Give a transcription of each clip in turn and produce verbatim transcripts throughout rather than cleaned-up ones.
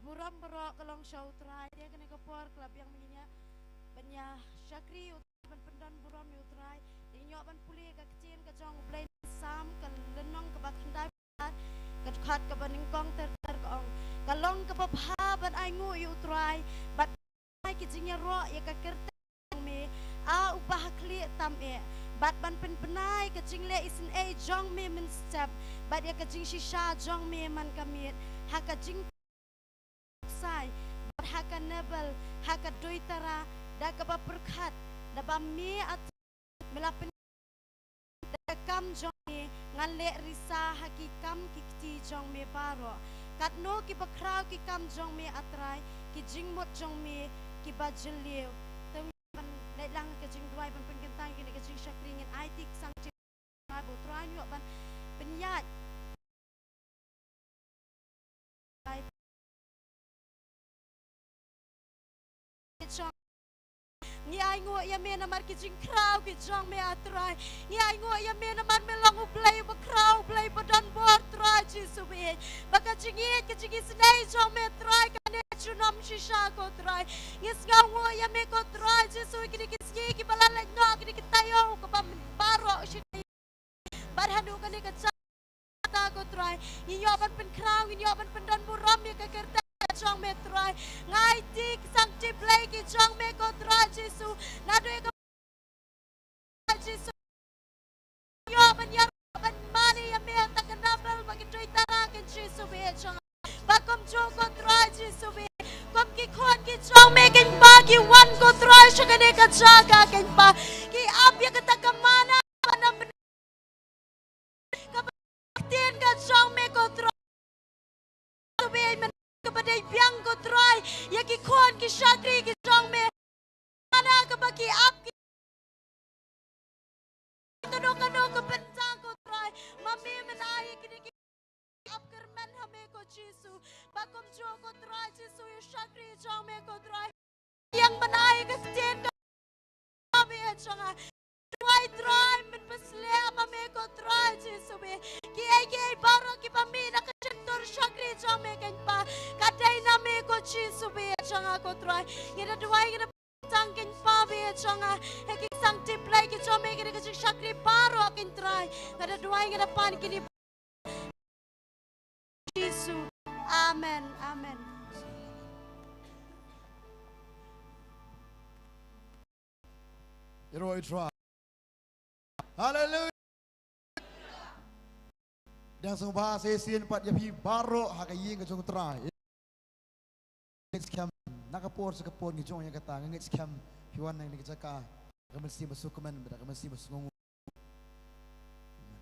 Burom baroh ka long sha U Trai. Te kane ka por ka la biang mynta ban ïa shakri U Trai, ban pyndon burom ïa U Trai. Te ngi ïoh ban pule ka ktien ka jong U Blei, Salm ka lynnong kaba khyndai, ka dkhot kaba nyngkong ter ter ka ong: Ka long kaba bha ban ainguh ïa U Trai bad ai ki jingïaroh ïa ka kyrteng jong me, A uba ha khlieh tam eh, bad ban pynbna ïa ka jingleh isynei jong me mynstep, bad ïa ka jingshisha jong me man ka miet. Ha ka jing sai, bad ha ka nebel, ha ka duitara, da kaba pyrkhat, da ba me at me la pyn da ka kam jong me ngan leh risa ha ki kam ki kti jong me baroh. Katno kiba khraw ki kam jong me, A Trai, ki jingmut jong me kiba jylliew. Te ban leit lang ka jingduwai ban pynkyntang kane ka jingshakri, ngin aiti ki sang ti ba U Trai un ïoh ban pynïaid Ngi ainguh ïa me namar ki jingkhraw ki jong me, A Trai. Ngi ainguh ïa me namar me long U Blei uba khraw, U Blei uba don bor, Trai Jisu baieit. Ba ka jingïeit, ka jingisynei jong me, Trai, kane junom shisha, ko Trai. Ngi sngewnguh ïa me, ko Trai Jisu, kine ki sngi kiba la leit noh, kine ki taïew kaba baroh shi taïew. Bad haduh kane ka jaka, ko Trai, ngin ïoh ban pynkhraw, ngin ïoh ban pyndon burom ïa ka kyrteng ka jong me, Trai. Nga aiti ki sang ti Blei ki jong me, ko Trai Jisu, naduh ïa ka Jisu. Ïoh ban ïa ban mane ïa me ha ka nebel bad ki duitara, ko Jisu baieit jong nga. Ba kumjuh, ko Trai Jisu baieit, kum ki khun ki jong me kein ba ki wan, ko Trai, sha kane ka jaka kein ba ki ap ïa kata ka manna ba na bynta kaba ktien ka jong me, ko Trai. Jisu baieit, man kaba dei biang, ko Trai, ïa ki khun ki shakri ki jong me. Manna kaba ki ap ki kano kano ka bynta, ko Trai, ma me men ai ïa kine ki ap kyrmen ha me, ko Jisu. Ba kumjuh, ko Trai Jisu, ïa shakri jong me, ko Trai, ïeng ban ai ka ktien ka me, jong nga. Duwai, Trai, men pynsleh ma me, ko Trai Jisu baieit. Kiei kiei baroh kiba mih na ka shyntur shakri jong me kein ba, ka dei na me, ko Jisu baieit jong nga, ko Trai. Ngi da duwai, ngi da tang kein ba baieit jong nga, ha ki sang ti Blei ki jong me, kine ki jingshakri baroh kein, Trai. Nga da duwai, nga da pan kine Jisu. Amen. Amen. Ïaroh ïa U Trai. Haleluia. Dang sngewbha sa shisien pat ïa phi baroh ha ka ïing ka jong U Trai. Ngeit skhem, na ka por sha ka por ngi jong ïa kata, nga ngeit skhem phi wan na kane ka jaka da ka mynsiem ba sngewkmen bad da ka mynsiem ba sngewnguh. Amen.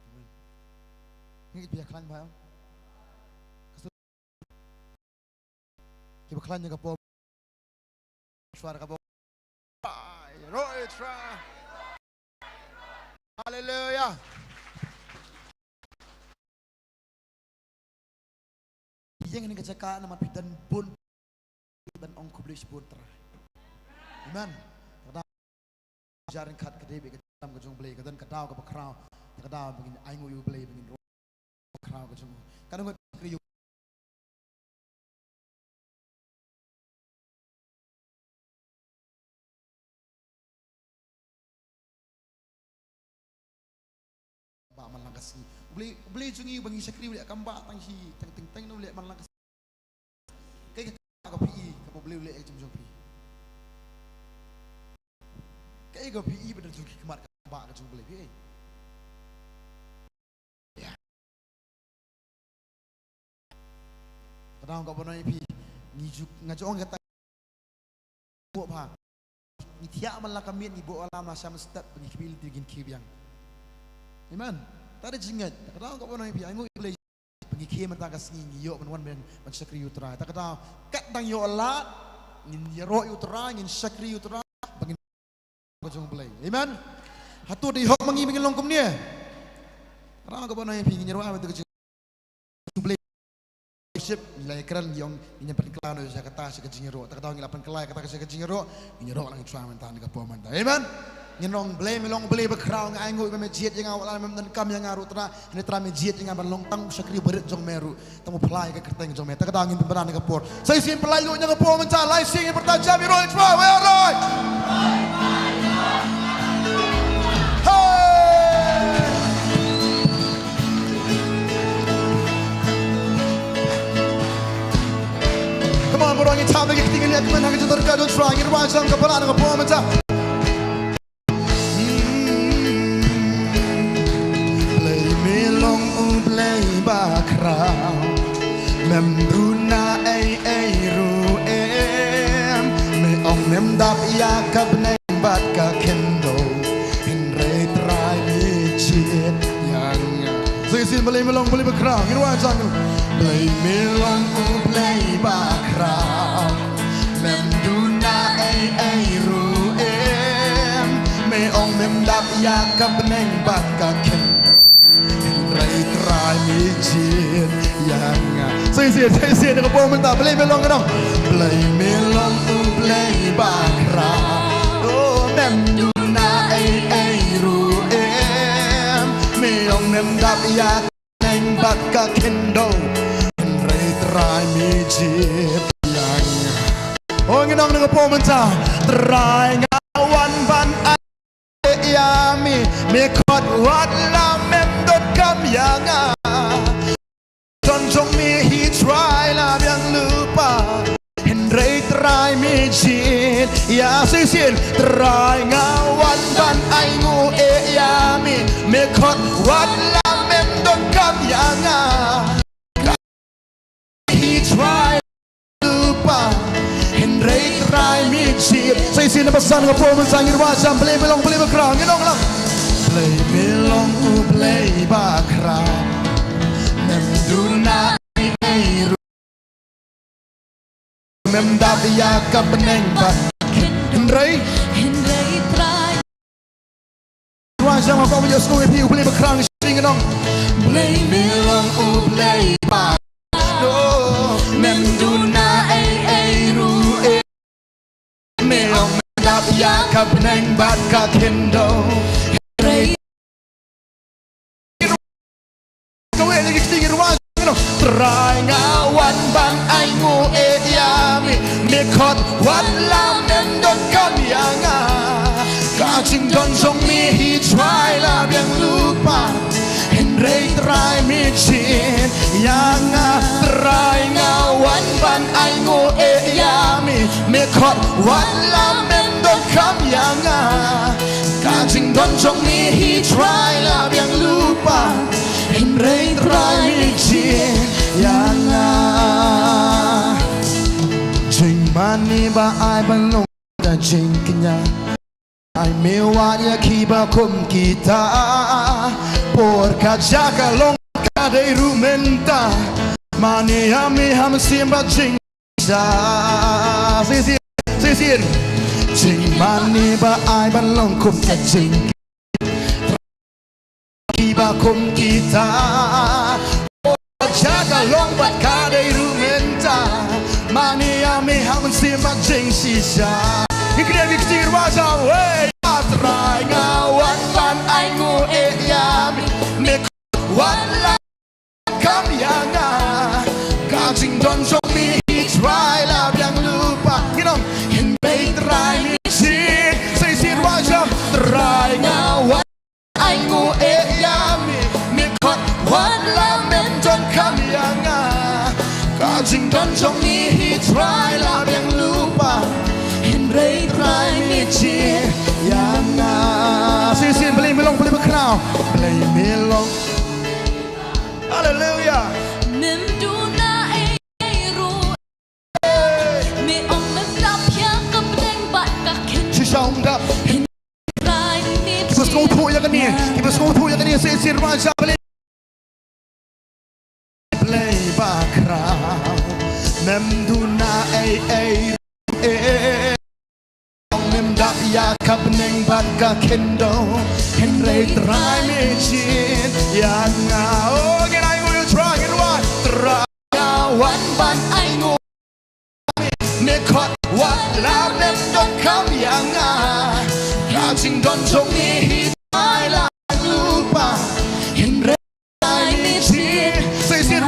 Amen. Ngeit phi ïa khlaiñ bha. Kiba khlaiñ ïa ka por. Shwa ka bok. Ai, ro, eh, shwa. Haleluia. Ïeng ha kane ka jaka namar phi don bun ban ong khublei shibun, Trai. Amen. Ka daw jar ryngkat ka dei bad ka jingkyrkhu ka jong U Blei, ka don ka daw kaba khraw, ka daw ba ngin ainguh ïa U Blei, ba ngin ro khraw ka jong u. Ka dang ngot kri ïa u. Ba man lang ka sngi. U Blei, U Blei jong ngi ba ngi shakri u leh kam ba tang shi teng teng teng, u leh man lang ka sngi. Kaei ka phi i kaba U Blei u leh ïa ka jingim jong phi? Kaei ka phi i ba da jong ki khmat ka ba ka jong U Blei phi i? Ka dang ka ba nai phi, ngi ju, nga ju ong kata. Mo pha. Ngi thiah man la ka miet, ngi buh alarm la sham step, ngi khmih lynti, ngin khie biang. Amen. Ta da jingngeit, ka dang ka ba nai phi, ai ngu U Blei. Ngi khie mynta ka sngi, ngi ïoh ban wan ban, ban shakri ïa U Trai. Ta ka dang, kat dang ïoh lad, ngin ïaroh ïa U Trai, ngin shakri ïa U Trai, ba ngin ka jong U Blei. Amen. Hato dei hok ma ngi ba ngin long kumne? Ka dang ka ba nai phi, ngin ïaroh ai mynta ka jong U Blei. Worship, ngi la ïakren, ngi ong, ngin ïa pynkylla noh ïa kata sha ka jingïaroh. Ta ka dang ngi la pynkylla ïa kata sha ka jingïaroh, ngin ïaroh lang ïa U Trai mynta na ka por mynta. Amen. Ngi ong Blei me long Blei bakhraw, nga ainguh ba me jied ïa nga, wat la mem donkam ïa nga ruh Trai. Hynrei Trai me jied ïa nga ban long tang u shakri barit jong me ruh. Tang u phla ïa ka kyrteng jong me. Ta kata ngin pynbna na ka por. Sa shisien pynlait lut na ka por mynta, lai sien ngin pyrta jam ïa u Trai, wei u Trai. Hey! Come on, baroh ngi thap ïa ki kti, ngi leh kmen ha ka jingdonkam jong u Trai, ngi rwai jam ka para na ka por mynta. Blei me long u Blei bakhraw, mem duna ei ei ruh em. Me ong mem dap ïa ka bneng bad ka khyndew, hynrei Trai me jied ïa nga. Sa shisien Blei me long Blei bakhraw, ngin rwai jam. Blei me long u Blei bakhraw, mem duna ei ei ruh em. Me ong mem dap ïa ka bneng bad ka khyndew, hynrei Trai me jied ïa nga. Sa shisien, sa shisien na ka por mynta, Blei me long, ngan ong. Blei me long u Blei bakhraw, oh, mem duna ei ei ruh em. Me ong mem dap ïa ka bneng bad ka khyndew, hynrei Trai me jied ïa nga. Oh, ngin ong na ka por mynta. Trai nga wan ban ai ïa me, me khot wat la mem donkam ïa nga. Don jong me hi Trai la biang lypa, hynrei Trai me jied ïa. Sa shisien. Trai nga wan ban ainguh ïa me, me khot wat la mem donkam ïa nga. Hi Trai lypa, hynrei Trai me jied. Sa shisien na ka por mynta ngin rwai jam, Blei me long Blei bakhraw, ngin ong lang. Blei me long u Blei bakhraw, mem duna ei ei ruh, mem dap ïa ka bneng bad ka khyndew, hynrei, hynrei Trai. Rwai jam ha ka kong ïa sngewthuh ïa phi u Blei bakhraw, ngi shu ngin ong. Blei me long u Blei bakhraw, mem duna ei ei ruh em. Me ong mem dap ïa ka bneng bad ka khyndew, hynrei kawei na ki kti, ngi rwai jam, ngi ong. Trai nga wan ban ainguh ïa me, me khot wat la mem donkam ïa nga. Ka jingdon jong me hi Trai la biang lypa, hynrei Trai me jied ïa nga. Trai nga wan ban ainguh ïa me, me khot wat la mem donkam ïa nga. Ka jingdon jong me hi Trai la biang lypa, hynrei Trai me jied ïa nga. Jingmane ba ai ban long ka jingkñia, ai me wad ïa kiba kum kita. Por ka jaka long ka dei ruh mynta. Mane ïa me ha mynsiem bad jing Sa shisien, shisien. Jingmane ba ai ban long kum ka jing, kiba kum kita. Jaka long bad ka dei ruh mynta. Mane ïa me ha mynsiem bad jingshisha. Ki kren ki kti, rwai jam, wei. Trai nga wan ban ainguh ïa me, me wat la kam ïa nga. Ka jingdon jong me hi Trai la biang lypa. Ngin ong, hynrei Trai me jied. Sa shisien, rwai jam. Trai nga wan ainguh ïa me, me khot wat la mem donkam ïa nga. Ka jingdon jong me hi Trai la biang lypa, hynrei Trai me jied ïa nga. Sa shisien, Blei me long Blei bakhraw, Blei me long. Haleluya. Mem duna ei ei ruh. Me ong mem dap ïa ka bneng bad ka khyndew. Shisha ong dap. Trai me jied. Kiba sngewthuh ïa kane, kiba sngewthuh ïa kane, sa shisien rwai jam, Blei. Blei bakhraw, mem duna ei ei ruh. Mem dap ïa ka bneng bad ka khyndew, hynrei Trai me jied ïa nga. Oh, ngin ainguh ïa u Trai, ngin rwai. Trai nga wan ban ainguh, me khot wat la mem donkam ïa nga. Ka Jingdon jong me hi Trai la biang lypa, hynrei Trai me jied. Sa shisien,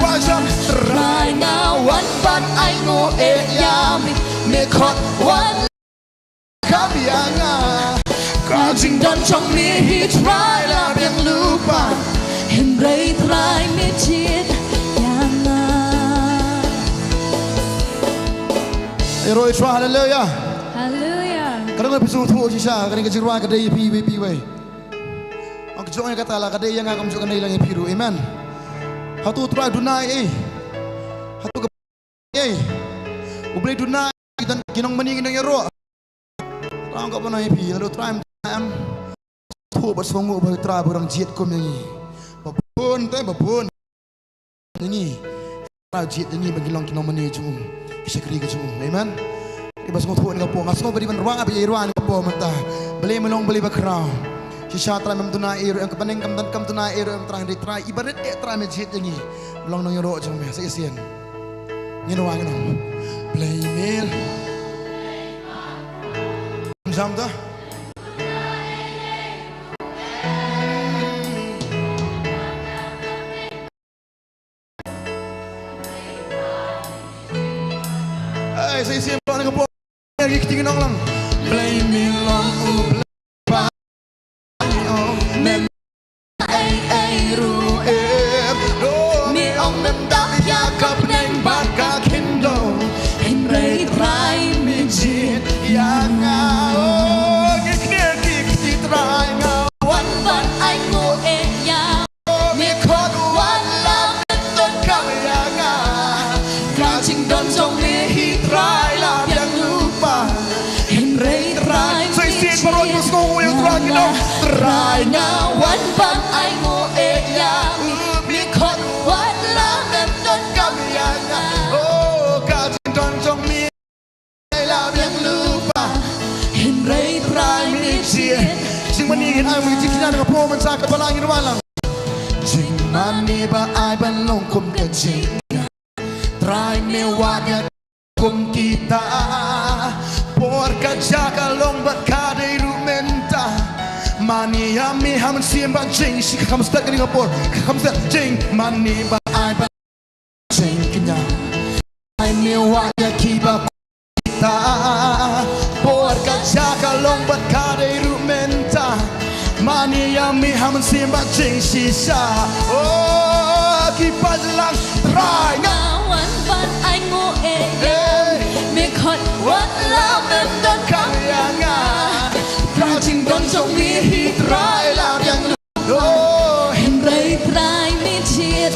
Trai nga wan ban ainguh ïa me, me khot wan kham ïa nga. Ka jingdon jong me hi Trai la biang lypa, hynrei Trai me jied ïa nga. Ïaroh ïa Trai, haleluia. Haleluia. Ka dang phi sngewthuh shisha, kane ka jingrwai ka dei ïa phi iwei pa iwei. Ong ka jong ïa kata la ka dei ïa nga, kam jong ka dei lang ïa phi ruh. Amen. Hato Trai duna ei? Hato ka ei? U Blei duna ei, don ki nongmane ngi nang ïaroh. Trai ong ka ban ïa phi, hato Trai em? Sngewthuh bad sngewnguh ba Trai ba dang jied kum ïa ngi. Ba bun te ba bun ïa ngi. Trai jied ïa ngi ba ngi long ki nongmane jong u, ki shakri ka jong u. Amen. Iba sngewthuh ïa ka por, nga sngew ba dei ban rwai, ba ïa rwai ïa ka por mynta. Blei me long Blei ba khraw. Shisha Trai mem duna ei ruh em, ka bneng kam don kam duna ei ruh em Trai, hynrei Trai iba rit eh Trai me jied ïa ngi. Long nongïaroh jong me sa shisien. Ngin rwai ngi nong. Blei me. Jam ta. Ai, sa shisien ba ngi ka por. Ngi kti ngi nong lang. Blei me long u Blei ba ong mem ei ei ruh em. Me ong mem dap ïa ka bneng bad ka khyndew, hynrei Trai me jied ïa nga. Oh, ngi knieh ngi kti Trai nga wan ban ainguh ïa me, khot wan la mem donkam ïa nga. Ka jingdon jong me hi Trai la biang lypa, hynrei Trai me jied ïa nga. Trai nga wan ban ainguh ïa me, me khot wan la mem donkam ïa nga. Oh, ka jingdon jong me la biang lypa, hynrei Trai me jied. Jingmane ngin ai, mane jingkynnoh na ka por mynta ka balang ngin wan lang. Jingmane ba ai ban long kum ka jingkynnoh, Trai me wad ïa kum kita. Por ka jaka long bad ka dei ruh mynta. Mane ïa me ha mynsiem bad jingshit, ka kham stad kane ka por, ka kham stad. Jingmane ba ai ban jingkynnoh, Trai me wad ïa kiba kita. Por ka jaka long bad ka dei ruh mynta. Mane ïa me ha mynsiem bad jingshisha. Oh, ki paidlang Trai nga wan ban ainguh ïa me, khot wat la mem donkam ïa nga. Ka jingdon jong me hi Trai la biang. Oh, hynrei Trai me jied.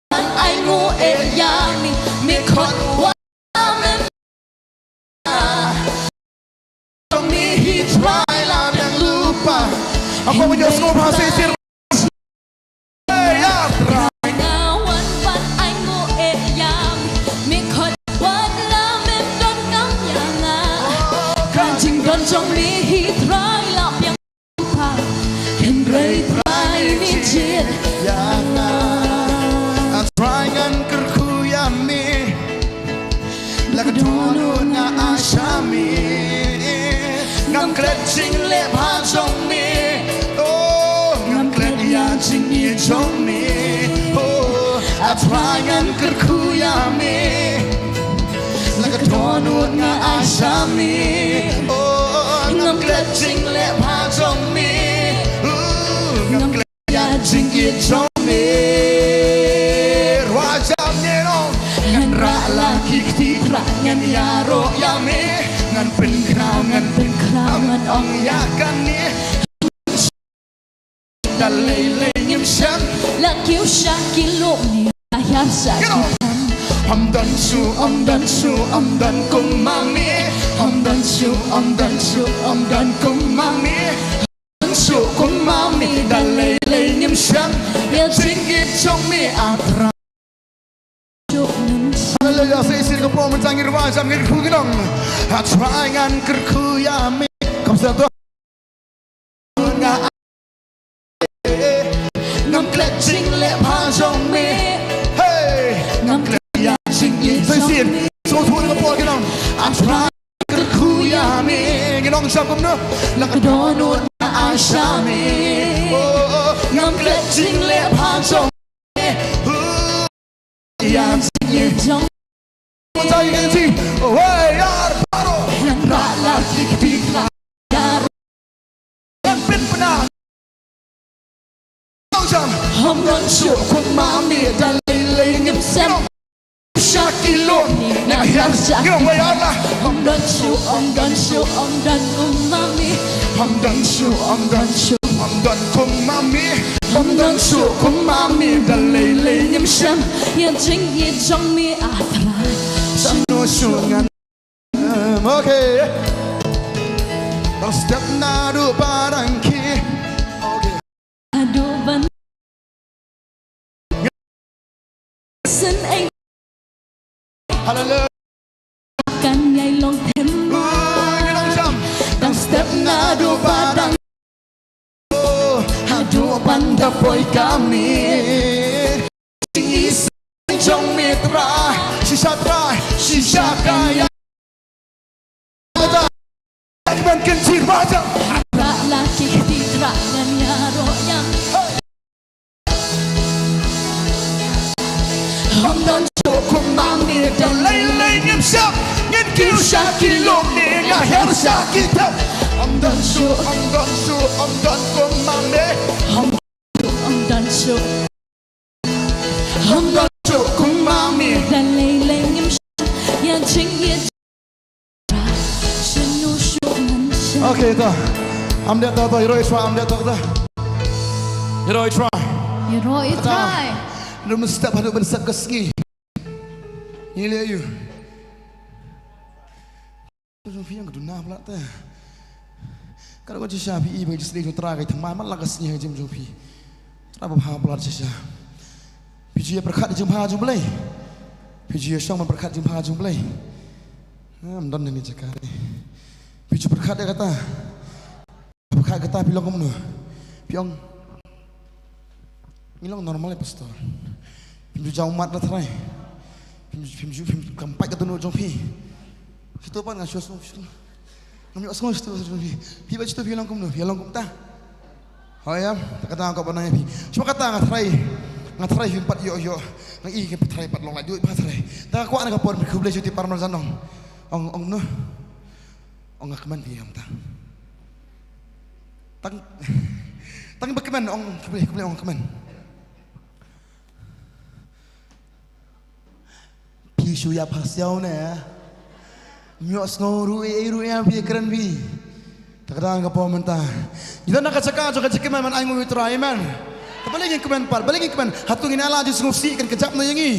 Ban ainguh ïa me, me khot wat la mem. Jong me hi Trai la biang lypa. Ako mo Diyos ko, mahasisir. Hey, ya, Trai. Nga wan ban ainguh ïa me, me khot wat la mem donkam ïa nga. Ka jingdon jong me hi Trai la biang. Hynrei Trai me jied ïa nga. A Trai ngan kyrkhu ïa me. La ka dohnud nga ai sha me. Ngam klet jingleh bha jong me. Oh, ngam klet ïa jingïeit jong me. Oh, a Trai ngan kyrkhu ïa me. La ka dohnud nga ai sha me. Oh, ngam klet jingleh bha jong me. Oh, ngam klet ïa jingïeit jong me. Rwai jam ne nong. Ngan rah la ki kti Trai, ngan ïaroh ïa me. Ngan pynkhraw, ngan pynkhraw, ngan ong ïa kane. Da lei lei ngim shym la kiew sha ki lok ne la hiar sha ki tham. Ym don shuh, ym don shuh, ym don kum ma me. Ym don shuh, ym don shuh, ym don kum ma me. Ym don shuh kum ma me, da lei lei ngim shym ïa jingïeit jong me, a Trai. Haleluia, sa shisien ka por mynta ngin rwai jam, ngin kyrkhu, ngin ong. A Trai ngan kyrkhu ïa me. Kam sa to. Nga, ngam klet jingleh bha jong me. Hey, ngam klet ïa jingïeit jong me. Sa shisien, so thun ka por, ngin ong. A Trai kyrkhu ïa me. Nong sham kumno? La ka dohnud nga ai sha me. Oh, oh, oh. Ngam klet jingleh bha jong me. Oh, ïa jingïeit jong me. Sa ïa ka jingïeit. Oh, hey, yar, baro. Ïa la ki kti la. Yar. Ïa pynpna. Nong sham. Hom don shuh kum ma me da lei lei ngim sem. Sha ki lum nga hiar sha. Ngin ong wei ar la. Hom don shuh, hom don shuh, hom don kum ma me. Hom don shuh, hom don shuh, hom don kum ma me. Hom don shuh kum ma me da lei lei ngim sem. Ïa jingïeit jong me, ah Trai. Shano shuh ngan. Okay. Dang step naduh ba dang ki. Okay. Haduh ban Hallelujah. Kan ïai long them. Ui, ngi long jam. Dang step naduh ba dang. Haduh ban da poi ka miet. Jong me Trai, shisha Trai, shisha ka ïa. Ban kynjih ba jam. Ba la ki kti Trai ngan ïaroh ïa. Hom don shuh kum ma me da lei lei ngim sem. Ngin kiew sha ki lum ne nga hiar sha ki them. Hom don shuh, hom don shuh, hom don kum ma me. Hom don shuh, hom don shuh. Hom don shuh kum ma me. Da lei lei ngim sem. Ïa jingïeit. Shano shuh ngan sem. Okay, to. Am dei to, to. Ïaroh i Trai, am dei to, to. Ïaroh i Trai. Ïaroh i Trai. Lum step haduh ban sep ka sngi. Ngi leh ïa u. Jong phi ïa ka duna pla te. Ka dei ka shisha phi i ba ka jingsdei jong Trai ka thymmai man la ka sngi ha ka jingim jong phi. Trai ba bha pla shisha. Phi ju ïa pyrkhat ïa jingbha jong U Blei. Phi ju ïa shong ban pyrkhat jingbha jong U Blei. Ngam don hangne jaka. Phi ju pyrkhat ïa kata. Pyrkhat kata phi long kumno? Phi ong. Ngi long normal, eh, pastor. Phim ju jaw mat na trai. Phim ju, phim ju, phim kam pait ka dohnud jong phi. Shuh to pat nga shuh sngew, shuh. Ngam ïoh sngew shuh to, shuh to phi. Phi ba shuh to phi long kumno? Phi long kumta. Hooid em, ta kata nga kwah ban ong ïa phi. Shuh kata nga trai. Nga trai phim pat ïoh ïoh. Nga i ka trai pat long lait duh ba trai. Ta kwah na ka por khublei shuh ti par mar jan ong. Ong, ong kumno? Ong nga kmen phi ong ta. Tang, tang ba kmen ong khublei, khublei ong kmen. Phi shu ïa phasiaw ne. Ym ïoh sngew ruh ei ei ruh ïa phi kren phi. Ta ka dang ka por mynta. Ngi don na ka jaka jong ka jingkmen ban ainguh ïa u Trai, amen. Te balei ngin kmen pat, balei ngin kmen. Hato ngin ïa lad jingsngewsih kan kjap noh ïa ngi.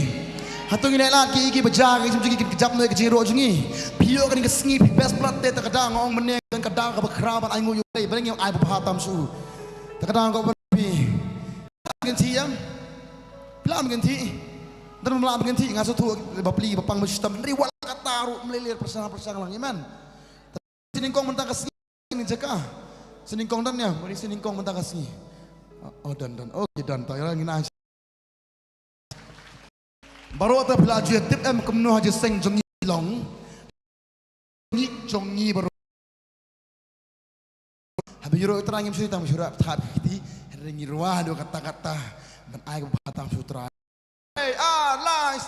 Hato ngin ïa lad ki, ki ba jia ka jingim jong ngi kan kjap noh ïa ka jingïaroh jong ngi. Phi ïoh kane ka sngi phi best blood te ta ka dang ong mynne kan ka dang kaba khraw ban ainguh ïa u Blei. Balei ngin ai ba bha tam shu. Ta ka dang ko ban phi. Phi lah ban kynti ïa. Phi lah ban kynti. Dang ym lah ban kynti nga sngewthuh ba pli ba pang ba shitom. Hynrei wat la kata ruh mlei ler pyrshang pyrshang lang, amen. Sa nyngkong mynta ka sngi. Sa nyngkong don ïa, mari sa nyngkong mynta ka sngi. Oh, don, don. Okay, don. Ta ïa ngin ai. Baroh te phi la ju ïa tip em kumno ha jingïaseng jong ngi long. Ngi jong ngi baroh. Haba ïaroh ïa u Trai ngim shu tang shu rah thap kti, hynrei ngi rwai haduh katta katta ban ai kaba bha tam sha u Trai. Hey, ah, lai.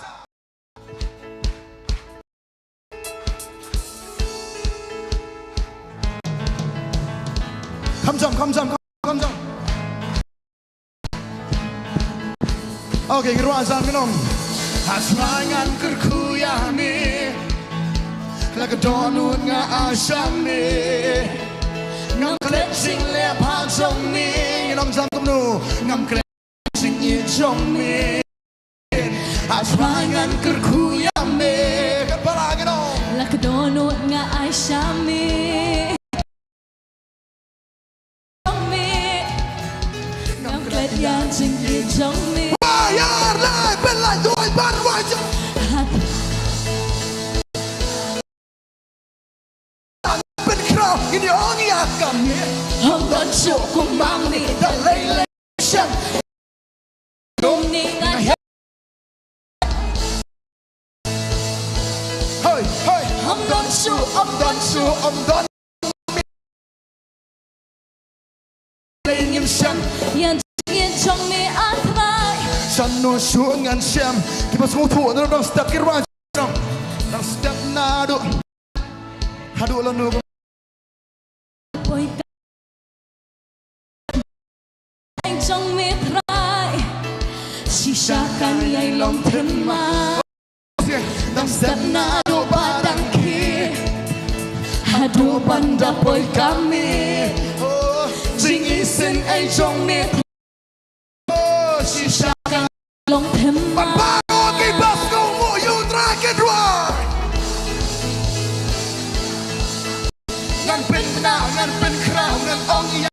Kham jam, kham jam, kham jam. Okay, ngi rwai zan ngi ong. Ha Trai ngan kyrkhu ïa me. La ka dohnud nga ai sha me. Ngam klet jingleh bha jong me. Ngi ong jam kumno. Ngam klet jingïeit jong me. Ha Trai ngan kyrkhu ïa me. Kat para ngi ong. La ka dohnud nga ai sha me. Jong me. Ngam klet ïa jingïeit jong me. Wai ar lai pynlait doi ban wai jong. Hat. Pynkhraw ngin ïa ong ïa ka me. Hom don shuh kum ma me da lei lei shem. Dum ni nga. Hoi, hoi. Hom don shuh, hom don shuh, hom don. shem. Ïa jingïeit jong me A Trai. Shano shuh ngan shem. Kiba sngewthuh, nang dang step ki rwai. Dang step naduh haduh lano. Poi ka jong me Trai. Shisha kan ïai long them ma. Dang step naduh ba dang khie. Haduh ban da poi ka miet. Oh, jingisynei jong me Trai. Oh, shisha kan long them ma. Baroh kiba sngewthuh ïa U Trai ki rwai. Ngan pynbna, ngan pynkhraw, ngan ong ïa.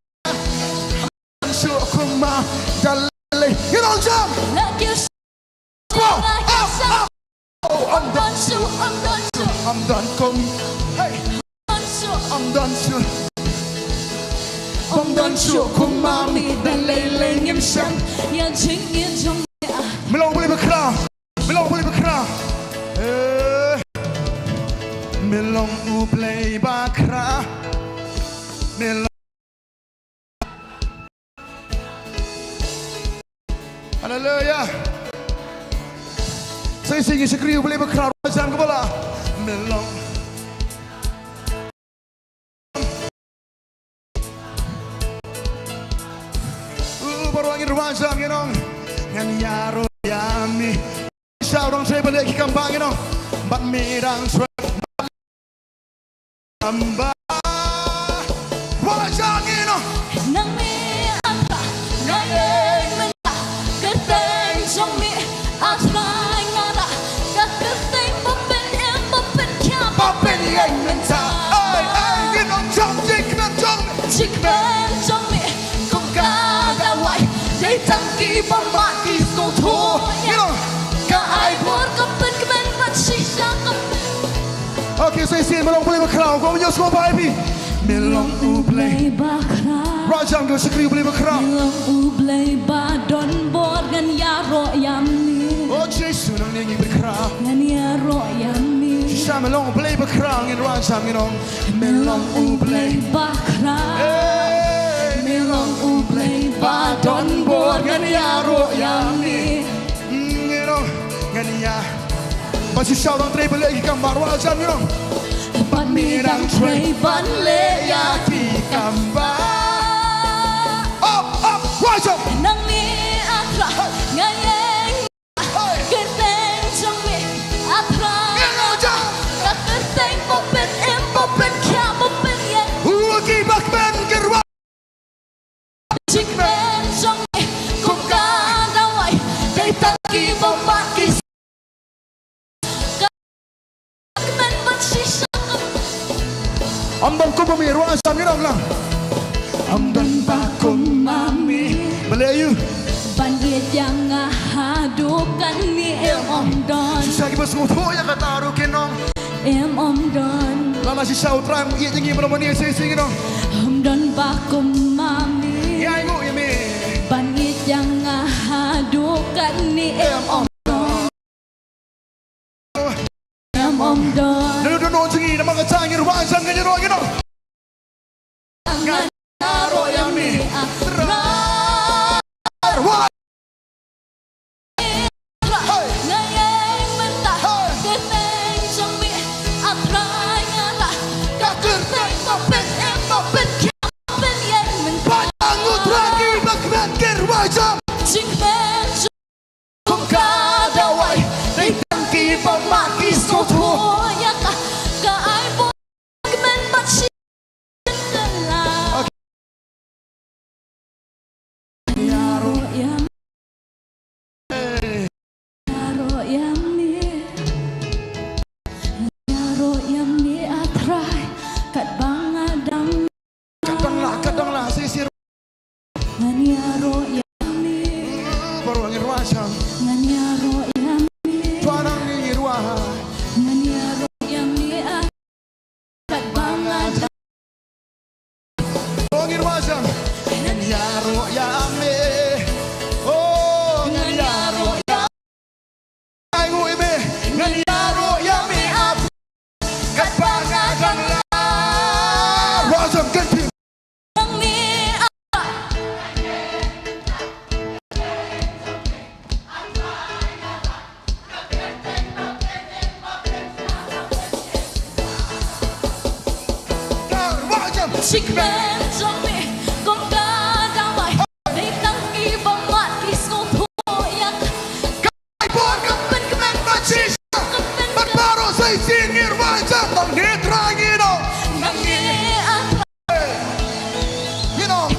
Shuh kumba da lei. Ïa nong jam. Like you. Wow. Up, up. Oh, I'm done. Shuh, I'm done, shuh. I'm done kum. Hey. Shuh. I'm done, shuh. I'm done, shuh. Kumba me da lei lei ngim shem. Ïa jingïeit jong me. Me long U Blei bakhraw. Me long U Blei bakhraw. Eh. Me long U Blei bakhraw. Me long Haleluya. Sa shisien ngi shakri U Blei bakhraw, rwai jam kaba lah. Me long. Uh, baroh ngin rwai jam ngi ong. Ngan ïaroh ïa me. Shisha u dang trei ban leh ki kam ba ngi ong. Bad me dang trei. Amba. Rwai jam ngi ong. Nang me A Trai, nga ïeng mynta, kyrteng jong me A Trai nga rah, ka kyrteng ba pynïeng ba pynkhia ba pynïeng mynta. Ai, ai, ngi ong jong jingkmen jong me. Jingkmen jong me. Kum ka dawai, dei tang ki bymman ki sngewthuh. Ngi ong. Ka ai bor ka pynkmen bad shisha ka pyn. Okay, sa shisien me long U Blei bakhraw, ko mynjur sngewbha ïa phi. Me long U Blei bakhraw. Rwai jam ko shakri U Blei bakhraw. Me long U Blei ba don bor ngan ïaroh ïa me. Oh Jisu nangne ngi bakhraw. Ngan ïaroh ïa me. Shisha me long U Blei bakhraw ngin rwai jam ngi ong. Me long U Blei bakhraw. Hey. Me long U Blei ba don bor ngan ïaroh ïa me. Mm, ngi ong, ngan ïa. Ba shisha u dang trei ban leh ki kam ba rwai jam ngi ong. Bad me dang trei ban leh ïa ki kam ba. Up, up, rwai jam. Nang me A Trai, hey, nga ïeng. Kyrteng jong me A Trai. Ka kyrteng ba pynïeng ba pynkhia ba pynïeng. U ki ba kmen ki rwai. Jingkmen jong me kum ka dawai. Dei tang ki bymman ki. Ka kmen ban shisha. Ym don kum ma me, rwai jam ngi ong lang. Ym don ba kum ma me. Balei ïa u? Ban ïeit ïa nga haduh katne em ym don. Shisha kiba sngewthuh ïa kata ruh kin ong. Em ym don. Lada shisha U Trai um ïeit ïa ngi ba ngi sa shisha ngi ong. Ym don ba kum ma me. Ïa nguh ïa me. Ban ïeit ïa nga haduh katne em ym don. Em ym don. Naduh don jong ngi namar kata ngi rwai jam ngi ïaroh ngi ong. Ngan ïaroh ïa me A Trai. Rwai. Hey. Nga ïeng mynta. Hey. Kyrteng jong me A Trai nga rah. Ka kyrteng ba pynïeng ba pynkhia ba pynïeng mynta. Ba ngan ïathuh ïa ki ba kmen ki rwai jam. Jingkmen jong Kum ka dawai, dei tang ki bymman ki sngewthuh. Ïa ka, ka ai bor kmen bad shi kylla. Okay. Ïaroh ïa me. Ïaroh ïa me. Ïaroh ïa me A Trai. Katba nga dang Ka dang lah, ka dang lah, shisha. Ngan ïaroh ïa me. Baroh ngin rwai shang. Ngan ïaroh ïa me. Tuan nang ngin rwai. Ngan ïaroh ïa me, ah. Katba nga dang. Oh, ngin rwai shang. Ngan ïaroh ïa me. Oh, ngan ïaroh ïa Ai nguh ïa me, ngan ïaroh ïa me, ah. Katba nga dang lah. Rwai shang, kan tim. Nang me, ah. Jingkmen jong me kum ka dawai. Dei tang kiba mad ki sngewthuh ïa ka. Ka bor ka pynkmen bad shisha. Bad baroh sa shisien ngin rwai jam. Nangne Trai ngi ong. Nangne A Trai. Ngi ong.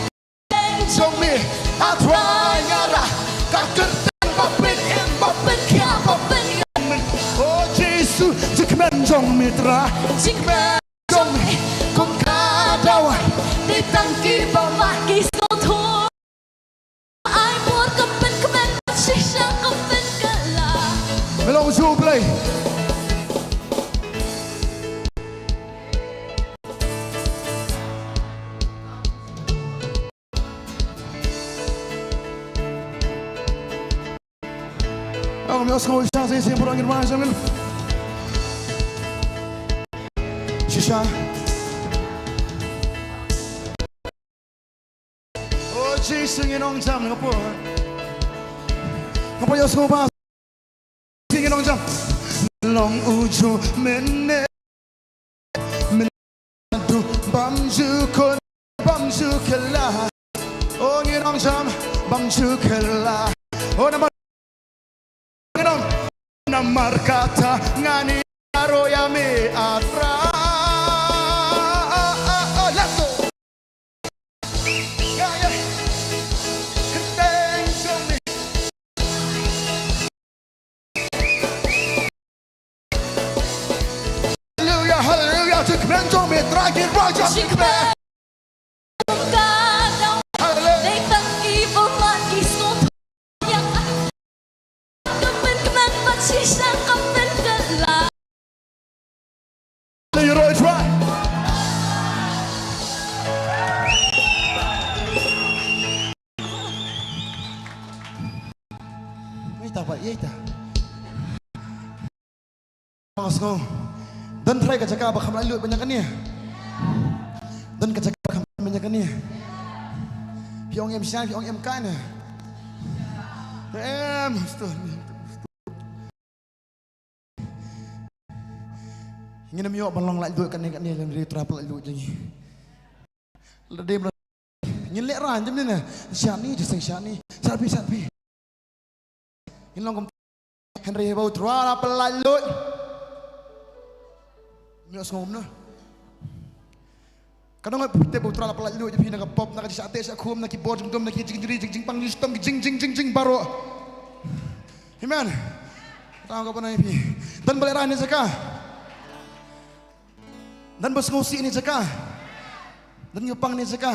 Jong me A Trai, nga rah ka kyrteng ba pyn-im, ba pynkhia, ba pynïaid. O Jisu, jingkmen jong me Trai. Jingkmen jong me kum ka dawai. Dei tang kiba mad ki sngewthuh. Ai bor ka pynkmen, shisha ka pynkylla. Me long shu Blei. Ong me os ko shisha, shisha, shisha, shisha. O Jisu, ngi nongjam, nga poi. Nga poi, ïa sngewbha. Jisu, ngi nongjam. Long u ju mynne. Mynne du bam ju khun, bam ju kylla. O ngi nongjam, bam ju kylla. O namar Namar kata ngan ïaroh ïa me A Trai. Let's go. Yeah, yeah. Kyrteng jong me. Hallelujah, hallelujah. Jingkmen jong me Trai, ki rwai jong me. Jingkmen. Ita, Pak, ya, ita. Nga sngew don trai ka jaka ba kham laitluid ban ïa kane. Don ka jaka ba kham ban ïa kane. Phi ong em shisha, phi ong em kai ne. Em, stud. Ngin ym ïoh ban long laitluid kane kane lem ri trap laitluid jong ngi. Lada dei ba ngin lehraiñ jong ngi ne. Shani, jingshani. Shani, shani. Ngin long kum hynrei ba u Trai u la pyllait lut. Ngi ïohsngew kumno? Ka dang ngi tip ba u Trai u la pyllait lut ïa phi na ka pop, na ka jingshah teh shah khum, na ki bor jingdum, na ki jingjri jingjingpang jingshitom, ki jing jing jing jing baroh. Amen. Tang ka pynai phi. Don ba lehraiñ ne jaka. Don ba sngewsih ne jaka. Don ba pang ne jaka.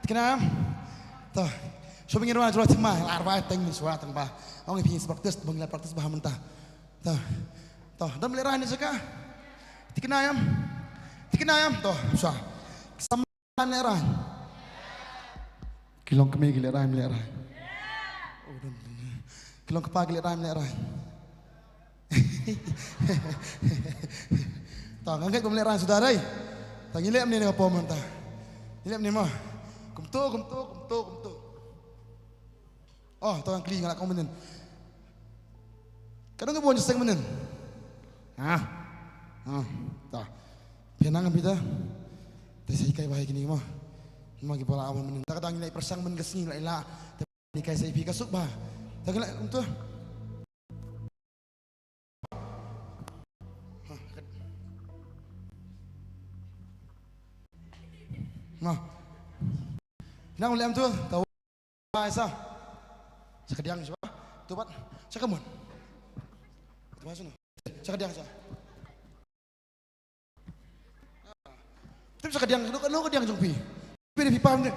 Thikna em? To. Shu ba ngin rwai jroi thikma, la rwai teng ni shuwa tang ba. Ong ïa phi ngin sa practice, ba ngin la practice bha mynta. To. To, don ba lehraiñ ne jaka. Thikna em? Thikna em? To, shuwa. Ki samla lehraiñ. Ki long kmie ki lehraiñ, lehraiñ. Ki long kpa ki lehraiñ, lehraiñ. Ta, nga ngeit ba ym lehraiñ suda rei. Ta, ngi leh mynne ne ka pom mynta. Ngi leh mynne mo. Kumto, kumto, kumto, kumto. Oh, ta, nga kli nga la kong mynne. Ka dang ka bun seng mynne. Ha. Ha. Ta. Phi nang phi ta. Te sa kai ba hai kini mo. Mo ki bola abon mynne. Ta ka dang ngi la pyrshang mynne ka sngi la ila. Ni kai sa ïa phi ka suk ba. Ta ka la kumto. Nah. Nang lem tu, tahu. Ba sa. Sa kadiang sa. Tu bat. Sa kamon. Tu bat sana. Sa kadiang sa. Tip sa kadiang, no, no kadiang jong phi. Phi, phi paham ne?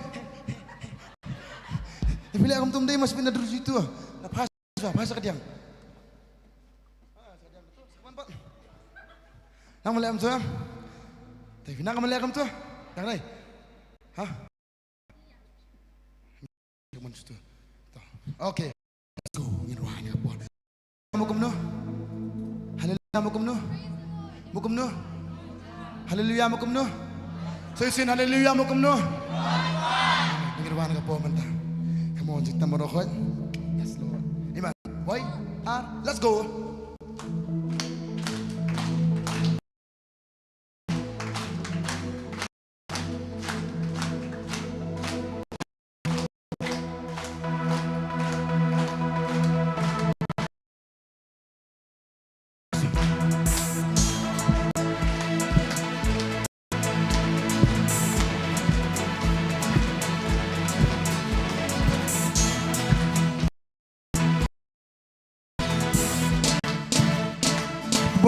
Phi leh kumtum dei mas phi na dru jitu. Na phas, phas sa kadiang. Nang mele am tu. Te phi nang mele am tu. Nang dei. Ha? Kaman situ. To. Okay. Let's go. Ngin rwai ni ka por. Mo kumno? Haleluya mo kumno? Mo kumno? Haleluya mo kumno? Sa shisien haleluya mo kumno? Ngin rwai ni ka por mynta. Come on, jingtam baroh khoit. Yes, Lord. Amen. Wai, ar, let's go.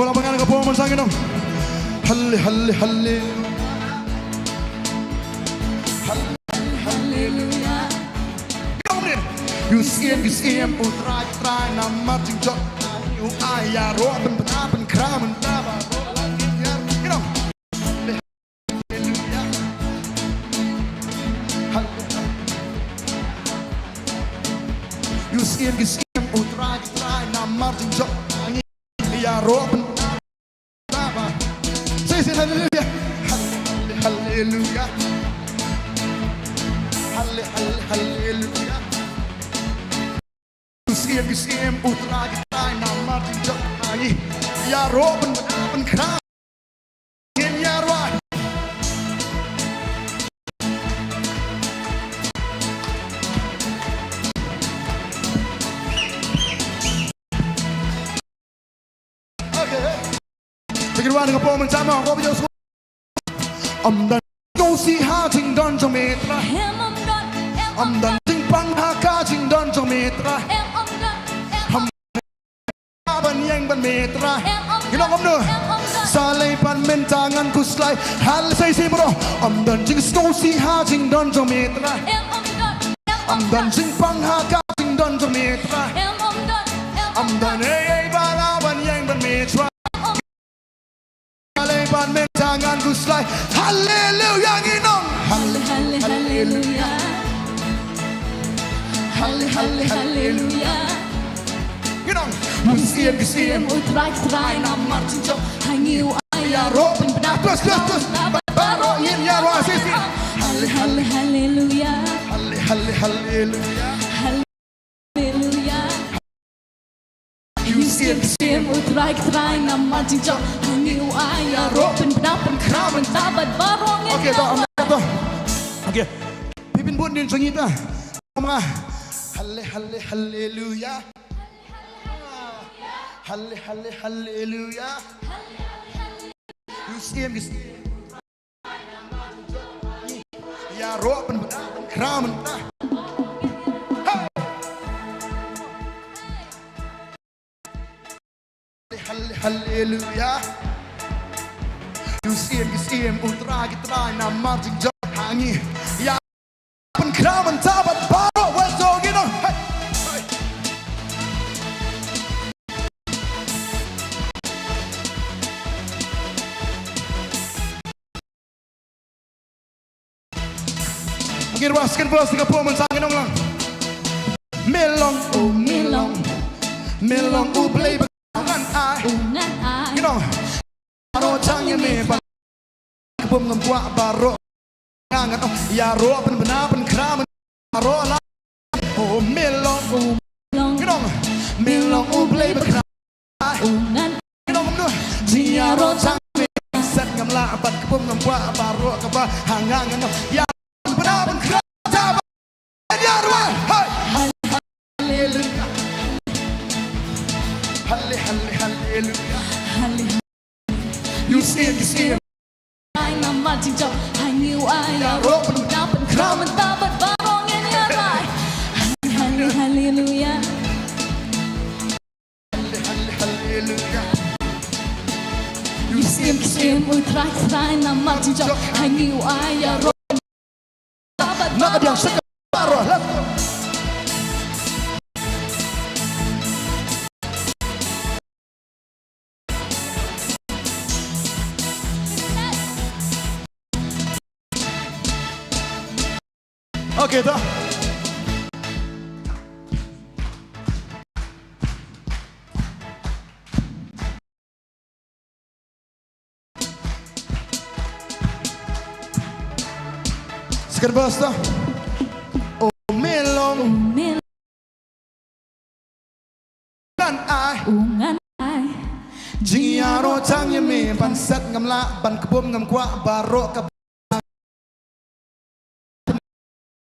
Wala ba ngan ka por man sang nong. Halle, halle, halle. Halle, halle, hallelujah. Nong ne. Ïa u Syiem ki syiem, u Trai ki trai, namar jingjop. Ïa u ai ïaroh, pynbna pynkhraw mynta baroh. Nong. Ïa u Syiem ki syiem, u Trai ki trai, namar jingjop. Ïaroh pynbna. Sing, sing, hallelujah. Halle, halle, hallelujah. Halle, halle, hallelujah. Ïa u Syiem ki syiem, u Trai ki trai, namar jingjop. Ïaroh pynbna pynkhraw. Ngin ïaroh. Okay. Take it one, ka por mynta mo, ko ba ïoh sngewthuh. Ym don sngewsih ha jingdon jong me Trai. Ym don jingpang ha ka jingdon jong me Trai. Ym don ban ïeng ban me Trai. Ngi ong kumno? Sa lei ban mynta ngan khuslai. Hal sei sei bro. Ym don jingsngewsih ha jingdon jong me Trai. Ym don jingpang ha ka jingdon jong me Trai. Ym don ei ei ba la ban ïeng ban me Trai. Sa lei ban mynta ngan khuslai. Hallelujah ngi ong. Halle, halle, hallelujah. Halle, halle, hallelujah. Ngi ong. Ïa u Syiem ki syiem, u Trai ki trai, namar jingjop ha ngi u ai ïaroh pynbna. Terus, terus, terus. Baroh ngin ïaroh sisi. Halle, halle, hallelujah. Halle, halle, hallelujah. Hallelujah. Ïa u Syiem ki syiem, u Trai ki trai, namar jingjop ha ngi u ai ïaroh pynbna pynkhraw mynta bad baroh ngin ïaroh. Okay, to, to. Okay. Phi pynbud nin jong ngi ta. Ong ma. Halle, halle, hallelujah. Halle, halle, hallelujah. Ïa u Syiem ki syiem. Ïaroh pynbna pynkhraw mynta. Hey! Halle, hallelujah. Ïa u Syiem ki syiem, u Trai ki trai, namar jingjop ha ngi. Ïa pynkhraw mynta bad baroh wat jong ngi ong. Hey! Hey! Ngin ïa second verse ka por mynta ngi ong lang. Me long, oh me long. Me long U Blei ba ngan ai. Ngan ai. Ngi ong. Baroh tang ïa me ba ka bym ngam kwah baroh. Ngan ong ïaroh pynbna pynkhraw baroh la. Oh me long. Ngi ong. Me long U Blei ba ngan ai. Ngan ong kumno. Jingïaroh jong me. Set ngam lah bad ka bym ngam kwah baroh kaba ha nga ngan ong ïa pynbna pynkhraw. Ïaroh. Hey. Hallelujah. Halle, halle, hallelujah. Halle. Ïa u Syiem ki syiem. Ai namar jingjop ha ngi u ai ïaroh pynbna pynkhraw mynta bad baroh ngin ïaroh. Halle, hallelujah. Halle, halle, hallelujah. Ïa u Syiem ki syiem, u Trai ki trai, namar jingjop ha ngi u ai ïaroh. Naka biang sha ka baroh. Let's go. Okay, to. Second verse to. Oh me long. Oh me long. Ngan ai. Oh ngan ai. Jingïaroh jong me ban set ngam lah ban ka bym ngam kwah baroh ka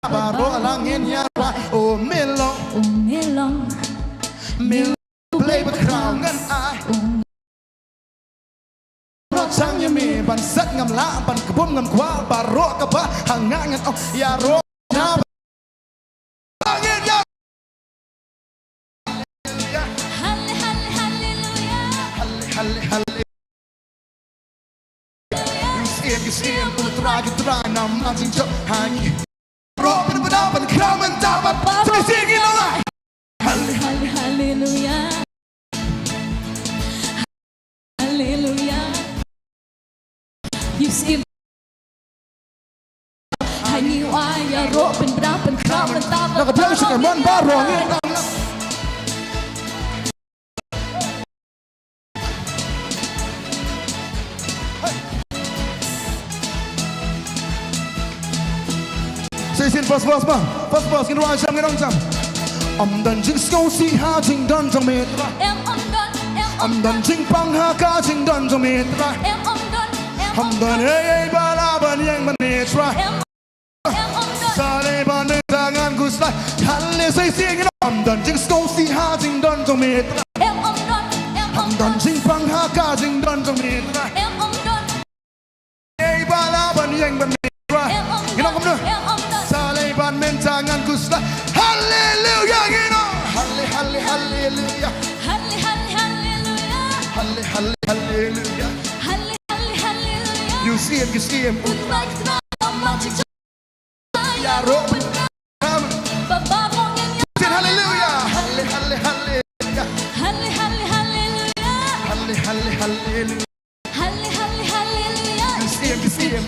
baroh la ngin ïaroh. Oh me long. Oh me long. Me long U Blei ba khraw ngan ai. Oh. Ïaroh jong me ban set ngam lah ban ka bym ngam kwah baroh kaba ha nga ngan ong ïaroh na. Halle, halle, hallelujah. Halle, halle, halle. Ki siem u Trai, ki Trai namar jingjop ha ngi. Roh pynbna pynkhraw mynta bad sa shisien ngin ong. Halle-, halle-, hallelujah. Hallelujah. Ki siem ha ngi, wa ïaroh pynbna pynkhraw mynta bad sa shisien ngin ong. Shisien first verse ma, first verse ngin rwai jam, ngin ong jam. Ym don jingsngewsih ha jingdon jong me Trai. Em ym don, em ym don jingpang ha ka jingdon jong me Trai. Em ym don, em ym don ei ei ba lah ban ïeng bad me Trai. Em Sa lei ban mynta ngan khuslai. Halle, sa shisien ngin ong. Ym don jingsngewsih ha jingdon jong me Trai. Ym don jingpang ha ka jingdon jong me Trai. Ei ba lah ban ïeng bad me Trai. Ngin ong kumno? Sa lei ban mynta ngan khuslai. Hallelujah, ngin ong. Halle, halle, hallelujah. Halle, halle, hallelujah. Halle, halle, hallelujah. Halle, halle, hallelujah. Ki siem, ki siem. Ïaroh. Sing hallelujah. Halle, halle, hallelujah. Halle, halle, hallelujah. Halle, halle, hallelujah. Halle, halle, hallelujah. Ki siem, ki siem.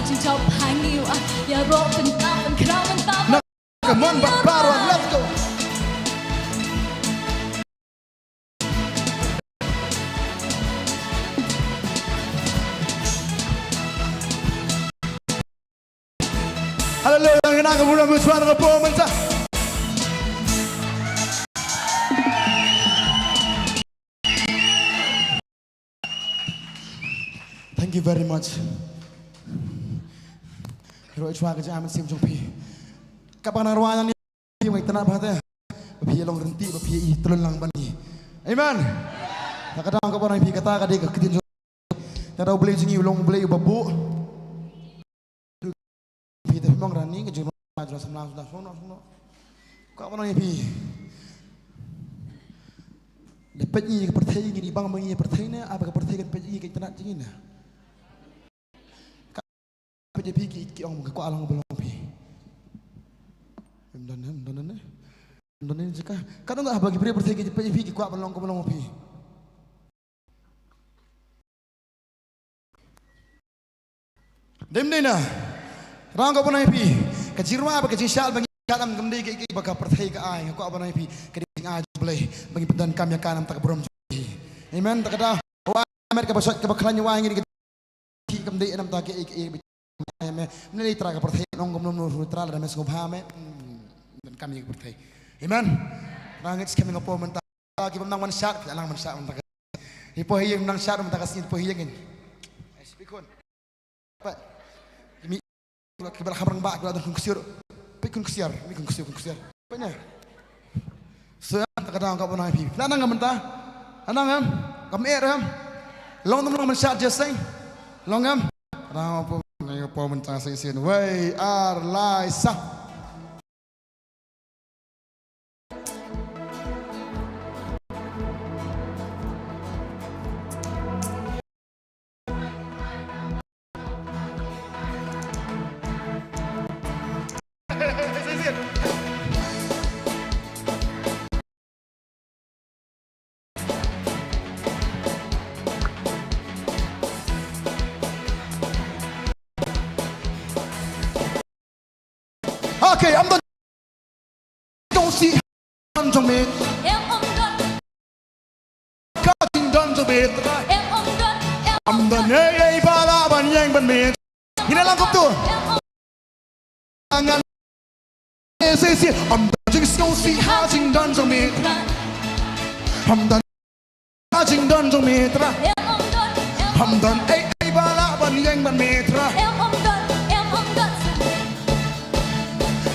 Jingjop ha ngi, wa ïaroh pynkhraw mynta. Come on, bad baroh, let's go. Hallelujah, ngin ïa ka burom, burom, burom, burom, mynta. Thank you very much. Hero, i chwa ka jingim mynsiem jong phi. Kaba nga rwai nangne, phi ïa ngi tynnat bha te. Ba phi ïa long ryntih, ba phi ïa i tlun lang ban i. Amen. Ta ka daw kaba nang phi kata ka dei ka ktien jong. Ta daw Blei jong ngi u long Blei uba buh. Phi te phi mong rani ka jingmong jong samla suda song no song no. Ka ba nang phi. Da peit ngi ka pyrthei ngi di bang ma ngi pyrthei ne, aba ka pyrthei kan peit ngi ka tynnat jong ngi ne. Ka peit phi ki, ki ong ka kwah long ba long phi. Em don ne, em don ne. Em don ne jaka. Ka dang da ba ki pyrthei ki peit phi ki kwah ba long ka ba long phi. Dem dei na. Rang ka ba nang phi. Ka jingrwai ba ka jingshad ba ngi shad am kam dei ka, ka ba ka pyrthei ka ai. Ka ba nang phi. Ka dei ka jingai jong Blei. Ba ngi pyndonkam ïa ka nam ta ka burom jong phi. Amen. Ta ka da. Wa met ka ba shot ka ba khlaiñ wa ngi ka phi kam dei nam ta ka, ka, ka, ka, me. Mne lei Trai ka pyrthei nong kam nom no Trai la me sngewbha me. Hmm. Donkam ïa ka pyrthei. Amen. Rang it skhem ïa ka por mynta. Ki bym nang ban shad, ki la nang ban shad mynta ka. Ki poi ïing nang shad mynta ka sngi, poi ïing in. Ai, speak on. Pa. Mi, ki ba la kham rangbah, ki ba la don khun ksiar. Peit khun ksiar, mi khun ksiar, khun ksiar. Peit na. So, ta ka daw ka ba nang phi. La nang mynta. La nang em. Kam er em. Long dum long ban shad jeseng. Long em. Nang po, nang po mynta shisien. Wei, ar, lai, sa. Okay, ym don. Don't see. Don jong me. Ka jingdon jong me. Ym don ei ei ba lah ban ïeng bad me. Ngin ïa lang kumtu. Ngan shisien. Ym don jingsngewsih ha jingdon jong me. Ym don ha jingdon jong me Trai. Ym don ei ei ba lah ban ïeng bad me Trai.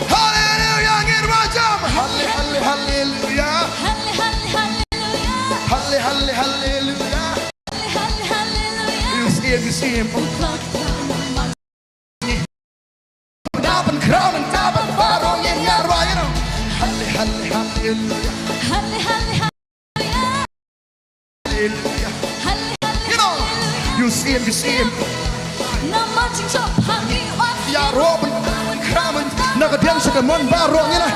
Hallelujah, ngin rwai jam. Halle, halle, hallelujah. Halle, halle, hallelujah. Ïa u Syiem, ïa u Syiem. Pynkhraw mynta bad baroh ngin ïa rwai, you know. Halle, halle, hallelujah. Halle, halle, hallelujah. Hallelujah. You know, ïa u Syiem, ïa u Syiem. Namar jingjop ha ngi wan. Ïaroh pynkhraw mynta na ka diang sha ka mon baroh ngi na.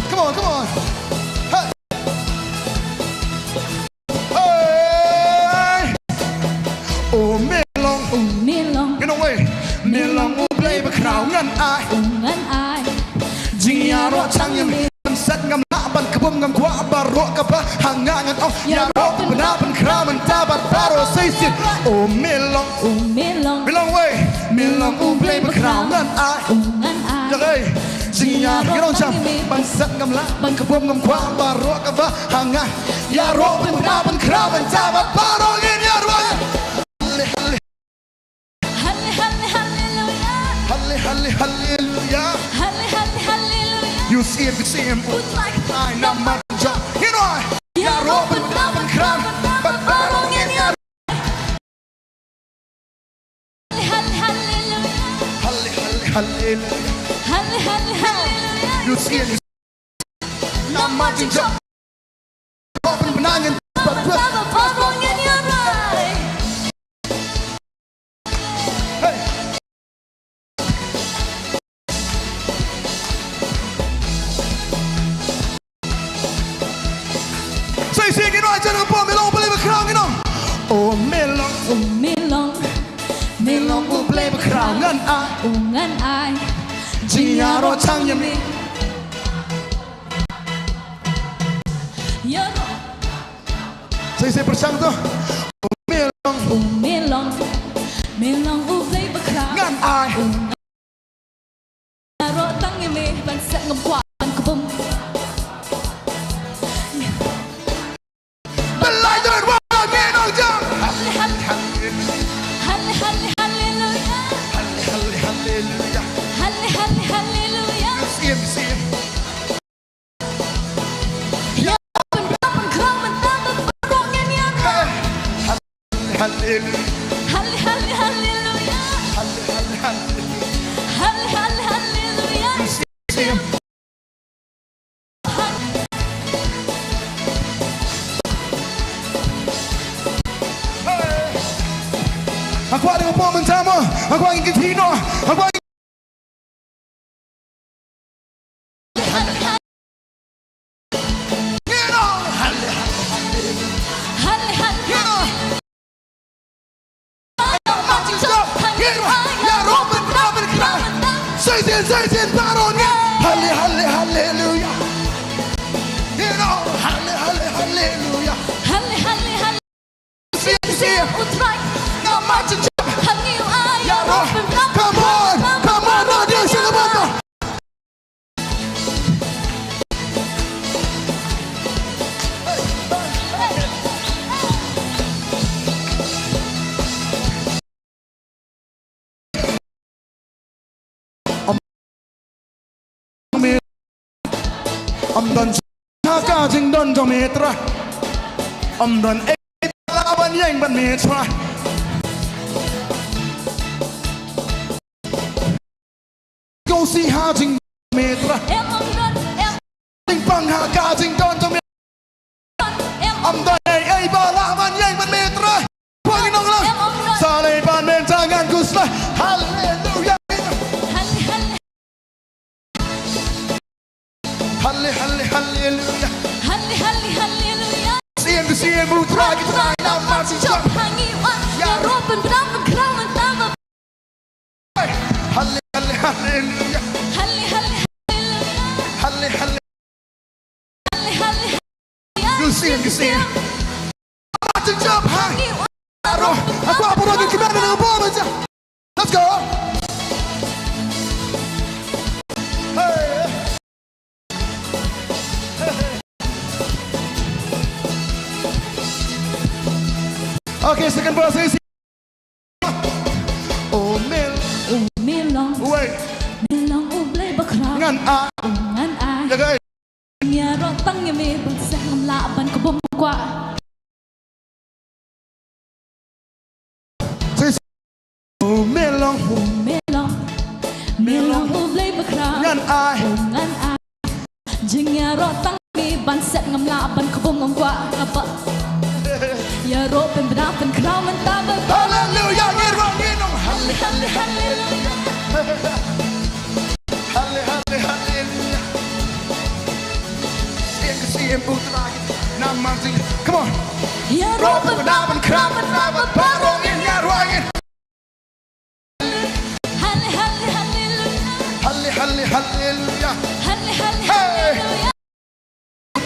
Come on, come on. Hey. Hey. Oh, me long. Oh, me long. Ngan ong wei. Me long U Blei bakhraw ngan ai. Oh, ngan ai. Jingïaroh tang ïa me. Ban set ngam lah ban kbum ngam kwah baroh kaba ha nga ngan ong. Ïaroh pynbna pynkhraw mynta bad baroh shisien. Oh, me long. Oh, me long. Me long wei. Me long U Blei bakhraw ngan ai. Oh, ngan ai. Ïa kei. Jingïaroh tang ïa me. Ban set ngam lah ban kbum ngam kwah baroh kaba ha nga. Ïaroh pynbna pynkhraw mynta bad baroh ngin ïaroh. Halle, halle. Halle, halle, halleluia. Halle, halle, halleluia. Halle, halle, halleluia. You see him, you see him. Put like ai namar ja. You know, ïaroh pynbna pynkhraw bad baroh ngin ïaroh. Halle, halle, halleluia. Halle, halle, halleluia. Halle, halle, halleluia. You see him, you see him. Namar jingjop. Open benangin. Hey. Say, say, you know, I tell you, boy, me long, believe a crown, you know. Oh, me long. Oh, me long. Me long, oh, believe a crown, ngan ai. Oh, ngan ai. Jingïaroh tang ïa me. Ïaroh. Sa ïa pyrshang to. Oh, me long. Oh, me long. Me long U Blei bakhraw. Ngan ai. Oh, ïaroh tang ïa me ban seh ngam kwah ban kbum. Believe it, what I mean, oh, jump. Halle, halle, halle. Halle, halle, halleluia. Halle, halle, halleluia. Halle, halle, halleluia. You see him, you see him. Hallelujah. Halle, halle, halleluia. Halle, halle, halle. Halle, halle, halleluia. Hey. Hakwah dang pom menjamo. Hakwah ngi kiti no. Hakwah Say it, say it, say it, baroh ngi. Halle, halle, halleluia. You know, halle, halle, halleluia. Halle, halle, halle. Sing, sing. Come on, come on, no, this is the one. Ym don ha ka jingdon jong me Trai. Ym don ei ba lah ban ïeng bad me Trai. Khublei ha jingdon me Trai. Ym don, ym don. Jingpang ha ka jingdon jong me. Ym don ei ei ba lah ban ïeng bad me Trai. Pang nong lang. Sa lei ban men jangan kusla. Haleluya. Halle, halle, halleluya. Halle, halle, halleluya. Sing, sing, mu Trai, Trai, namar jingjop ha ngi wan. Ïaroh pynbna pynkhraw mynta ba. Halle, halle, halleluya. Halle, halle, halleluya. Halle, halle. Halle, halle, halleluya. You sing, you sing. Jingjop ha ngi wan. Ïaroh. Hakwah baroh ngin kmen na ka bor ba jia. Let's go. Hey. Okay, second verse is. Oh, me long. Oh, me long. Wait. Me long U Blei bakhraw. Ngan ai. Oh, ngan ai. Ïa kei. Ïaroh tang ïa me ban seh ngam lah ban kbum kwah. Sis. Oh, me long. Oh, me long. Me long U Blei bakhraw. Ngan ai. Oh, ngan ai. Jingïaroh tang ïa me Ban set ngam lah ban kbum ngam kwah kaba. Ïaroh pynbna pynkhraw mynta ba. Haleluya, ngi ruh ngi nong. Hale, hale, haleluya. Hale, hale, haleluya. Sing, sing, putra. Namar sing. Come on. Ïaroh pynbna pynkhraw mynta ba baroh ngin ïaroh ngin. Hale, hale, haleluya. Hale, hale, haleluya. Hale, hale, haleluya.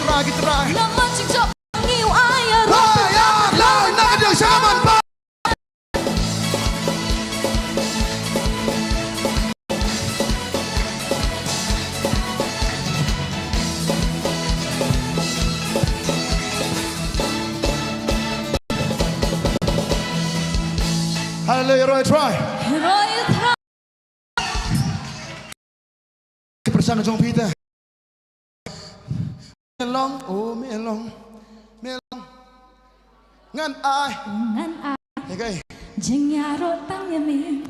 Trai, trai. Namar jingjop ngi u ai ïaroh. Wah, ïa, la, na ka ding sha man ba. Haleluya, ïaroh trai. Ïaroh trai. Ki pyrshang jong phi te. Me long, oh, me long, me long. Ngan ai. Ngan ai. Okay. Jingïaroh tang ïa me.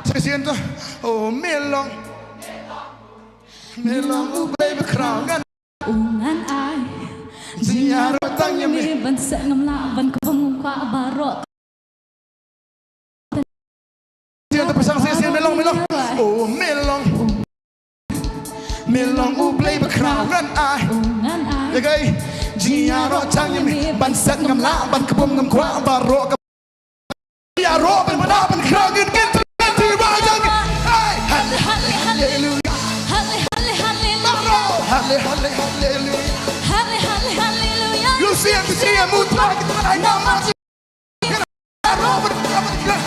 Shisien to. Oh, me long. Me long u Blei bakhraw ngan. U ngan ai. Jingïaroh tang ïa me. Ban set ngam lah ban kbum ngam kwah baroh. Shisien to pyrshang shisien, me long, me long. Oh, me long. Me long u Blei bakhraw ngan ai. U ngan ai. Ïa kai. Jingïaroh tang ïa me. Ban set ngam lah ban kbum ngam kwah baroh. Ïaroh pynbna pynkhraw ngin ngin ngin ngin. Hey, hale, hale, haleluya. Hale, hale, haleluya. Hale, hale, haleluya. Hale, hale, haleluya. Ïa shisien, ïa shisien, mut trai, trai, namar. Ïaroh pynbna pynkhraw.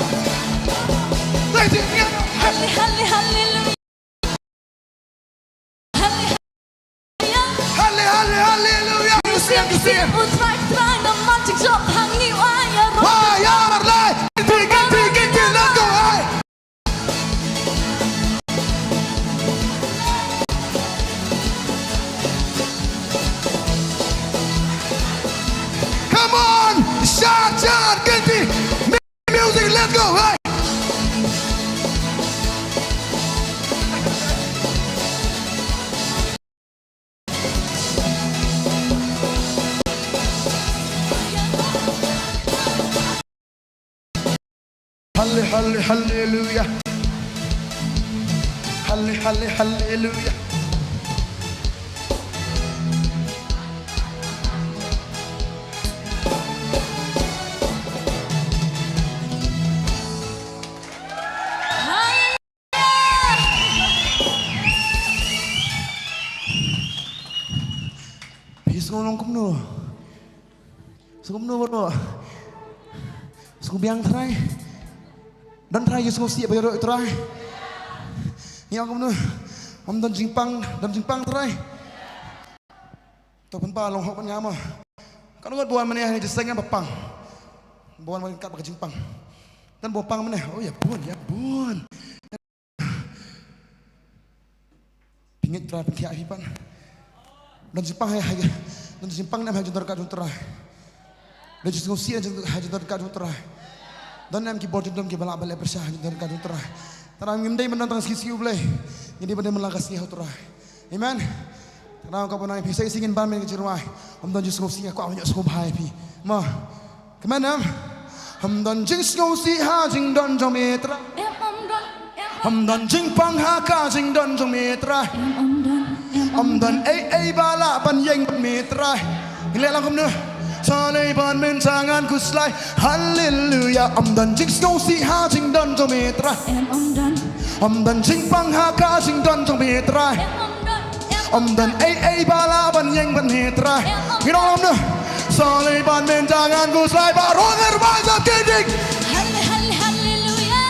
Hale, hale, haleluya. Hale, hale, haleluya. Ïa shisien, ïa shisien. U trai, trai, namar jingjop ha ngi u ai ïaroh. Wah, ïa mar lai. Ginti, ginti, ginti, let's go, hey. Come on, shot, shot, ginti. Music, let's go, hey! Hale, hale, haleluya. Hale, hale, haleluya. Phi sngew long kumno? Sngew kumno baroh? Sngew biang Trai? Don Trai, ïa sngew sih ba ïaroh Trai. Ngi ong kumno? Ym don jingpang, don jingpang Trai. To pynba long hok ban nga mo. Kan ngot ba wan mynne ha jingïaseng ba pang. Ba wan mynne kat ba ka jingpang. Don ba pang mynne. Oh ïa bun, ïa bun. Pynngeit Trai pynkhiah phi pat. Don jingpang ha, ha, don jingpang ne em ha jingdon ka jong Trai. Don jingsngewsih ha jingdon ka jong Trai. Don ne em ki bor jingdon kiba lah ban leh pyrshah ha jingdon ka jong Trai. Tang ngim dei ban don tang sngi sngi U Blei. Ngi dei ban don man la ka sngi ha u Trai. Amen. Tang ka ban nang phi sa ïa sngewsih ban mih ka jingrwai. Ym don jingsngewsih, nga kwah ban ïohsngew bha ïa phi. Mo. Kmen em? Ym don jingsngewsih ha jingdon jong me Trai. Em, ym don, em, ym don jingpang ha ka jingdon jong me Trai. Em, ym don, em, ym don ei ei ba lah ban ïeng bad me Trai. Ngi leh lang kumno? Sa lei ban mynta ngan khuslai. Haleluya. Ym don jingsngewsih ha jingdon jong me Trai. Em, ym don. Ym don jingpang ha ka jingdon jong me Trai. Em, ym don. Ym don ei ei ba lah ban ïeng bad me Trai. Ngi ong kumno? Sa lei ban mynta ngan khuslai baroh ngi ruh ban sa kyndiah. Hale, hale, haleluya.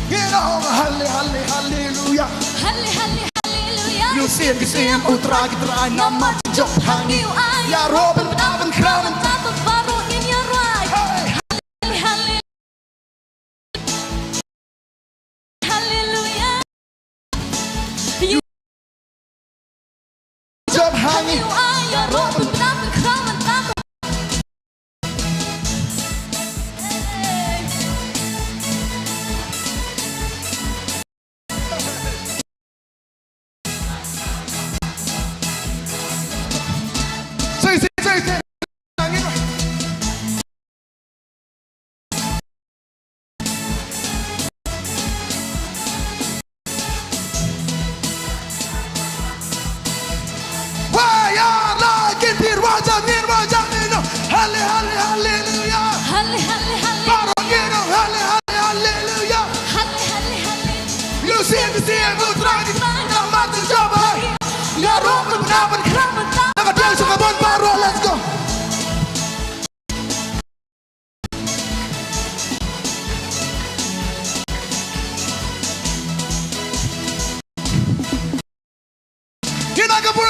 Ngi ong hale, hale, haleluya. Hale, hale, haleluya. Ïa sien ki sien U Trai ki trai namar jop ha ngi. Ïaroh pynbna pynkhraw mynta baroh ngin ïaroh. Hey. Hale, hale. Haleluya. Jop ha ngi.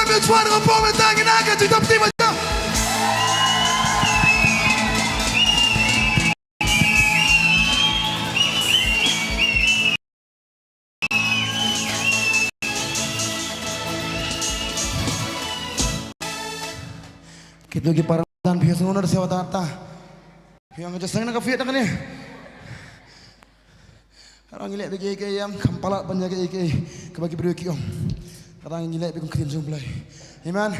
Ïa Trai ka por mynta, ngin ai ka jingtap ti ba jam. Kito ki para dan phi sngewbha sngewbha ta. Phi ong ka jingïaseng na ka fiat na kane. Ka dang ngi leh bad kiei kiei, ym kham palat ban ïa kiei kiei kaba ki briew ki ong. Ka dang ngi leh bad kum ktien jong U Blei. Amen.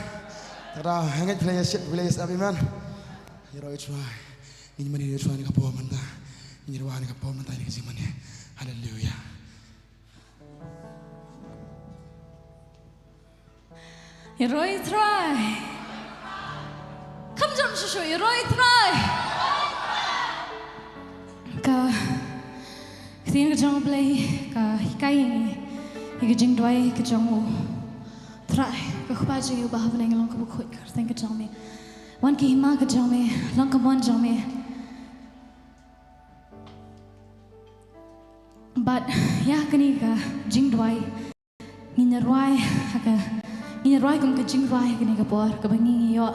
Ka dang hangne phi la ïa shit, phi la ïa sap, amen. Ïaroh ïa Trai. Ngin mane ïa Trai ha kane ka por mynta. Ngin ïaroh ha kane ka por mynta ïa ka jingmane. Haleluya. Ïaroh ïa Trai. Kham jam shuh shuh, ïaroh ïa Trai. Ka ktien ka jong U Blei ka hikai ïa ngi ïa ka jingduwai ka jong U Trai. Ko Kpa jong ngi uba ha bneng, long kaba khuid ka kyrteng ka jong me. Wan ka hima ka jong me, long ka mon jong me. Bad ïa kane ka jingduwai ngin ïa rwai ha ka, ngin ïa rwai kum ka jingrwai ha kane ka por kaba ngi ïoh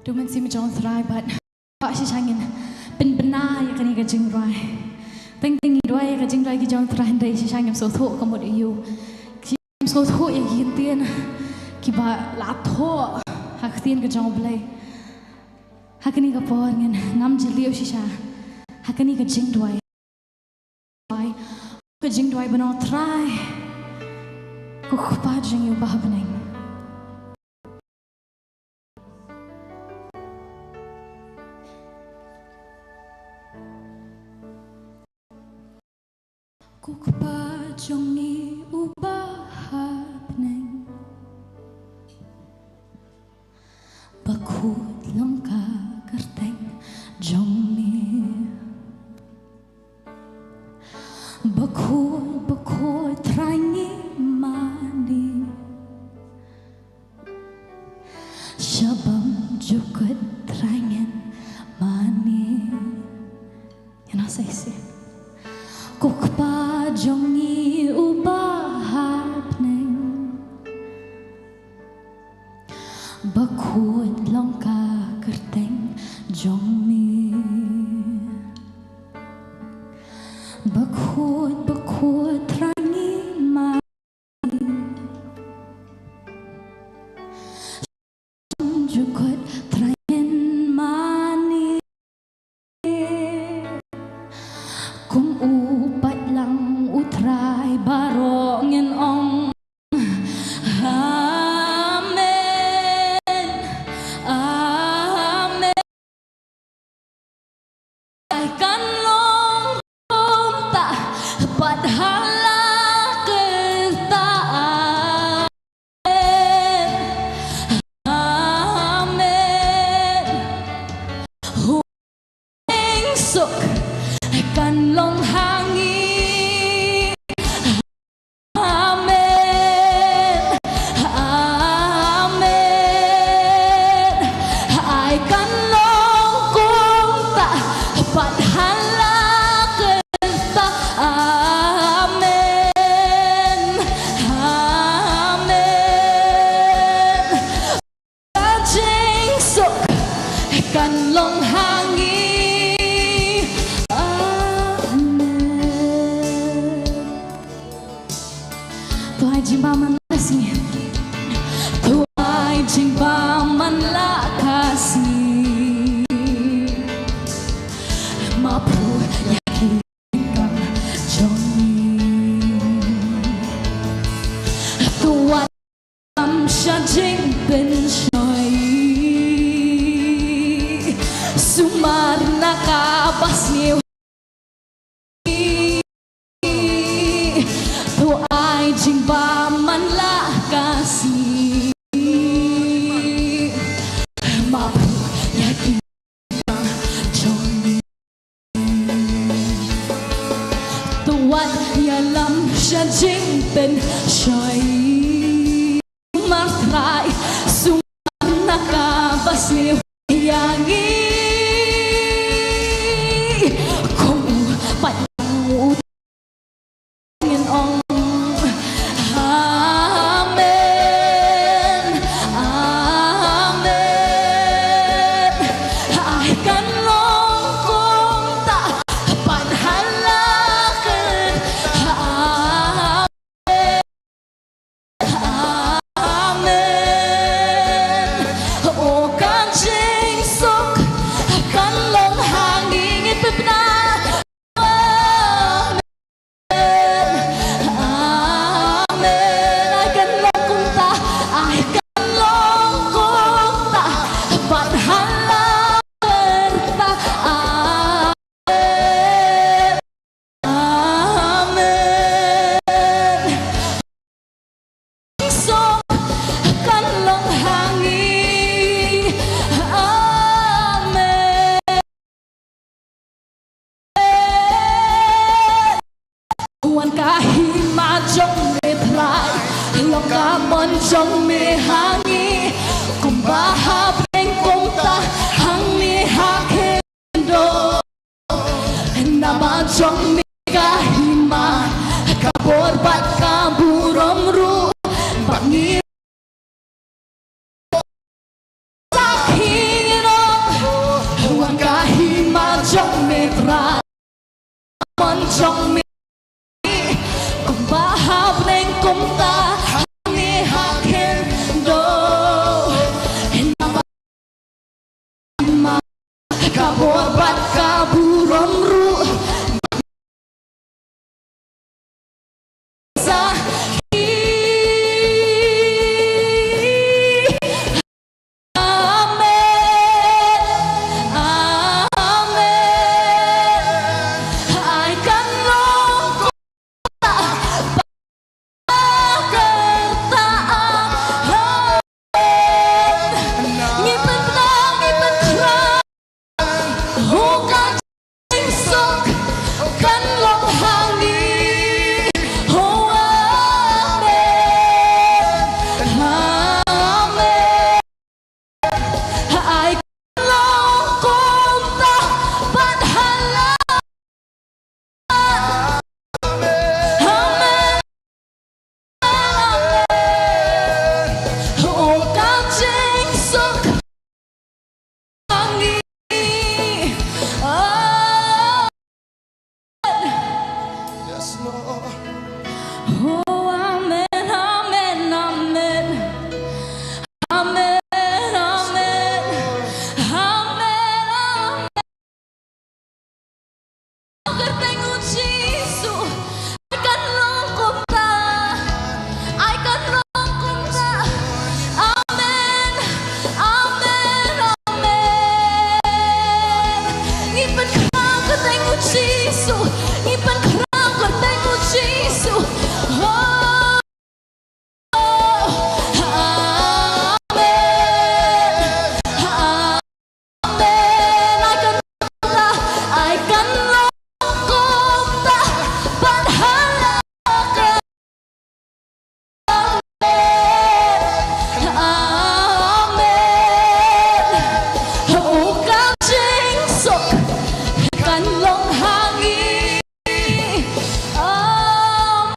da U Mynsiem jong U Trai bad ba shisha ngin pynbna ïa kane ka jingrwai. Teng teng ngi duwai ïa ka jingduwai ka jong U Trai hynrei shisha ngim sngewthuh ka mut aïu. Ngim sngewthuh ïa ki ktien kiba la thoh ha ka ktien ka jong U Blei. Ha kane ka por ngin ngam jylliew shisha ha kane ka jingduwai. Ka jingduwai ban ong Trai, ko Kpa jong ngi uba ha bneng. Ko Kpa jong ngi uba ha bneng. Bakhuid long ka kyrteng jong me. Bakhuid, bakhuid Trai ngi mane. Sha bymjukut Trai ngi mane. Ïa na sa shisien. Ko Kpa jong ngi uba ha bneng. Bakhuid long ka kyrteng jong me. Bakhuid, bakhuid Trai ngi mane. Jukut Trai ngi mane. Kum u paidlang U Trai baroh ngin ong. Amen. Amen. Ai kan long kumta bad ha la kyrta. Amen. Amen. Suk kan long ha ngi. Amen. Amen. Ai kan long kumta bad ha la kyrta. Amen. Amen. Ka jingsuk kan long ha ngi. Amen. To ai jingbam man la ka sngi. To ai jingbam man la ka sngi. Ma phu ya ki ka jong ngi. To ai Lam sha jingpynshoi. Sumar na kaba sniew. To ai jingbam man la ka sngi. Ma phu ya ki jong ngi. To wat ïalam sha jingpynshoi. Mar Trai, sumar na kaba sniew ïa ngi. Kum u paidlang U Trai ngin ong. Amen. Ka mon jong me ha ngi, kumba ha bneng kumta hangne ha khyndew. Namar jong me ka hima, ka bor bad ka burom ruh, ba ngi sakhi ngi nong, wan ka hima jong me Trai. Mon jong me, kumba ha bneng kumta hangne ha khyndew. Namar ka bor bad ka burom ruh, sakhi. Amen. Amen. Ai kan long kumta, ba kata. Amen. Ngi pynbna, ngi pynkhraw. Ho ka jingsuk kan long ha ngi. Ho, amen. Amen. Ai kan long kumta bad ha la. Amen. Amen. Oh, ka jingsuk. Amen. Yes, Lord. Oh, amen, amen, amen. Amen, amen. Amen, amen. Kyrteng U Jisu, ai kan long kumta. Ai kan long kumta. Amen. Amen. Amen. Ngi pynkhraw kyrteng U Jisu. Ngi pynkhraw kyrteng U Jisu. Oh. Amen. Amen. Ai kan long kumta, ai kan long kumta bad ha la ka. Amen. Amen. Oh, ka jingsuk kan long ha ngi. Amen.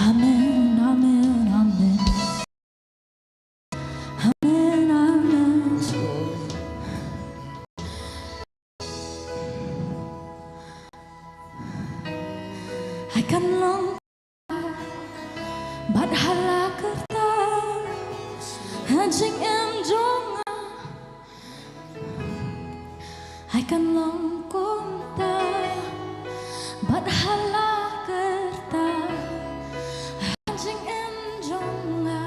Amen, amen, amen. Amen, amen. Ai kan long bad ha la ka rta ha jingim jong nga. Ai kan long kumta bad ha la ka rta ha jingim jong nga.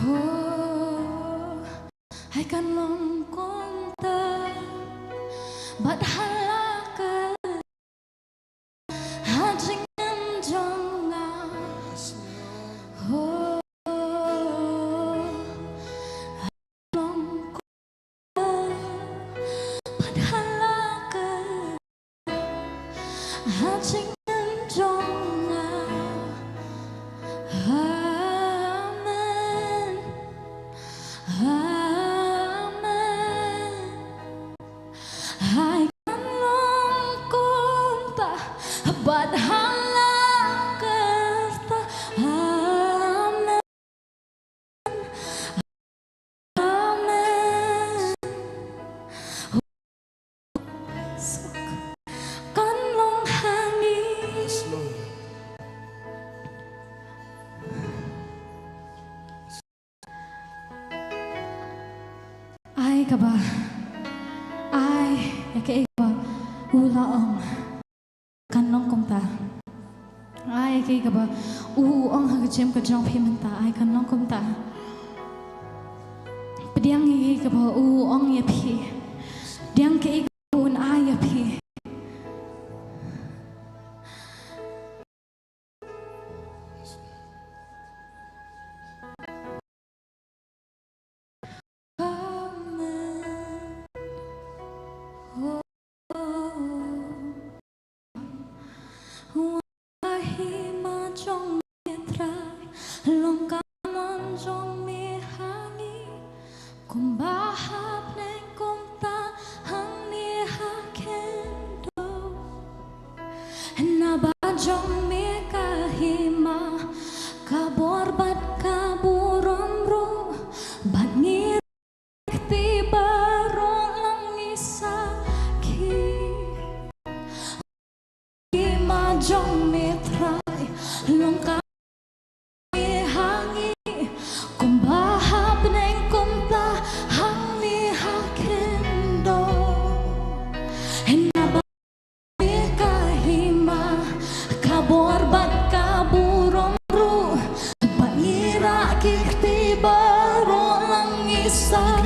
Oh, ai kan long kumta bad ha la ka ha jingim jong nga. Oh, long kumta bad ha la ka ha jingim jong nga. Amen. Amen. Ai kan long kumta bad ha la ka rta. Amen. Amen. Kan long ha ngi. Ai kaba, ai ïa kaei kaba u la ong, kan long kumta. Ai ïa kaei kaba u ong ha ka jingim ka jong phi mynta, ai kan long kumta. Pdiang ïa kaei kaba u ong ïa phi. Pdiang kaei kaba un ai ïa phi.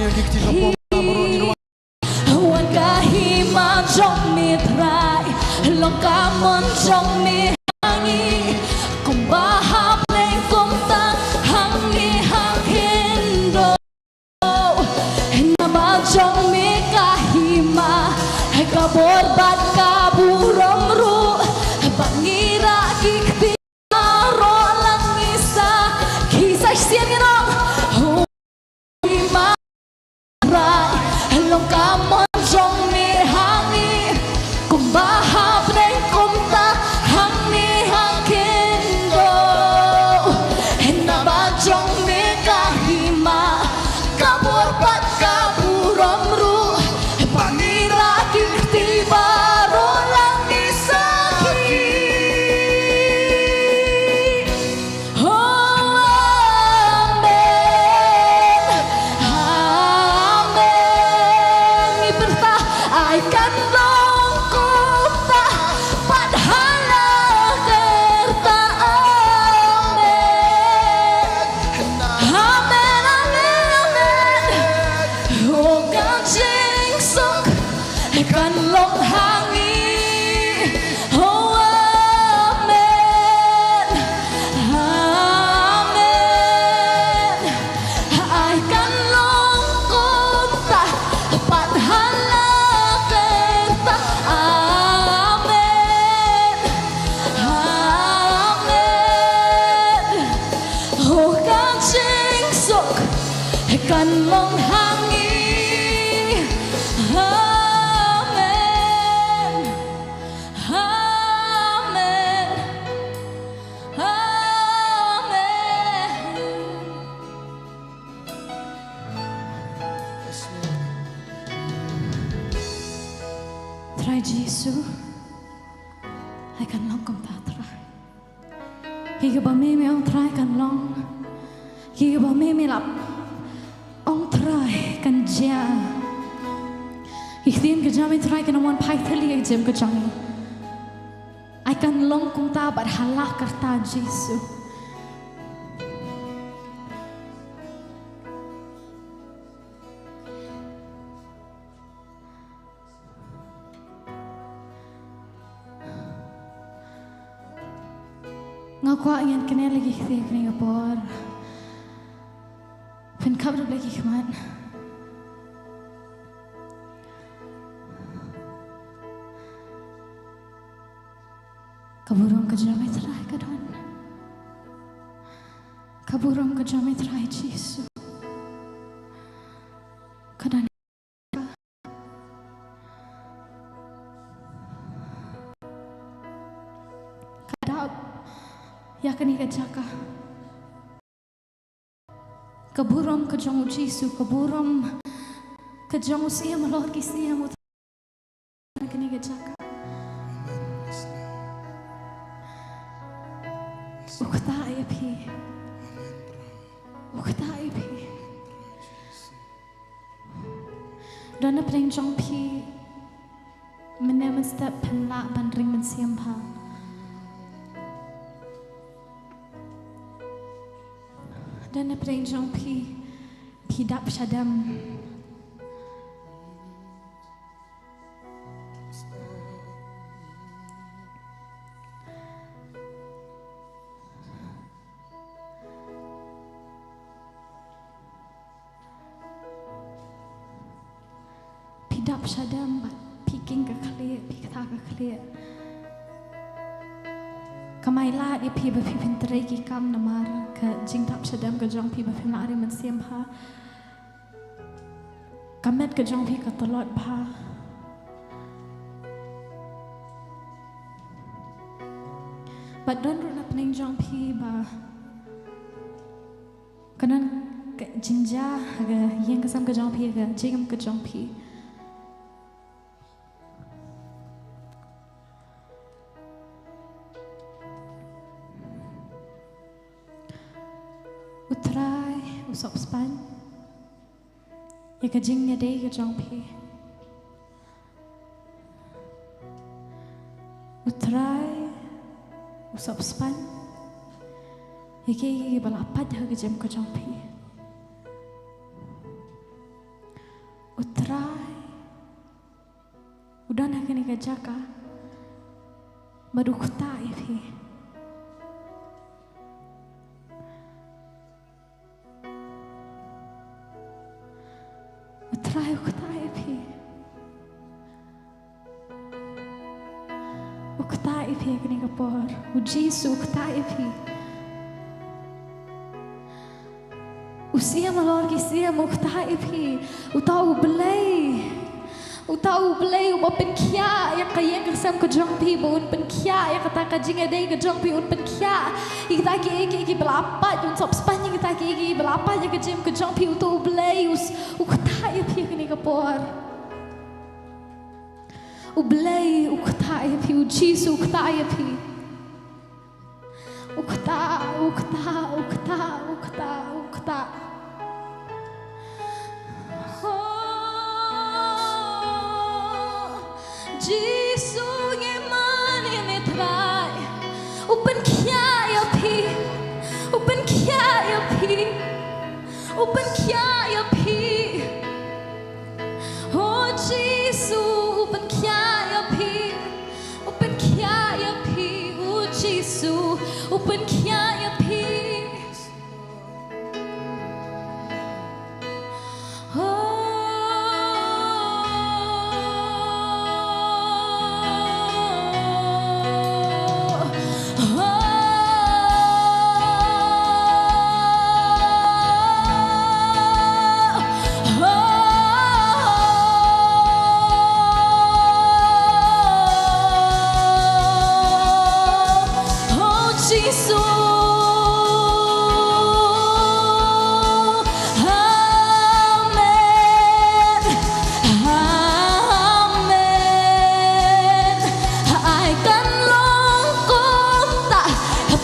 Wan ka hima jong me Trai, long ka mon jong me ha ngi, kumba ha bneng kumta hangne ha khyndew. Naba jong me ka hima, ka bor bad ka burom ruh, bad ngi rah ki kti baroh lang ngi sakhi. Sa shisien ngi ong, hima Trai, long ka mon jong me ha ngi, kumba ha bneng kumta hangne ha khyndew. Naba jong me ka hima, ka bor bad ka burom ruh, ba ngi rah ki kti baroh lang ngi sakhi. Oh, amen. Amen. Ngi pyrta, ai kan long kumta pat ha la karta. Amen. Amen, amen, amen. Oh, ka jingsuk kan long ha ngi. Oh, amen. Amen. Ai kan long kumta pat ha la karta. Amen. Amen. Oh, ka jingsuk kan long ha ngi. Amen. Amen. Amen. Trai Jisu, ai kan long kumta Trai. Hi kaba me me ong Trai kan long. Hi kaba me me la ong Trai kan jia. Ki ktien ka jong me Trai kan wan phai thylli ha ka jem ka jong ngi. Ai kan long kumta bad ha la karta Jisu. Nga kwah ngan kane lagi kti kane ka por. Pynkhap ruh lagi khmat. Ka burom ka jong me Trai ka don. Ka burom ka jong me Trai Jisu. Ka don. Ka dap ïa kane ka jaka. Ka burom ka jong u Jisu, ka burom ka jong u Siem halor ki siem, u kane ka jaka. U kta ïa phi. U kta ïa phi. Don na pdeng jong phi mynne mynstep phin lah ban ring mynsiem bha. Don na pdeng jong phi, phi dap shadem. Phi dap shadem bad phi king ka khlieh, phi kta ka khlieh. Kamai lad ïa phi ba phi phin trei ki kam namar ka jingdap shadem ka jong phi ba phim lah ring mynsiem bha. Ka met ka jong phi ka tlot bha. Bad don ruh na pdeng jong phi ba ka don ka jingjia ha ka ïing ka sem ka jong phi, ha ka jingim ka jong phi. U Trai u sop spaiñ ïa ka jingïadei ka jong phi. U Trai u sop spaiñ ïa kiei kiei ba la pait ha ka jingim ka jong phi. ka jaka. Bad u ktah ïa phi. U Trai u ktah ïa phi. U ktah ïa phi ha kane ka por. U Jisu u ktah ïa phi. U Siem halor ki siem u ktah ïa phi. Uta U Blei. Uta U Blei uba pynkhiah ïa ka ïing ka sem ka jong phi, ba un pynkhiah ïa kata ka jingïadei ka jong phi, un pynkhiah ïa kita kiei kiei kiba la pait, un sop spah ïa kita kiei kiei kiba la pait ïa ka jingim ka jong phi. Uta U Blei u s-, u ktah ïa phi ha kane ka por. U Blei u ktah ïa phi, u Jisu u ktah ïa phi. U ktah, u ktah, u ktah, u ktah, u ktah. Oh, Jisu ngi mane me Trai. U pynkhiah ïa phi. U pynkhiah ïa phi. U pynkhiah ïa phi. Oh Jisu, u pynkhiah ïa phi. U pynkhiah ïa phi, oh Jisu, u pynkhiah ïa phi. Oh, oh, oh, oh, Jisu. Amen. Amen. Ai kan long kumta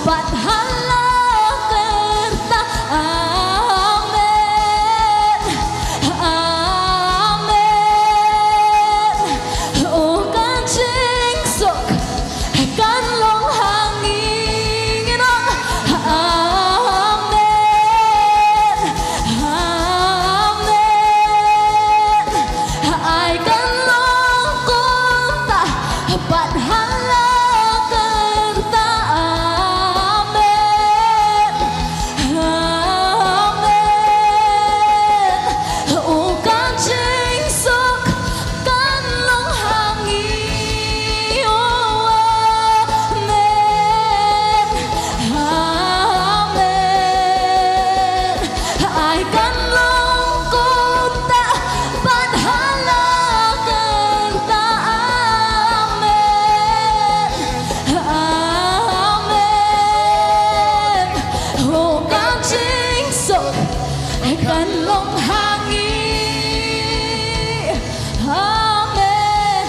bad ha la ka rta. Amen. Amen. Oh, ka jingsuk kan long ha ngi. Amen. Amen. Ai kan long kumta bad ha la ka rta. Amen. Amen. Oh, ka jingsuk kan long ha ngi. Oh, amen. Amen. Ai kan long kumta bad ha la ka rta. Amen. Amen. Oh, ka jingsuk kan long ha ngi. Amen.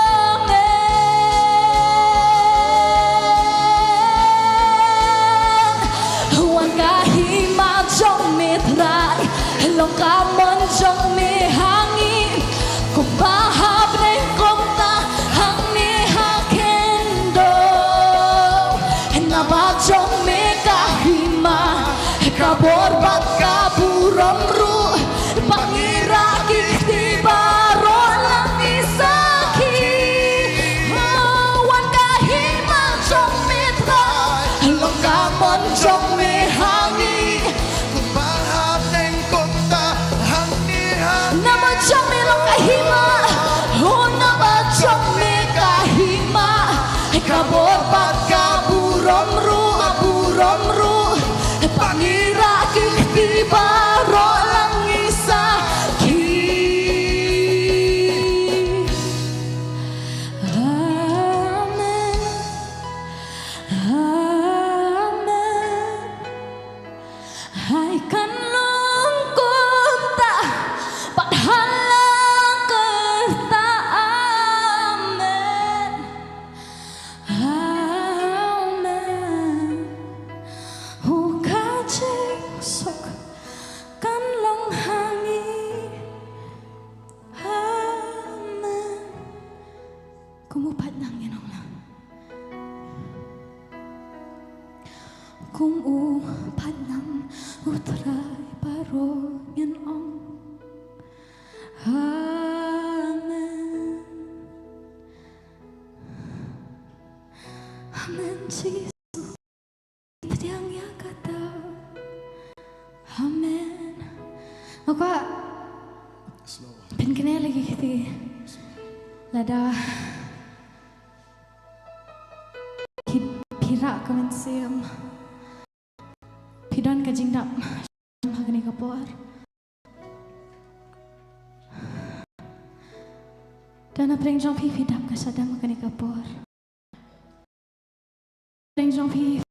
Amen. Wan ka hima jong me Trai, long ka mon jong me ha ngi, kumba ha bneng kumta hangne ha khyndew. Naba jong me ka hima, ka bor bad ka burom ruh, ba ngi rah ki kti baroh lang ngi sakhi. Oh, wan ka hima jong me Trai, long ka mon jong me ha ngi. Kumba ha bneng kumta hangne ha. Naba jong me long ka hima. Oh, naba jong me ka hima, ka bor bad ka burom ruh, burom ruh, ba ngi rah ki kti baroh lang ngi sakhi. Amen. Amen. Ai kan long kumta bad ha la ka rta. Amen. Amen. Oh, ka jingsuk kan long ha ngi. Amen. Kum u paid nam ngin ong lang. Kum u paid nam U Trai baroh ngin ong. Pynkynmaw lagi kti. Lada ki pyrshah ka mynsiem, phi don ka jingdap ha kane ka por. Don na pdeng jong phi phi dap ka shadem ha kane ka por. Pdeng jong phi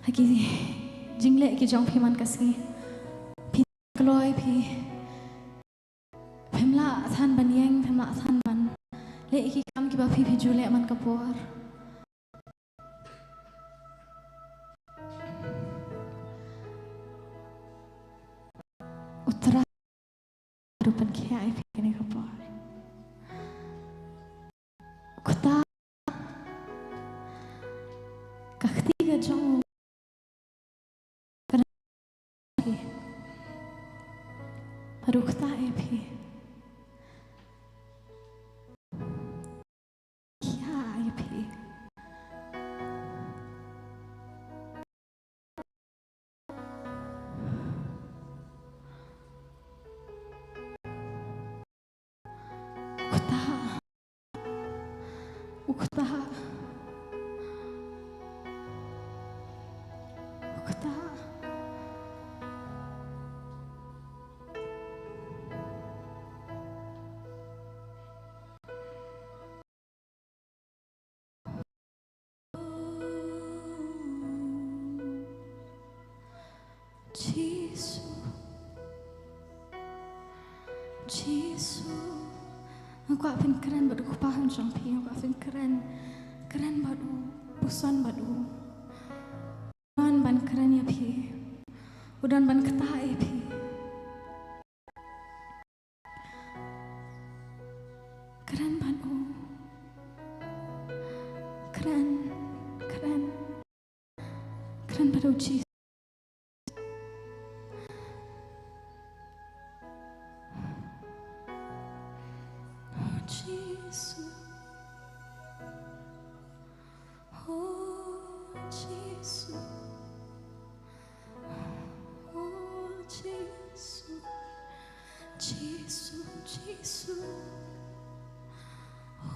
ha ki jingleh ki jong phi man ka sngi. Phi kloi phi. Phim lah than ban ïeng, phim lah than ban leh ki kam kiba phi phi ju leh man ka por. U Trai ruh pynkhiah ïa phi kane ka por. Kata ka kti ka jong u ka phi. Ruh kata ïa phi. Ïa, ïa phi. Kata. Ukta. Ukta. Jisu. Jisu. Nga kwah phin kren bad u Kpa ha jong phi, nga kwah phin kren. Kren bad u, puson bad u. U don ban kren ïa phi. U don ban kta ïa phi. Kren bad u. Kren, kren. Kren bad u Jisu. Oh, Jisu. Oh, Jisu. Oh, Jisu. Jisu, Jisu.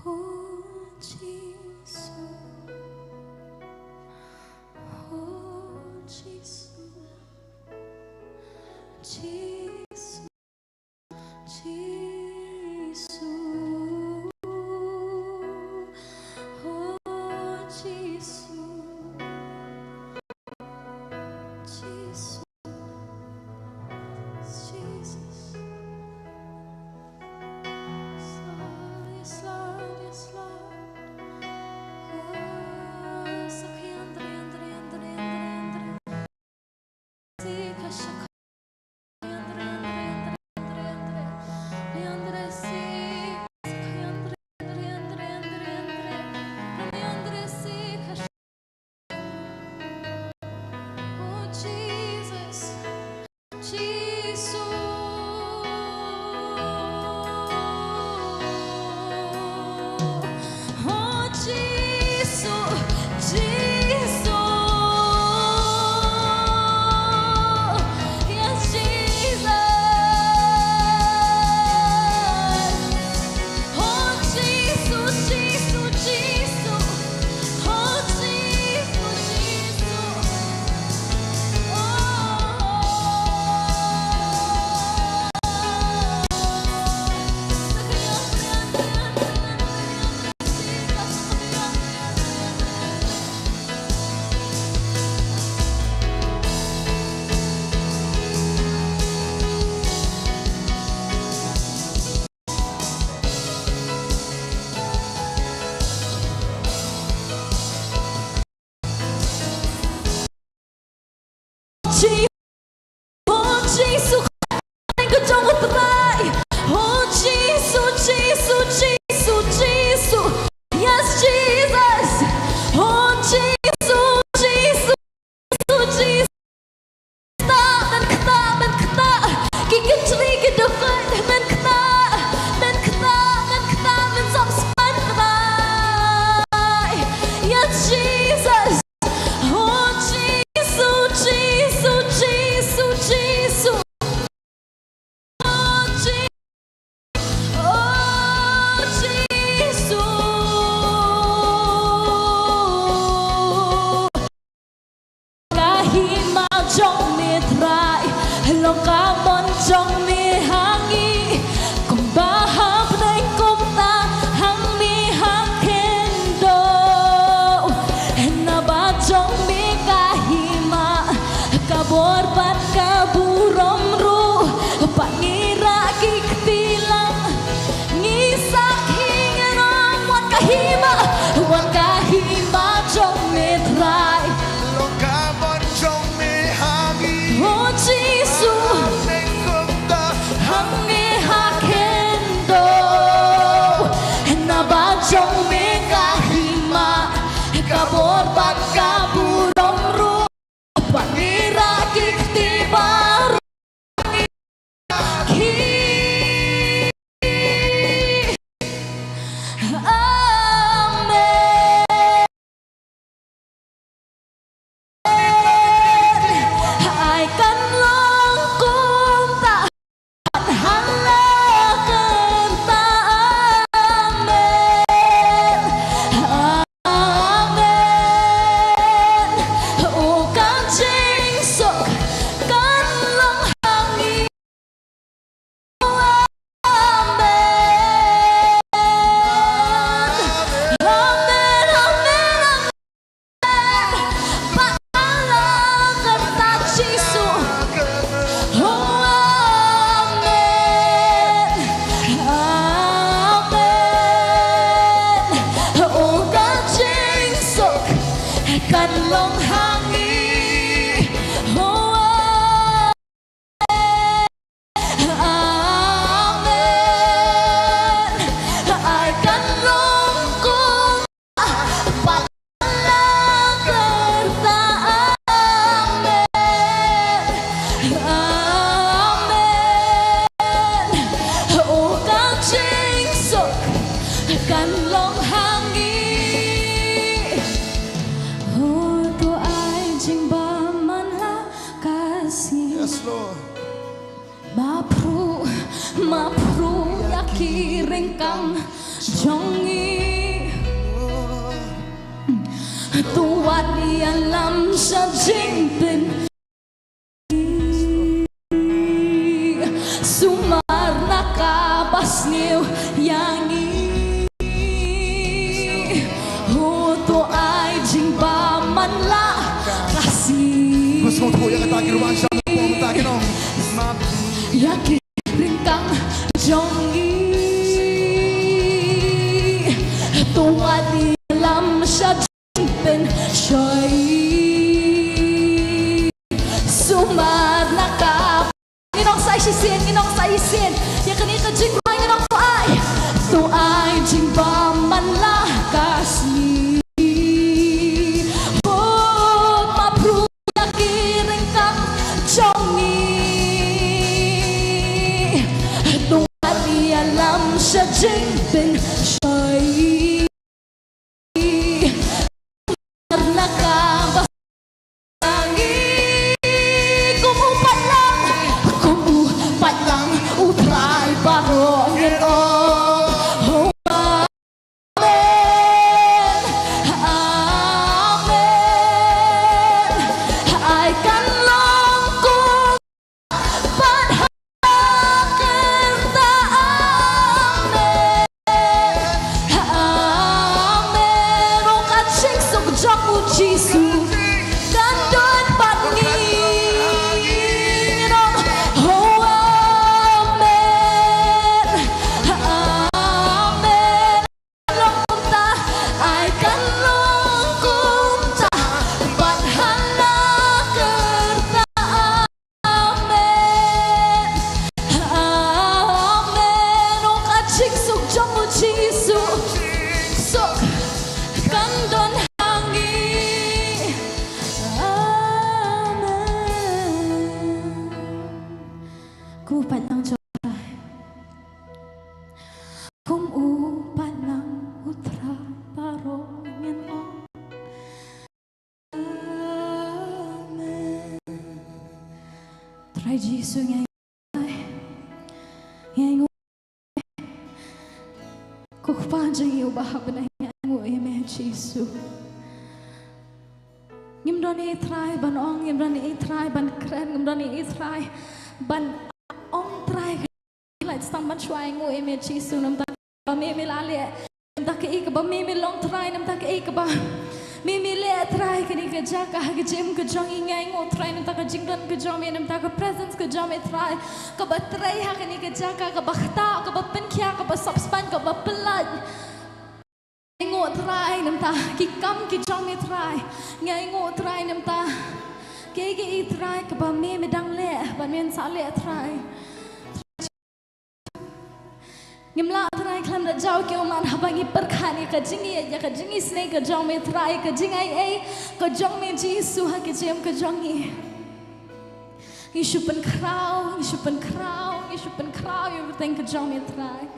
Oh, Jisu. Oh, Jisu. Jisu. Jisu. Oh, Jisu. Jisu. Jesus. Yes, Lord, yes, Lord, yes, Lord. Oh, sakhi andre, andre, andre, andre, andre. Si kashak. Andre, andre, andre, andre, andre. Andre, si, sakhi andre, andre, andre, andre, andre. Andre, si kashak. Oh, Jesus. Jisu. Oh, Jisu, Jisu. Yes, Jesus. Oh, Jisu, Jisu, Jisu. Oh, Jisu, Jisu. Oh. Jisu, oh Jisu, ka jong u Trai. Oh Jisu, Jisu, Jisu, Jisu. Yes, Jesus. Oh Jisu, Jisu, Jisu, Jisu. Kta, men kta, men kta. Ki kynjri ki dkhot, men kta, men kta, men kta, men sop span kta. Yes, Jesus. Oh, Jisu, Jisu, Jisu, Jisu. Map ruh ïa ki ryngkang jong ngi. To wat ïalam sha jingpyni. Sumar na kaba sniew ïa ngi. Ho to ai jingbymman la ka sngi. Ïa ki ryngkang jong ngi. To wat ïalam sha jingpynshoi. Sumar na ka. Ngin ong sa shisien, ngin ong sa shisien. Ïa kane ka jingduwai ngin ong to ai. To ai jingbymman la ka sngi. Bud map ruh ïa ki ryngkang jong ngi. To wat ïalam sha jingpynshoi. Na kaba sangeh kum u patlang, kum u patlang, U Trai baroh ngin ong. Amen. Amen. Ai kan long kum pat ha kyrta. Amen. Amen. Oh, ka jingsuk jong u Jisu kan don bad ngi. Oh, amen. Amen. Long kumta, ai kan long kumta bad ha la kyrta. Amen. Amen. Oh, ka jingsuk jong u Jisu. Suk kan don ha ngi. Amen. Kum u patlang jong U Trai. Kum u patlang U Trai baroh ngin ong. Amen. Trai Jisu ngi ai. Ngi ainguh. Ko Kpa jong ngi uba ha bneng, ngi ainguh ïa me Jisu. Ngim don ei Trai ban ong, ngim don ei Trai ban kren, ngim don ei Trai ban ong Trai. Lait tang ban shu ainguh ïa me Jisu, namar ba me me la leh, namar kaei kaba me me long Trai, namar kaei kaba me me leh Trai, kane ka jaka ha ka jingim ka jong ngi, ngi ainguh Trai namar ka jingdon ka jong me, namar ka presence ka jong me Trai, kaba trei ha kane ka jaka, kaba ktah, kaba pynkhia, kaba sop span, kaba pyllait. Ngi ainguh Trai namar ki kam ki jong me Trai. Ngi ainguh Trai namar kiei kiei Trai kaba me me dang leh, ba men sa leh Trai. Ngim lah Trai khlem da jaw ki ummat haba ngi pyrkhat ïa ka jingïeit, ïa ka jingisynei ka jong me Trai, ka jingai ei ka jong me Jisu ha ka jingim ka jong ngi. Ngi shu pynkhraw, ngi shu pynkhraw, ngi shu pynkhraw ïa ka kyrteng ka jong me Trai.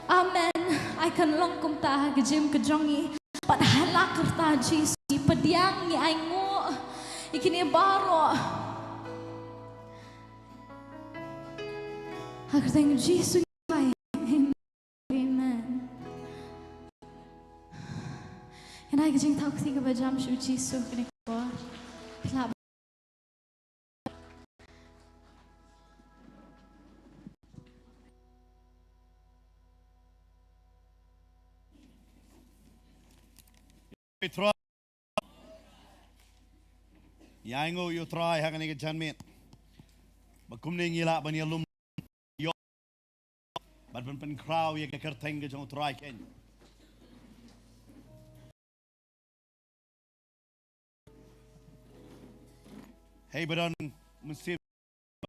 Amen. Ai kan long kumta ha ka jingim ka jong ngi. Bad ha la kyrta Jisu ngi pdiang, ngi ainguh ïa kine baroh. Ha ka kyrteng Jisu ngi ai. Amen. Ngan ai ka jingthaw kti kaba jam sha u Jisu kane ka por. Phi lah Trai. Ïa ainguh ïa u Trai ha kane ka janmiet. Ba kumne ngi lah ban ïalum ïa bad ban pynkhraw ïa ka kyrteng ka jong u Trai kein. Hei ba don mynsiem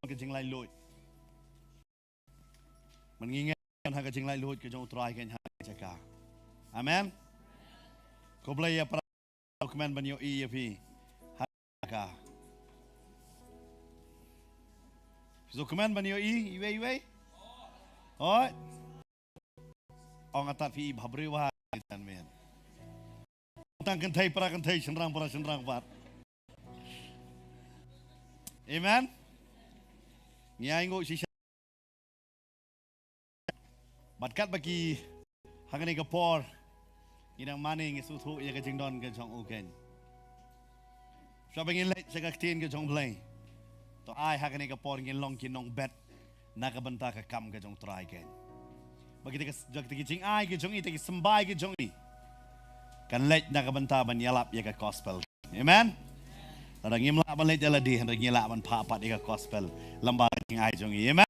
ka jinglaitluid. Mynta ngi ngeit ha ka jinglaitluid ka jong u Trai kein ha ka jaka. Amen. Khublei ïa para, kmen ban ïohi ïa phi ha ka jaka. Phi sngewkmen ban ïohi iwei iwei? Hooid. Ong atat phi i bhabriew ha ka janmiet. Tang kynthei para kynthei, shynrang para shynrang pat. Amen. Ngi ainguh shisha Bad katba ki ha kane ka por ngi dang mane ngi sngewthuh ïa ka jingdon ka jong u keiñ. Shuwa ba ngin leit sha ka ktien ka jong U Blei, to ai ha kane ka por ngin long ki nongbet na ka bynta ka kam ka jong U Trai keiñ. Ba kita ki, kita ki jingai ki jong ngi, kita ki symbai ki jong ngi kan leit na ka bynta ban ïalap ïa ka gospel. Amen. Lada ngim lah ban leit ïa lade, hynrei ngi lah ban phah pat ïa ka gospel lyngba ka jingai jong ngi. Amen.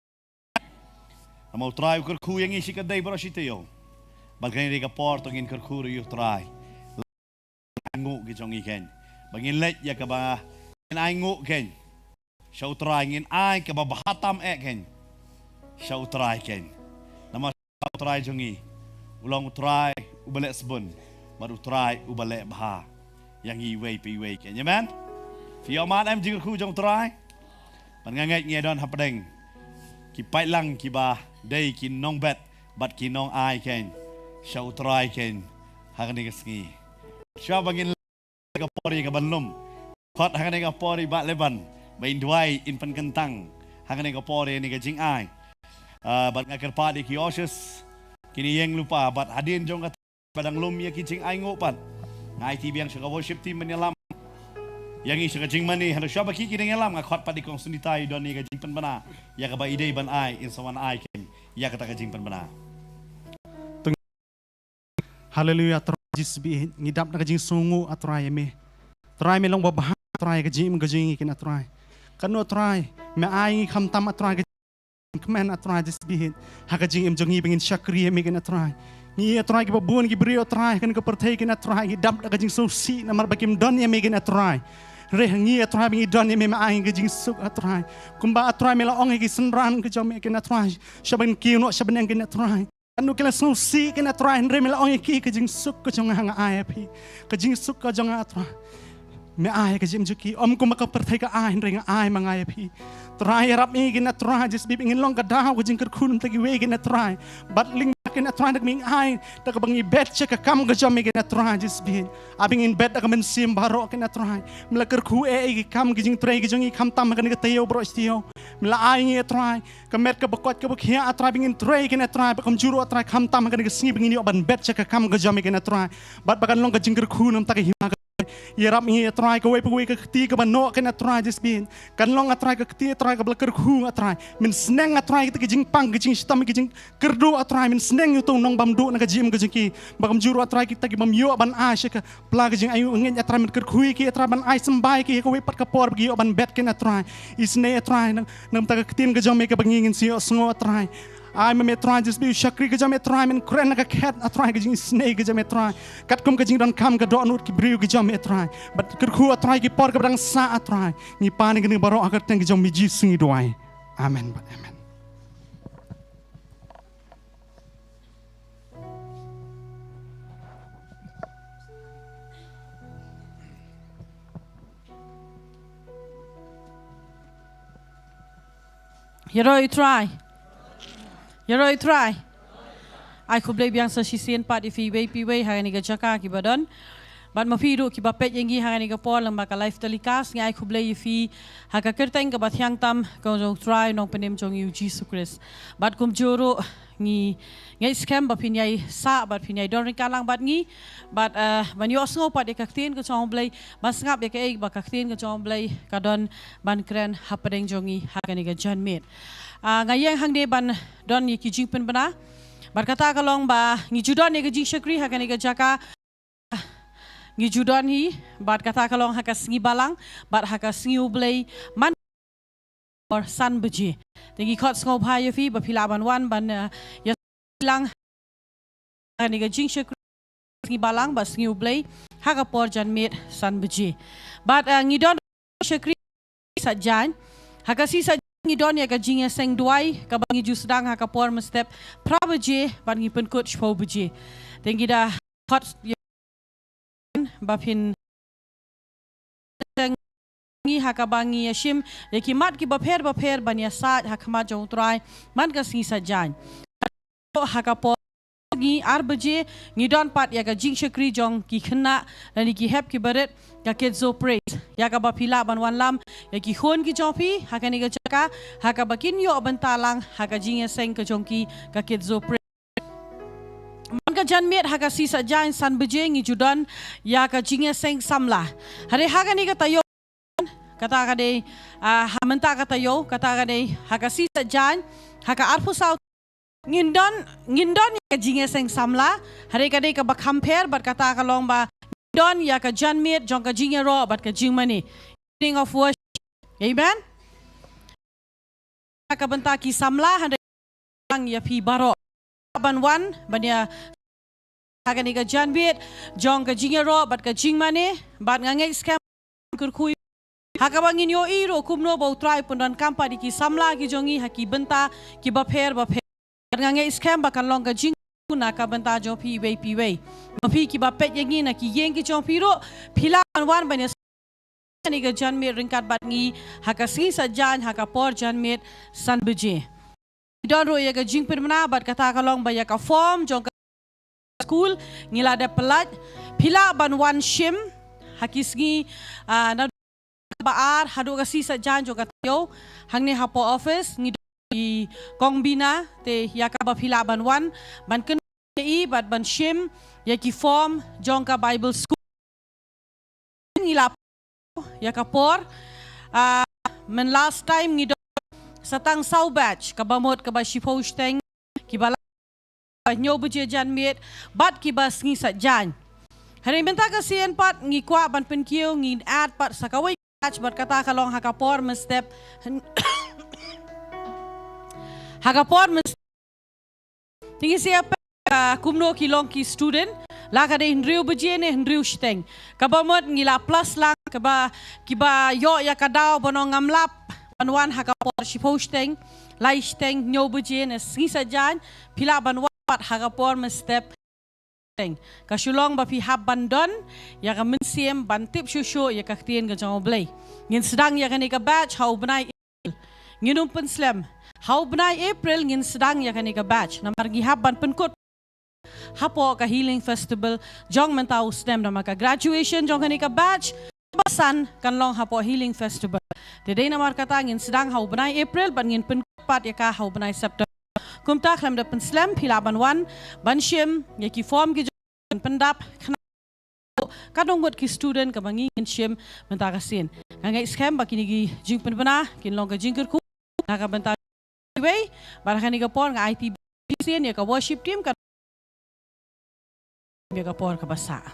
Namar U Trai u kyrkhu ïa ngi shi kynthei baroh shi taïew. Bad kane ka por to ngin kyrkhu ruh ïa U Trai. Nguh ki jong ngi keiñ ba ngin leit ïa kaba ngin ai nguh keiñ sha U Trai, ngin ai kaba bha tam eh keiñ sha U Trai keiñ. Namar U Trai jong ngi u long U Trai uba leh sbun bad U Trai uba leh bha ïa ngi iwei pa iwei keiñ. Amen. Phi ïoh mad em jingkyrkhu jong U Trai? Bad nga ngeit ngi don hapdeng ki paidlang kiba dei ki nongbet bad ki nongai keiñ sha U Trai keiñ ha kane ka sngi. Shuwa ba ngin leit ka por ïa ka ban lum, khot ha kane ka por ïa i Bah Leban ba in duwai, in pynkyntang ha kane ka por ïa kane ka jingai. Ah, bad nga kyrpad ïa ki ushers, kine ïeng lypa, bad hadien jong kata ba dang lum ïa ki jingai nguh pat, nga aiti biang sha ka worship team ban ïalam ïa ngi sha ka jingmane. Hynrei shuwa ba ki ki dang ïalam, nga khot pat ïa i Kong Sunita i don ïa ka jingpynbna ïa kaba i dei ban ai, in sa wan ai keiñ ïa kata ka jingpynbna. Haleluya, Trai Jisu, ngi dap da ka jingsngewnguh, ah Trai, ïa me. Trai, me long ba bha, Trai, ka jingim ka jong ngi keiñ, ah Trai. Katno, ah Trai, me ai ngi khamtam, ah Trai, ka jingkmen, ah Trai Jisu, ha ka jingim jong ngi ba ngin shakri ïa me keiñ, ah Trai. Ngi, ah Trai, kiba bun ki briew, ah Trai, ha kane ka pyrthei keiñ, ah Trai, ngi dap da ka jingsngewsih namar ba kim don ïa me keiñ, ah Trai. Hynrei ngi, ah Trai, ba ngi don ïa me, me ai ngi ka jingsuk, ah Trai. Kumba, ah Trai, me la ong ïa ki synran ka jong me keiñ, ah Trai, sha ban kiew noh sha bneng keiñ, ah Trai. Katno ki la sngewsih keiñ, ah Trai, hynrei me la ong ïa ki, ka jingsuk ka jong nga nga ai ïa phi. Ka jingsuk ka jong nga, ah Trai, me ai ka jingim jong ki. Ym kumba ka pyrthei ka ai, hynrei nga ai ma nga ïa phi. Trai, ïarap ïa ngi keiñ, ah Trai Jisu, ba ngin long ka daw ka jingkyrkhu na bynta kiwei keiñ, ah Trai. Bad lyngba keiñ, ah Trai, da kaba ngi ai, da kaba ngi bet sha ka kam ka jong me keiñ, ah Trai Jisu. Ba ngin bet da ka mynsiem baroh keiñ, ah Trai. Me la kyrkhu eh ïa ki kam ki jingtrei ki jong ngi khamtam ha kane ka taïew baroh shi taïew. Me la ai ngi, ah Trai, ka met kaba koit kaba khiah, ah Trai, ba ngin trei keiñ, ah Trai, ba kumjuh ruh, ah Trai, khamtam ha kane ka sngi ba ngin ïoh ban bet sha ka kam ka jong me keiñ, ah Trai. Bad ba kan long ka jingkyrkhu na bynta ka hima ka. Ïarap ïa ngi, ah Trai, kawei pa kawei ka kti kaba noh keiñ, ah Trai Jisu. Kan long, ah Trai, ka kti, ah Trai, kaba la kyrkhu, ah Trai. Men sneng, ah Trai, kita ki jingpang, ki jingshitom, ki jingkyrduh, ah Trai, men sneng ïa uto u nongbamduh na ka jingim ka jong ki. Ba kumjuh ruh, ah Trai, kita ki bym ïoh ban ai sha ka pla ka jingainguh, ngeit, ah Trai, men kyrkhu ïa ki, ah Trai, ban ai symbai ïa ki ha kawei pat ka por ba ki ïoh ban bet keiñ, ah Trai. Isynei, ah Trai, na, na bynta ka ktien ka jong me kaba ngi ngin sa ïohsngew, ah Trai. Ai ma me, Trai Jisu, ba u shakri ka jong me, Trai, men kren ha ka khet, ah Trai, ka jingisynei ka jong me, Trai. Katkum ka jingdonkam ka dohnud ki briew ki jong me, Trai. Bad kyrkhu, ah Trai, ki por kaba dang sah, ah Trai. Ngi pan ïa kane baroh ha ka kyrteng ka jong me Jisu ngi duwai. Amen bad amen. Ïaroh ïa u Trai. Ïaroh ïa u Trai. Ai khublei biang sa shisien pat ïa phi iwei pa iwei ha kane ka jaka kiba don. Bad ma phi ruh kiba peit ïa ngi ha kane ka por lyngba ka live telecast, ngi ai khublei ïa phi ha ka kyrteng kaba thiang tam ka jong u Trai Nongpynim jong ngi u Jisu Khrist. Bad kumjuh ruh ngi ngeit skhem ba phin ïai sah bad phin ïai don ryngkat lang bad ngi. Bad, eh, ban ïohsngew pat ïa ka ktien ka jong u Blei, ban sngap ïa kaei ba ka ktien ka jong u Blei ka don ban kren hapdeng jong ngi ha kane ka janmiet. Ah, nga ïeng hangne ban don ïa ki jingpynbna. Bad kata ka long ba ngi ju don ïa ka jingshakri ha kane ka jaka. Ngi ju don hi, bad kata ka long ha ka sngi balang, bad ha ka sngi u Blei, man por san baje. Te ngi khot sngewbha ïa phi ba phi lah ban wan ban, eh, ïa lang ha kane ka jingshakri sngi balang bad sngi u Blei ha ka por janmiet san baje. Bad, eh, ngi don shakri Saitjaiñ. Ha ka sngi Saitjaiñ ngi don ïa ka jingïaseng duwai kaba ngi ju sdang ha ka por mynstep phra baje bad ngi pynkut shiphew baje. Te ngi da khot ïa ba phin seng ngi ha kaba ngi ïashim ïa ki mat kiba pher bapher ban ïasaid ha khmat jong u Trai man ka sngi Saitjaiñ. Ha ka por ngi ar baje ngi don pat ïa ka jingshakri jong ki khynnah lane ki hep ki barit, ka Kids Zone Praise. Ïa kaba phi lah ban wanlam ïa ki khun ki jong phi ha kane ka jaka ha kaba kin ïoh bynta lang ha ka jingïaseng ka jong ki ka Kids Zone Praise. Janmiet ha ka sngi Saitjaiñ san baje ngi ju don ïa ka jingïaseng samla. Hynrei ha kane ka taïew, kata ka dei, ah, ha mynta ka taïew, kata ka dei ha ka sngi Saitjaiñ, ha ka arphew saw, ngin don, ngin don ïa ka jingïaseng samla. Hynrei ka dei kaba kham pher bad kata ka long ba ngin don ïa ka janmiet jong ka jingïaroh bad ka jingmane. Evening of worship. Amen. Ka bynta ki samla, hynrei ïa phi baroh ban wan ban ïa ha kane ka janmiet jong ka jingïaroh bad ka jingmane, bad nga ngeit skhem kyrkhu ha kaba ngin ïohi ruh kumno ba U Trai u pyndonkam pat ïa ki samla ki jong ngi ha ki bynta kiba pher bapher. Bad nga ngeit skhem ba kan long ka jingkyrkhu na ka bynta jong phi iwei pa iwei. Ma phi kiba peit ïa ngi na ki ïing ki jong phi ruh, phi lah ban wan ban ïa kane ka janmiet ryngkat bad ngi ha ka sngi Saitjaiñ ha ka por janmiet san baje. Ngi don ruh ïa ka jingpynbna bad kata ka long ba ïa ka form jong ka skul ngi la dep pyllait. Phi lah ban wan shim ha ki sngi, ah, na ba ar haduh ka sngi Saitjaiñ jong ka taïew, hangne hapoh office ngi don i Kong Bina, te ïa kaba phi lah ban wan ban kynmaw ïa i bad ban shim ïa ki form jong ka Bible School. Ngi la ïa ka por, ah, myn last time ngi don sa tang saw batch, kaba mut kaba shiphew shiteng kiba la, hynñiew baje janmiet bad kiba sngi Saitjaiñ. Hynrei mynta ka sien pat ngi kwah ban pynkiew, ngin add pat sa kawei batch bad kata ka long ha ka por mynstep. Ha ka por mynstep. Te ngin sa ïa peit, ah, kumno ki long ki student, la ka dei hynriew baje ne hynriew shiteng. Kaba mut ngi la plus lang, kaba, kiba ïoh ïa ka daw ban ong ngam lah ban wan ha ka por shiphew shiteng, lai shiteng, hynñiew baje ne sngi Saitjaiñ, phi lah ban wan pat ha ka por mynstep. Ka shu long ba phi hap ban don ïa ka mynsiem ban tip shuh shuh ïa ka ktien ka jong U Blei. Ngin sdang ïa kane ka batch ha u bnai April. Ngin ym pynslem. Ha u bnai April ngin sdang ïa kane ka batch. Namar ngi hap ban pynkut hapoh ka Healing Festival jong mynta u snem, namar ka graduation jong kane ka batch ba san kan long hapoh Healing Festival. Te dei namar kata ngin sdang ha u bnai April bad ngin pynkut pat ïa ka ha u bnai September. Kumta khlem da pynslem, phi lah ban wan ban shim ïa ki form ki jong, ban pyndap, khnang ka dang ngut ki student kaba ngi ngin shim mynta ka sien. Nga ngeit skhem ba kine ki jingpynbna kin long ka jingkyrkhu na ka bynta iwei, bad ha kane ka por nga aiti sien ïa ka worship team ka ïa ka por kaba sah.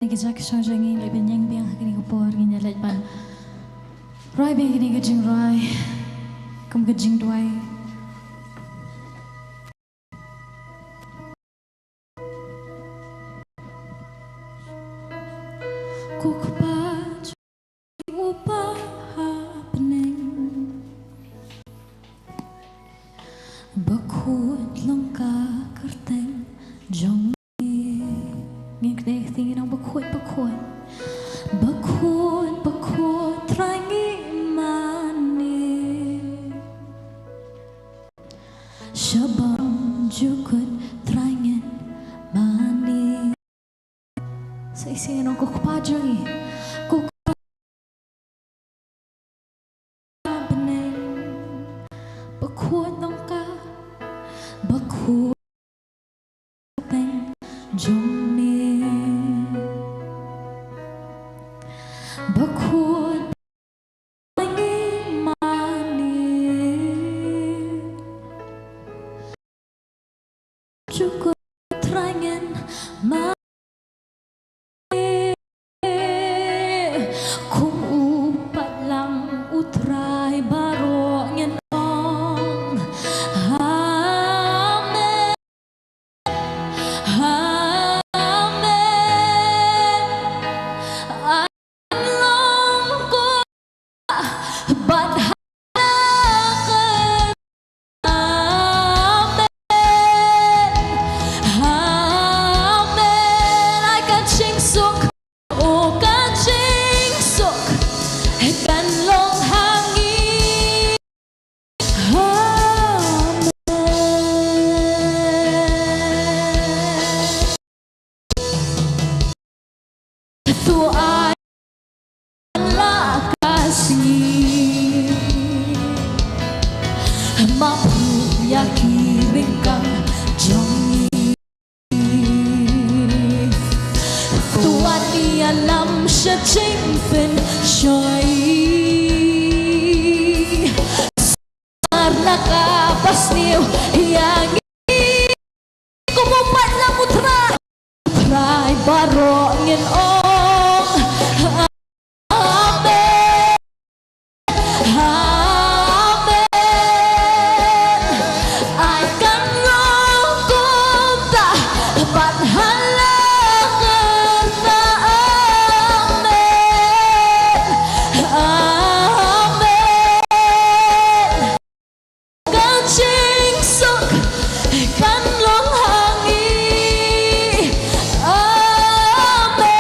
Ngi ka jaka shong jong ngi, leit ban ïeng biang ha kane ka por, ngin ïa leit ban rwai biang kane ka jingrwai kum ka jingduwai. Ko Kpa jong ngi uba ha bneng, bakhuid long ka kyrteng jong me. Ngin kynthei ngin ong bakhuid, bakhuid. Bakhuid, bakhuid Trai ngi mane. Sha bymjukut Trai ngin mane. Sa shisien ngi ong ko Kpa jong ngi. Ko Kpa bneng. Bakhuid long ka. Bakhuid. Jong me. Bakhuid Trai ngi mane. Jukut Trai ngin mane. Kum u pat lang U Trai baroh ngin ong. Amen. Amen. Long ko bad ha ka. Amen. Amen. Ïalam sha jingpynshoi. Sumar na ka ba sniew ïa ngi. Kum u paid lang U Trai. Trai baroh ngin ong. Amen. Amen. Ai kan long kumta bad ha la ka kyrteng. Amen. Amen. Ka jingsuk kan long ha ngi. Amen.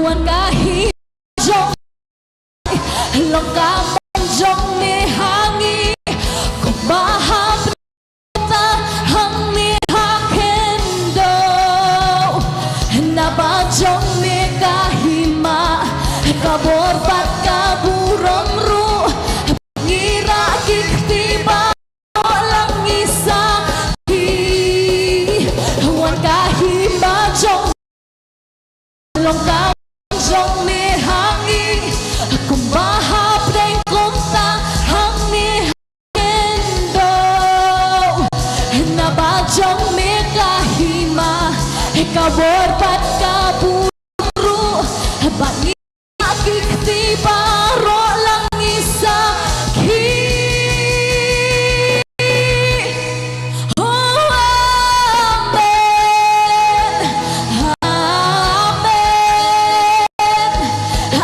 Wan ka hima jong, long ka mon jong me ha ngi. Kumba ha pdeng kumta hangne ha khyndew. Naba jong me ka hima, ka bor bad ka burom ruh. Ngi rah ki kti ba lang ngi sakhi. Wan ka hima jong, long ka jong me ha ngi. Kumba ha pdeng kumta hangne ha khyndew. Naba jong me ka hima, ka bor bad ka burom ruh. Bad ngi Ki kti baroh lang ngi sakhi. Oh, amen. Amen.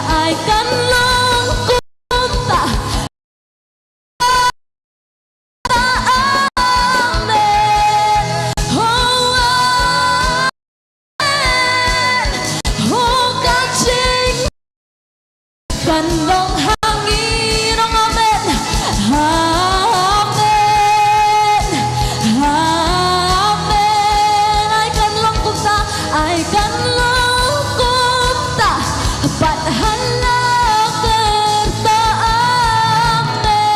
Ai kan long kumta. Amen. Oh, amen. Oh, ka jing kan long ha ngi, ong amen. Amen. Amen. Ai kan long kumta, ai kan long kumta. Bad ha la ka kyrteng. Amen.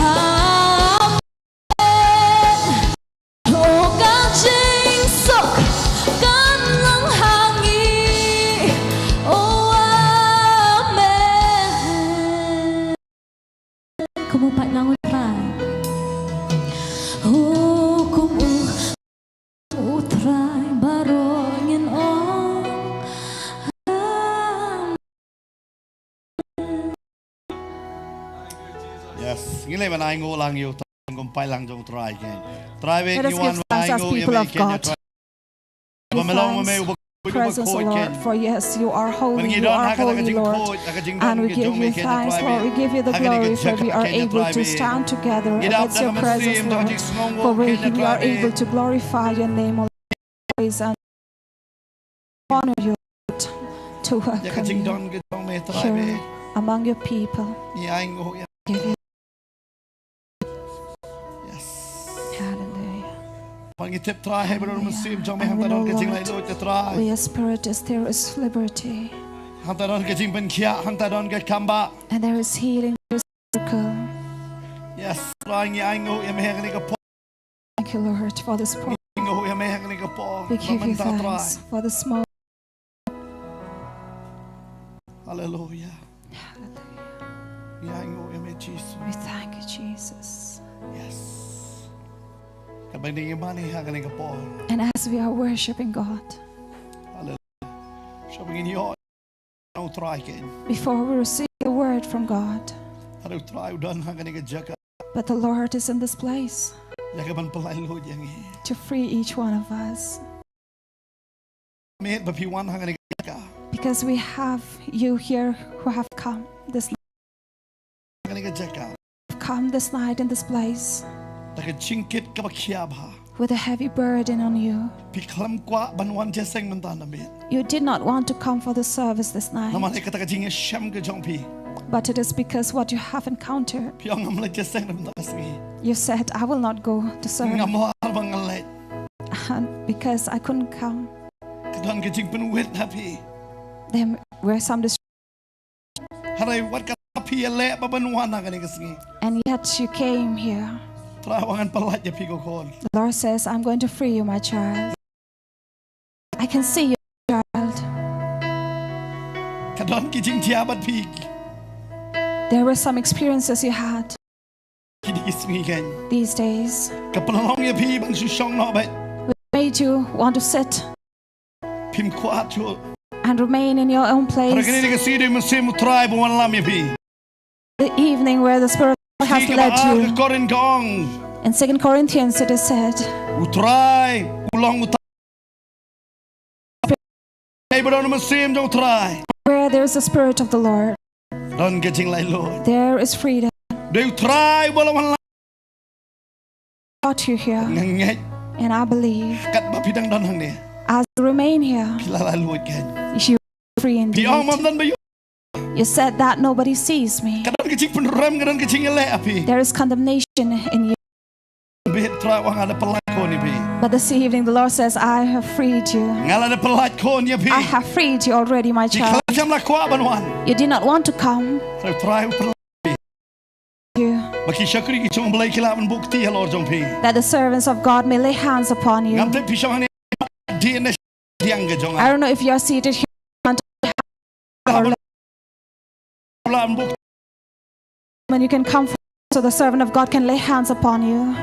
Amen. Oh, ka jingsuk kan long ha ngi. Oh, amen. Kum u paid lang U Trai. Oh, kum u, U Trai baroh ngin ong. Amen. Yes, ngi leh ban ainguh lang ïa U Trai kum u paid lang jong U Trai kein. Trai, ngi wan ban ainguh ïa me kein, Trai. Ba me long ma me uba khuid uba khuid kein. Ba ngi don ha kata ka jingkhuid, ha ka jingdon ka jong me kein, Trai. Ngi dap da ka mynsiem jong ka jingsngewnguh kein, Trai. Honor you, Lord, to welcome you here among your people. Ngi ainguh ïa me. Give you. Yes. Hallelujah. Ba ngi tip, Trai, haba don ka mynsiem jong me, hangta don ka jinglaitluid, Trai. Where your spirit is, there is liberty. Hangta don ka jingpynkhiah, hangta don ka kam bah. And there is healing, there is miracle. Yes, Trai, ngi ainguh ïa me ha kane ka por. Thank you, Lord, for this program. We give you thanks for this moment. Hallelujah. Hallelujah. We thank you, Jesus. Yes. Katba ngi ïa mane ha kane ka por. And as we are worshiping God, hallelujah, shuwa ba ngin ïoh na U Trai kein. Before we receive the word from God, hynrei U Trai u don ha kane ka jaka. But the Lord is in this place. Ïa kaban pyllait luid ïa ngi. To free each one of us. Mih ba phi wan ha kane ka jaka. Because we have you here who have come this night. Ha kane ka jaka. Come this night in this place. Da ka jingkit kaba khia bha. With a heavy burden on you. Phi khlem kwah ban wan jingïaseng mynta na miet. You did not want to come for the service this night. Namar kata ka jingïashem ka jong phi. But it is because what you have encountered. Phi ong ngam leit jingïaseng mynta ka sngi. You said, "I will not go to serve." Ngam lah ban leit. And because I couldn't come. Ka don ka jingpynwit ha phi. There were some dis- Hynrei wat kata phi ïaleh ba ban wan ha kane ka sngi. And yet you came here. Trai u ong ngan pyllait ïa phi ko khun. The Lord says, "I'm going to free you, my child. I can see you, child. Ka don ki jingthiah bad phi." There were some experiences you had. Kine ki sngi kein, these days, ka pynlong ïa phi ban shu shong noh beit. Made you want to sit. Phim kwah shuh. And remain in your own place. Hynrei kane ka sngi dei mynsiem U Trai ba u wanlam ïa phi. The evening where the Spirit has led you. Ka Korinth ka ong. In Second Corinthians it is said, U Trai u long uta. Hynrei ba don mynsiem jong U Trai, where there is the Spirit of the Lord, don ka jinglaitluid, there is freedom. Dei U Trai ba la wanlam. Brought you here. Nga ngeit. And I believe, katba phi dang don hangne, as you remain here, phi la laitluid kein. You are free indeed. Phi ong, "Ym don ba ïohi." You said that nobody sees me. Ka don ka jingpynrem, ka don ka jingïaleh ha phi. There is condemnation in you. Bad U Trai u ong, "Nga la pyllait khun ïa phi." But this evening the Lord says, "I have freed you. Nga la pyllait khun ïa phi. I have freed you already, my child. Phi khlem la kwah ban wan. You did not want to come." Hynrei U Trai u pyllait ïa phi. You. Ba ki shakri ki jong U Blei ki lah ban buh kti halor jong phi. That the servants of God may lay hands upon you. Ngam tip phi shong hangne, dei na diang ka jong nga. I don't know if you are seated here. Lah ban, lah ban buh. When you can come forward so the servant of God can lay hands upon you.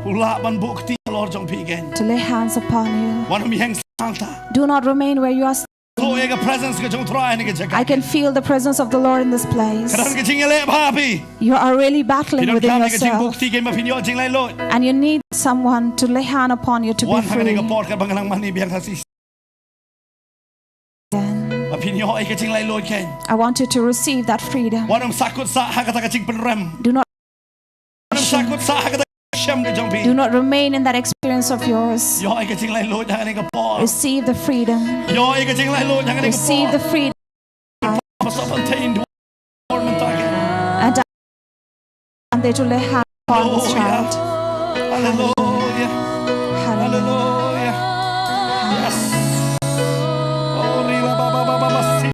U lah ban buh kti halor jong phi kein. To lay hands upon you. Wat nym ïeng sah. Do not remain where you are. Thoh ïa ka presence ka jong U Trai ha kane ka jaka. I can feel the presence of the Lord in this place. Ka don ka jingïaleh bha ha phi. You are really battling within yourself. Phi donkam ïa ka jingbuh kti kein ba phin ïoh jinglaitluid. And you need someone to lay hand upon you to be free. Wan ha kane ka por katba nga nang mane biang ha shisha. Ba phin ïoh ïa ka jinglaitluid kein. I want you to receive that freedom. Wat nym sahkut sah ha kata ka jingpynrem. Do not, wat nym sahkut sah ha kata ka shem ka jong phi. Do not remain in that experience of yours. Ïoh ïa ka jinglaitluid ha kane ka por. Receive the freedom. Ïoh ïa ka jinglaitluid ha kane ka por. Receive the freedom. Ba sah ban thein du. And, and they to lay hand upon this child. Hallelujah. Hallelujah. Hallelujah. Yes. Oh, rila ba ba ba ba ba si.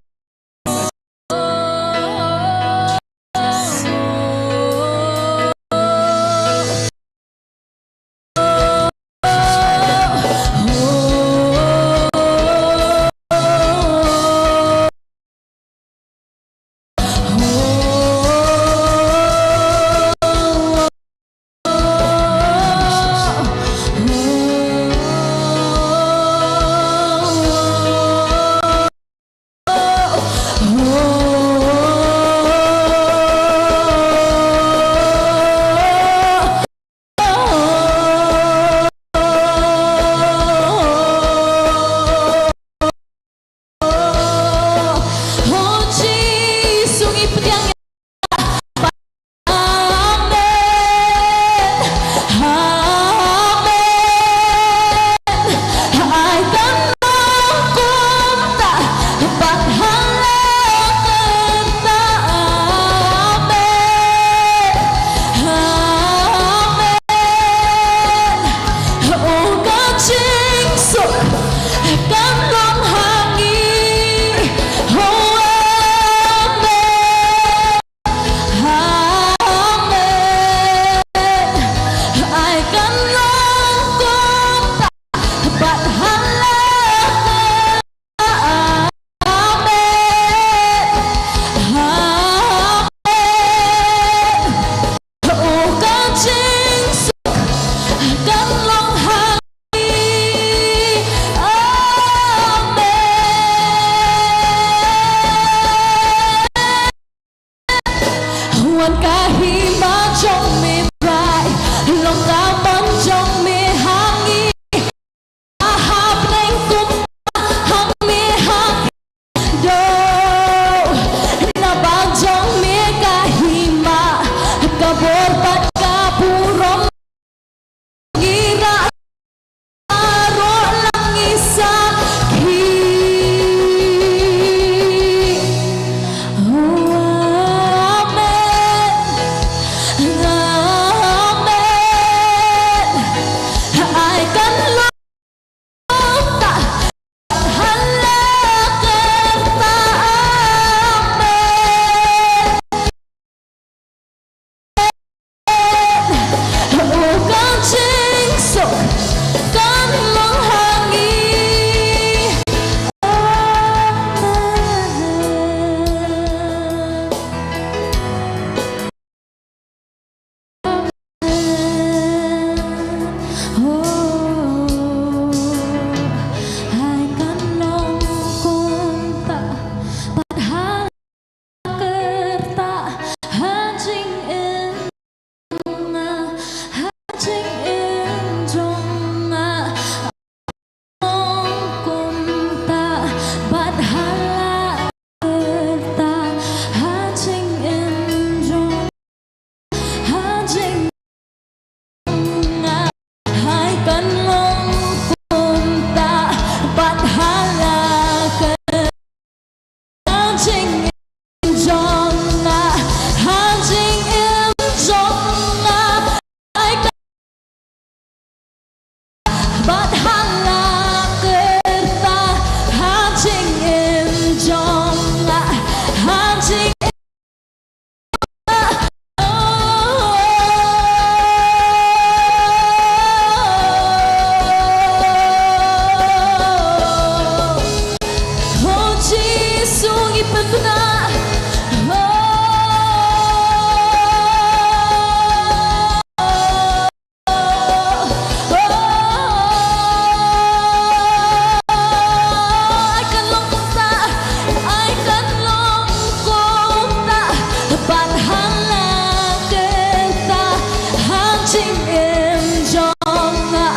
jingim jong nga,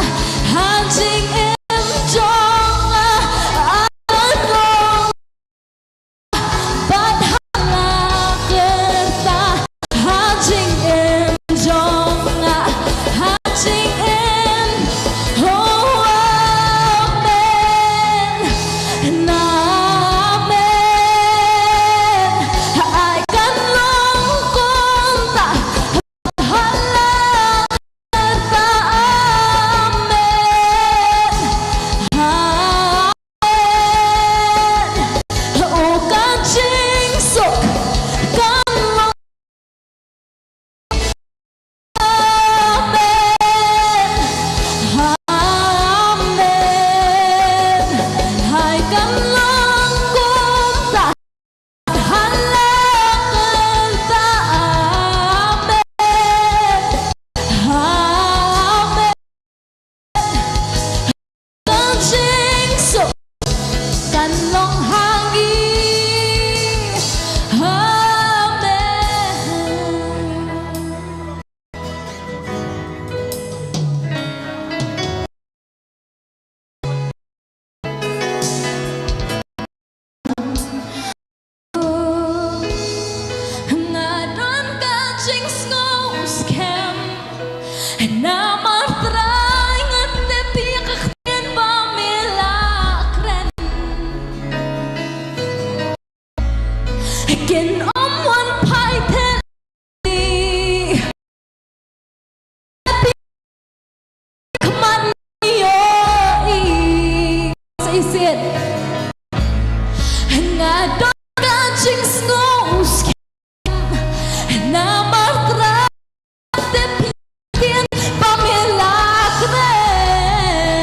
ha jingim jong nga, ha long bad ha la kyrta, ha jingim jong nga, ha jingim. Oh, amen. Amen. Ai kan long kumta, ha la kyrta. Amen. Amen. U ka jingsuk kan long. Amen. Amen. Ai kan long kumta, ha la kyrta. Amen. Amen. Ka jingsuk kan long ha ngi. Amen. Nga don ka jingsngew skhem, namar Trai nga tip ïa ka ktien ba me la kren. Kin ym wan phai thylli. Khmat ngi ïohi. Sa isien. Nga don ka jingsngew skhem, namar Trai te phi ktien ba me la kren.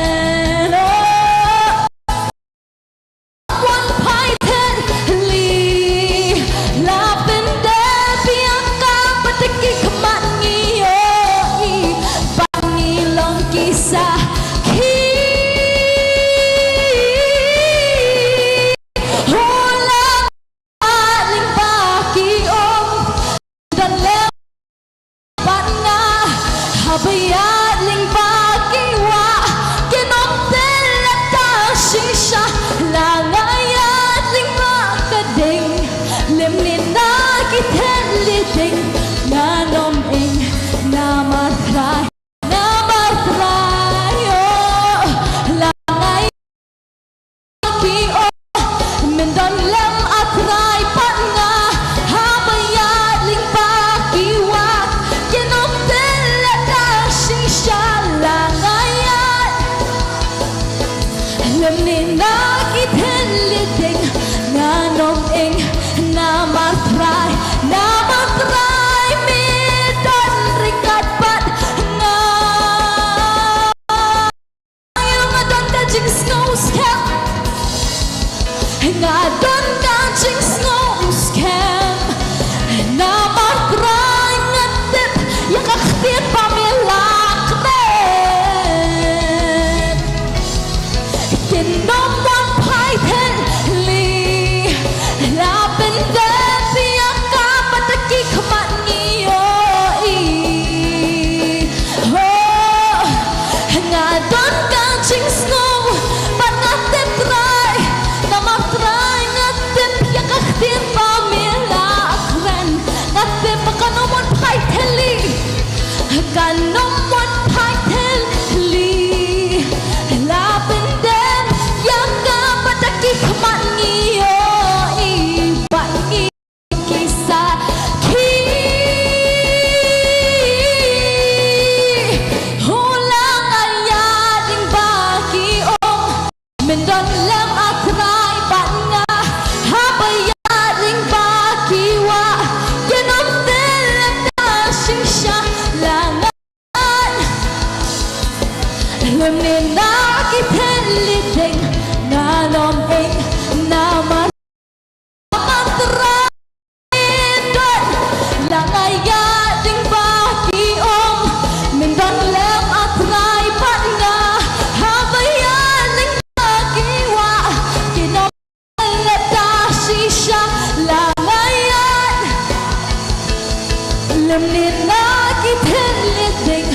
Oh. Wan phai thylli, la pyndep ïa ka bad ki khmat ngi ïohi ba ngi long ki sakhi. Hula lyngba ki ong, don lem bad nga, haba ïaid lyngba ki wah, kin ym teh lada shisha. La nga ïaid lyngba ka ding, lymne na ki thylli ding, ngan ym ing, namar Trai, namar Trai, oh. La nga ki ong, men don lem, ah Trai, bad nga, haba ïaid lyngba ki wah, kin ym teh lada shisha. La nga ïaid lymne na ki thylli ding, ngan ym ing, namar Trai, namar Trai me don ryngkat bad nga. Nga don ka jingsngew skhem. Nga don ka jingsngew skhem. Namar Trai nga tip ïa ka ktien ba me la kren. Kin ym wan phai thylli, la pyndep ïa ka bad ki khmat ngi ïohi. Oh, nga don ka jingsngew bad nga tip Trai, namar Trai nga tip ïa ka ktien ba me la kren. Nga tip ba kan ym wan phai thylli, kan ym wan phai thylli, la pyndep ïa ka bad ki khmat ngi ïohi ba ngi ki sakhi. Hula nga ïaid lyngba ki ong, men don lem, ah Trai, bad nga, haba ïaid lyngba ki wah, kin ym teh lada shisha. La nga ïaid lymne na ki thylli ding, ngan ym ing, namar Namar Trai don. La nga ïaid lyngba ki ong, men don lem, ah Trai, bad nga, haba ïaid lyngba ki wah, kin ym teh lada shisha. La nga ïaid lymne na ki thylli ding,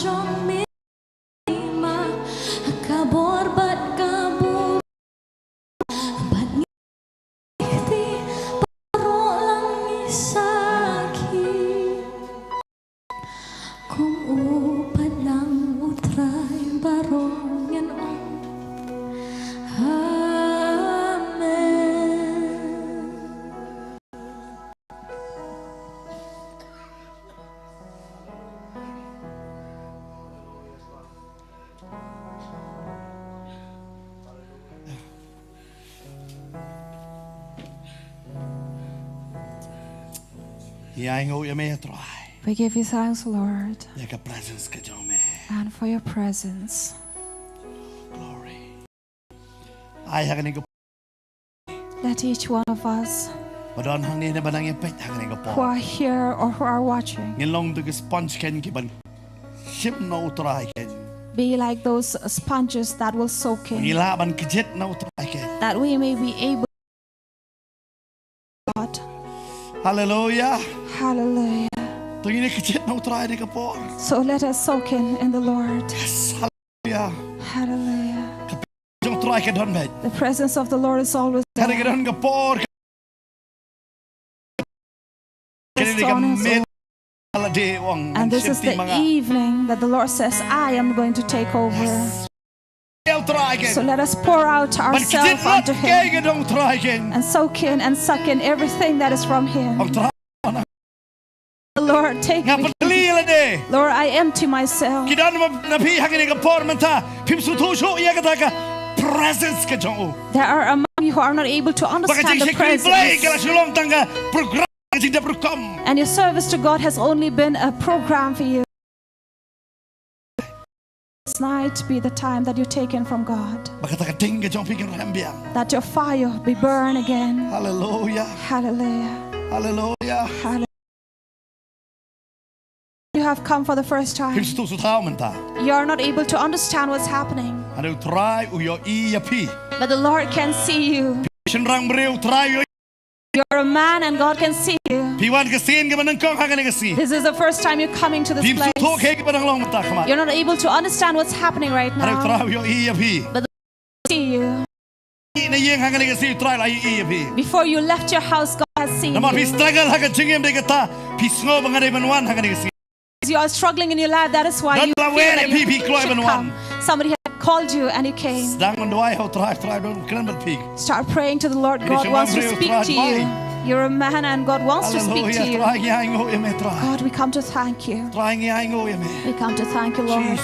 jong me ma ha ka bor bad ka bor, bad ngi kti baroh lang ngi sakhi. Kum u pat lang u Trai baroh ngan ong. Amen. Ngi ainguh ïa me Trai. We give you thanks, Lord, ïa ka presence ka jong me. And for your presence. Glory. Ai ha kane ka Let each one of us ba don hangne ne ba nang ïa peit ha kane ka por, who are here or who are watching, ngin long tu ki sponge kein ki ban shim na u Trai kein, be like those sponges that will soak in, ngi lah ban kjit na u Trai kein, that we may be able, God. Hallelujah. Hallelujah. To ngin ïa kjit na u Trai ne ka por. So let us soak in in the Lord. Yes. Hallelujah. Hallelujah. Ka jong u Trai ka don bad. The presence of the Lord is always there. Ka don ka por. Ka don ka miet. And this is the evening that the Lord says, "I am going to take over." Yes. So let us pour out ourselves unto Him and soak in and suck in everything that is from Him. Lord, take me. Lord, I empty myself. Ki don na phi ha kane ka por mynta phim sngewthuh shuh ïa kata ka presence ka jong u. There are among you who are not able to understand the presence. Ba ka jingshakri Blei ka la shu long tang ka program, ka jingdap rukom. And your service to God has only been a program for you. This night be the time that you take in from God. Ba kata ka ding ka jong phi kan rem biang. That your fire be burned again. Hallelujah. Hallelujah. Hallelujah. Hallelujah. You have come for the first time. Phim sngewthuh shuh mynta. You are not able to understand what's happening. Hynrei u Trai u ïohi ïa phi. But the Lord can see you. Phi shynrang briew, u Trai u ïohi. You're a man and God can see you. Phi wan ka sien kaba nyngkong ha kane ka sngi. This is the first time you're coming to this place. Phim sngewthuh kaei kaba dang long mynta khmat. You're not able to understand what's happening right now. Hynrei u Trai u ïohi ïa phi. But the Lord see you. Na ïing ha kane ka sngi u Trai u la ïohi ïa phi. Before you left your house, God has seen you. Namar phi struggle ha ka jingim, dei kata phi sngew ba nga dei ban wan ha kane ka sngi. You are struggling in your life, that is why you feel that you should come. Somebody had called you and you came. Sdang ban duwai ha u Trai, u Trai u don kren bad phi. Start praying to the Lord. God wants to speak to you. You're a man and God wants to speak to you. Hallelujah. Trai, ngi ainguh ïa me Trai. God, we come to thank you. Trai, ngi ainguh ïa me. We come to thank you, Lord.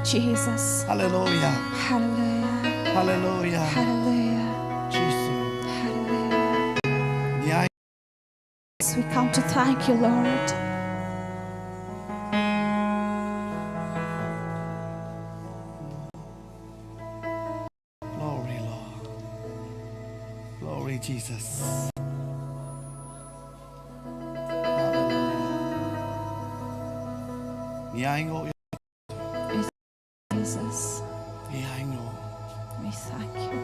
Jesus. Hallelujah. Hallelujah. Hallelujah. Hallelujah. Jesus. Hallelujah. Ngi ai- Yes, we come to thank you, Lord. Glory, Lord. Glory, Jesus. Hallelujah. Ngi ainguh Jesus. Ngi ainguh. We thank you.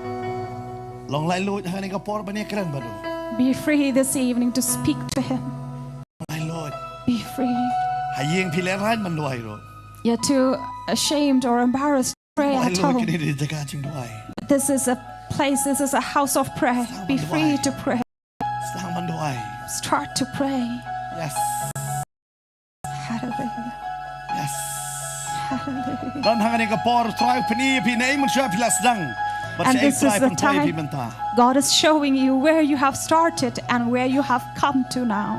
Long laitluid ha kane ka por ban ïakren bad u. Be free this evening to speak to him. Long laitluid. Be free. Ha ïing phi lehraiñ ban duwai ruh. You're too ashamed or embarrassed to pray at home. Long laitluid, kane dei jaka jingduwai. But this is a place, this is a house of prayer. Be free to pray. Sdang ban duwai. Start to pray. Yes. Hallelujah. Yes. Hallelujah. Don ha kane ka por u Trai u pyni ïa phi naei mynshuwa phi la sdang bad shaei u Trai u pynpoi ïa phi mynta. And this is the time God is showing you where you have started and where you have come to now.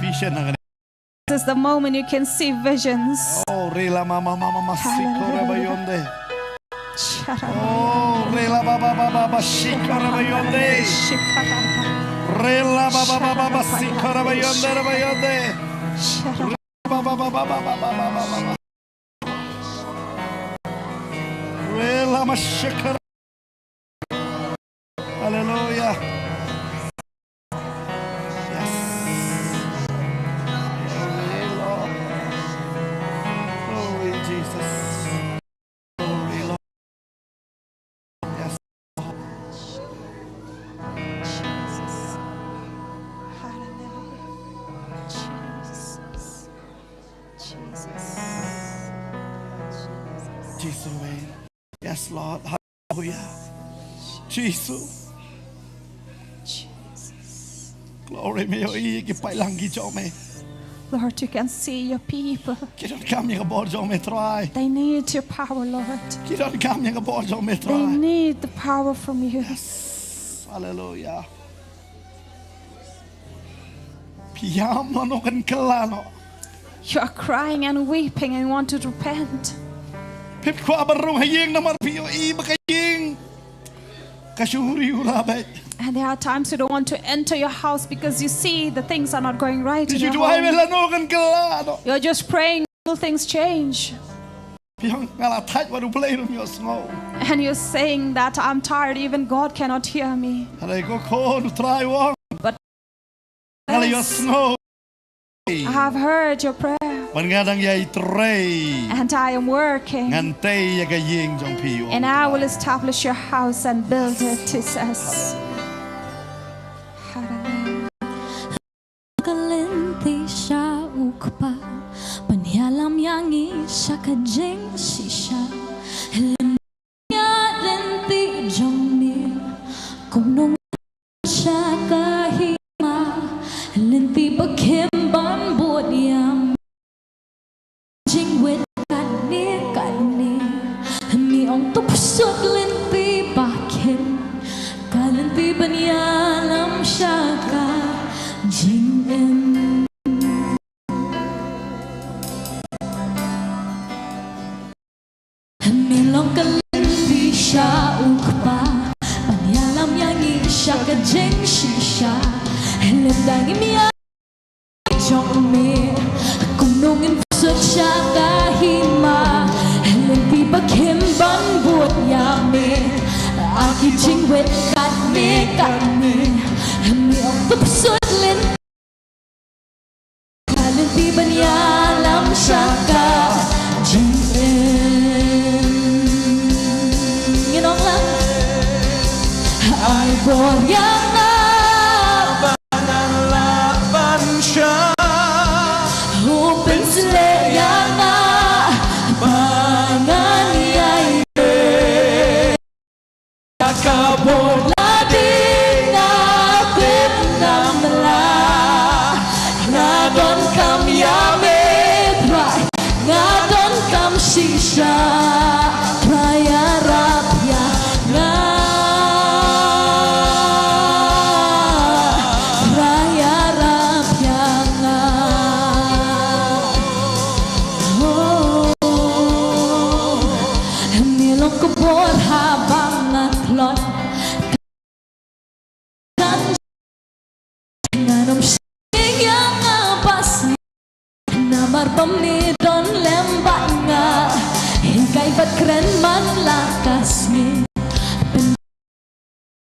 Vision ha kane. This is the moment you can see visions. Oh, rela mama mama masikora bayonde. Oh, rela baba baba baba shikara bayonde. Rela baba baba baba sikara bayonde, bayonde. Rela baba baba baba baba baba. Rela mashikara. Hallelujah. Yes. Glory, Lord. Glory, Jesus. Glory, Lord. Yes, Lord. Jesus. Hallelujah. Jesus. Jesus. Yes, Lord. Hallelujah. Jisu. Glory, me ïohi ïa ki paidlang ki jong me. Lord, you can see your people. Ki donkam ïa ka bor jong me, Trai. They need your power, Lord. Ki donkam ïa ka bor jong me, Trai. They need the power from you. Yes. Hallelujah. Phi ïam noh, kan kylla noh. You are crying and weeping and want to repent. Phim kwah ban rung ha ïing namar phi ïohi ba ka ïing ka shu uri ura beit. And there are times you don't want to enter your house because you see the things are not going right in your home. Phi duwai beit lano, kan kylla noh. You're just praying, will things change? Phi ong nga la thait, wat U Blei um ïohsngew. And you're saying that I'm tired, even God cannot hear me. Hynrei ko khun, U Trai u ong, but nga la ïohsngew. I have heard your prayer. Bad nga dang ïai trei. And I am working. Ngan tei ïa ka ïing jong phi, u ong. And I will establish your house and build it, he says. Hallelujah. Ka lynti sha U Kpa ban ïalam ïa ngi sha ka jingshisha. Lem ïa lynti jong me, kumno sha ka hima, lynti ba khim ban bud ïa me. Jingwit katne katne, me ong to pynsuh lynti ba khim, ka lynti ban ïalam sha ka jingim. Me long ka lynti sha U Kpa ban ïalam ïa ngi sha ka jingshisha. Lem da ngi ïa jong me, kumno ngin sut sha ka hima. Lynti ba khim ban bud ïa me, ha ki jingwit katne katne. Me ong to pynsuh lynti, ka lynti ban ïalam sha ka jingim. Ngin ong lang. Ai bor ïa nga ba ngan lah ban shah, u pynshlur ïa nga ba ngan ïai leh. Ka bor la dei nga tip ngam lah, nga donkam ïa me Trai, nga donkam shisha. Trai ïarap ïa nga, Trai ïarap ïa nga. Oh, me long ka bor haba nga tlot. Ngan ym shim ïa nga ba sniew, namar ba me don lem bad nga. Hikai bad kren man la ka sngi. Pynban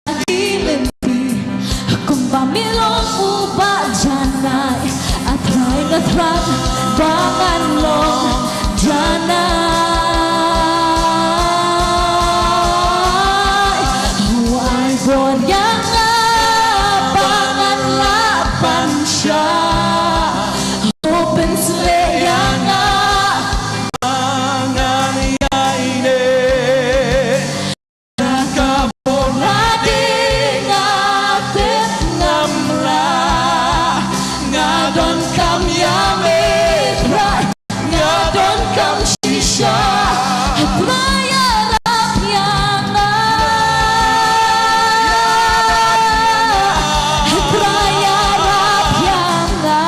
ïa ki lynti kumba me long uba janai. A Trai nga thrang ba ngan long janai. Ai bor ïa nga ba ngan lah ban shah, u pynshlur ïa nga ba ngan ïai leh. Ka bor la dei nga tip ngam lah, nga donkam ïa me Trai, nga donkam shisha. Trai ïarap ïa nga, Trai ïarap ïa nga,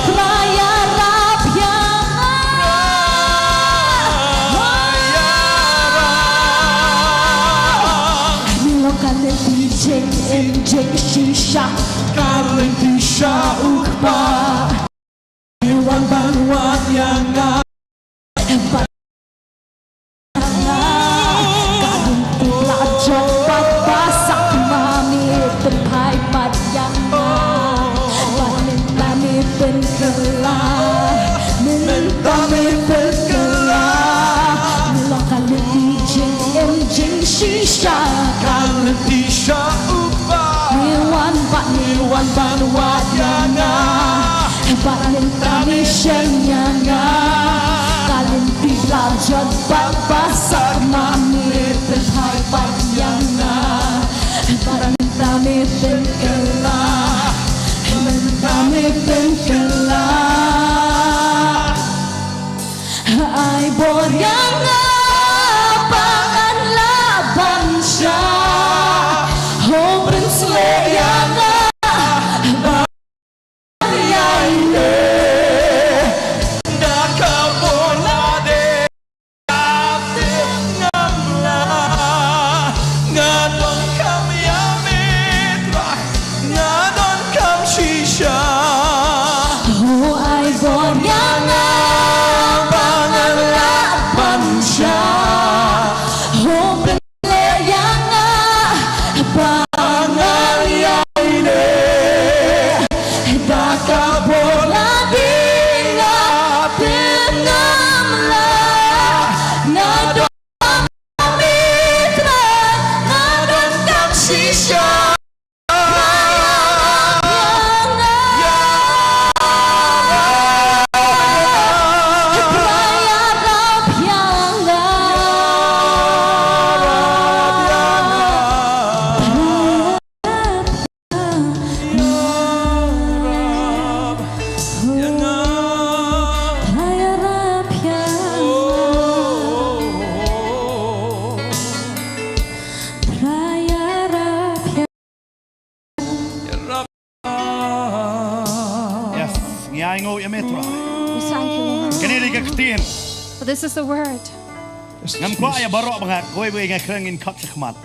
Trai ïarap ïa nga. Me long ka lynti jingim jingshisha, ka lynti sha U Kpa. Me wan ban wad ïa nga. Ka lynti la jong pat ba sah ma me pynphai pat ïa nga. Bad mynta me pynkylla, mynta me pynkylla. Me long ka lynti jingim jingshisha, ka lynti sha U Kpa. Me wan bad, me wan ban wad ïa nga. Bad mynta me sheng ïa nga. Ai ngo ya me Trai. We thank you, Lord. Kane dei ka ktien. For this is the word. Ngam kwah ya baroh ba nga koi ba nga kren ngin khot shakhmat.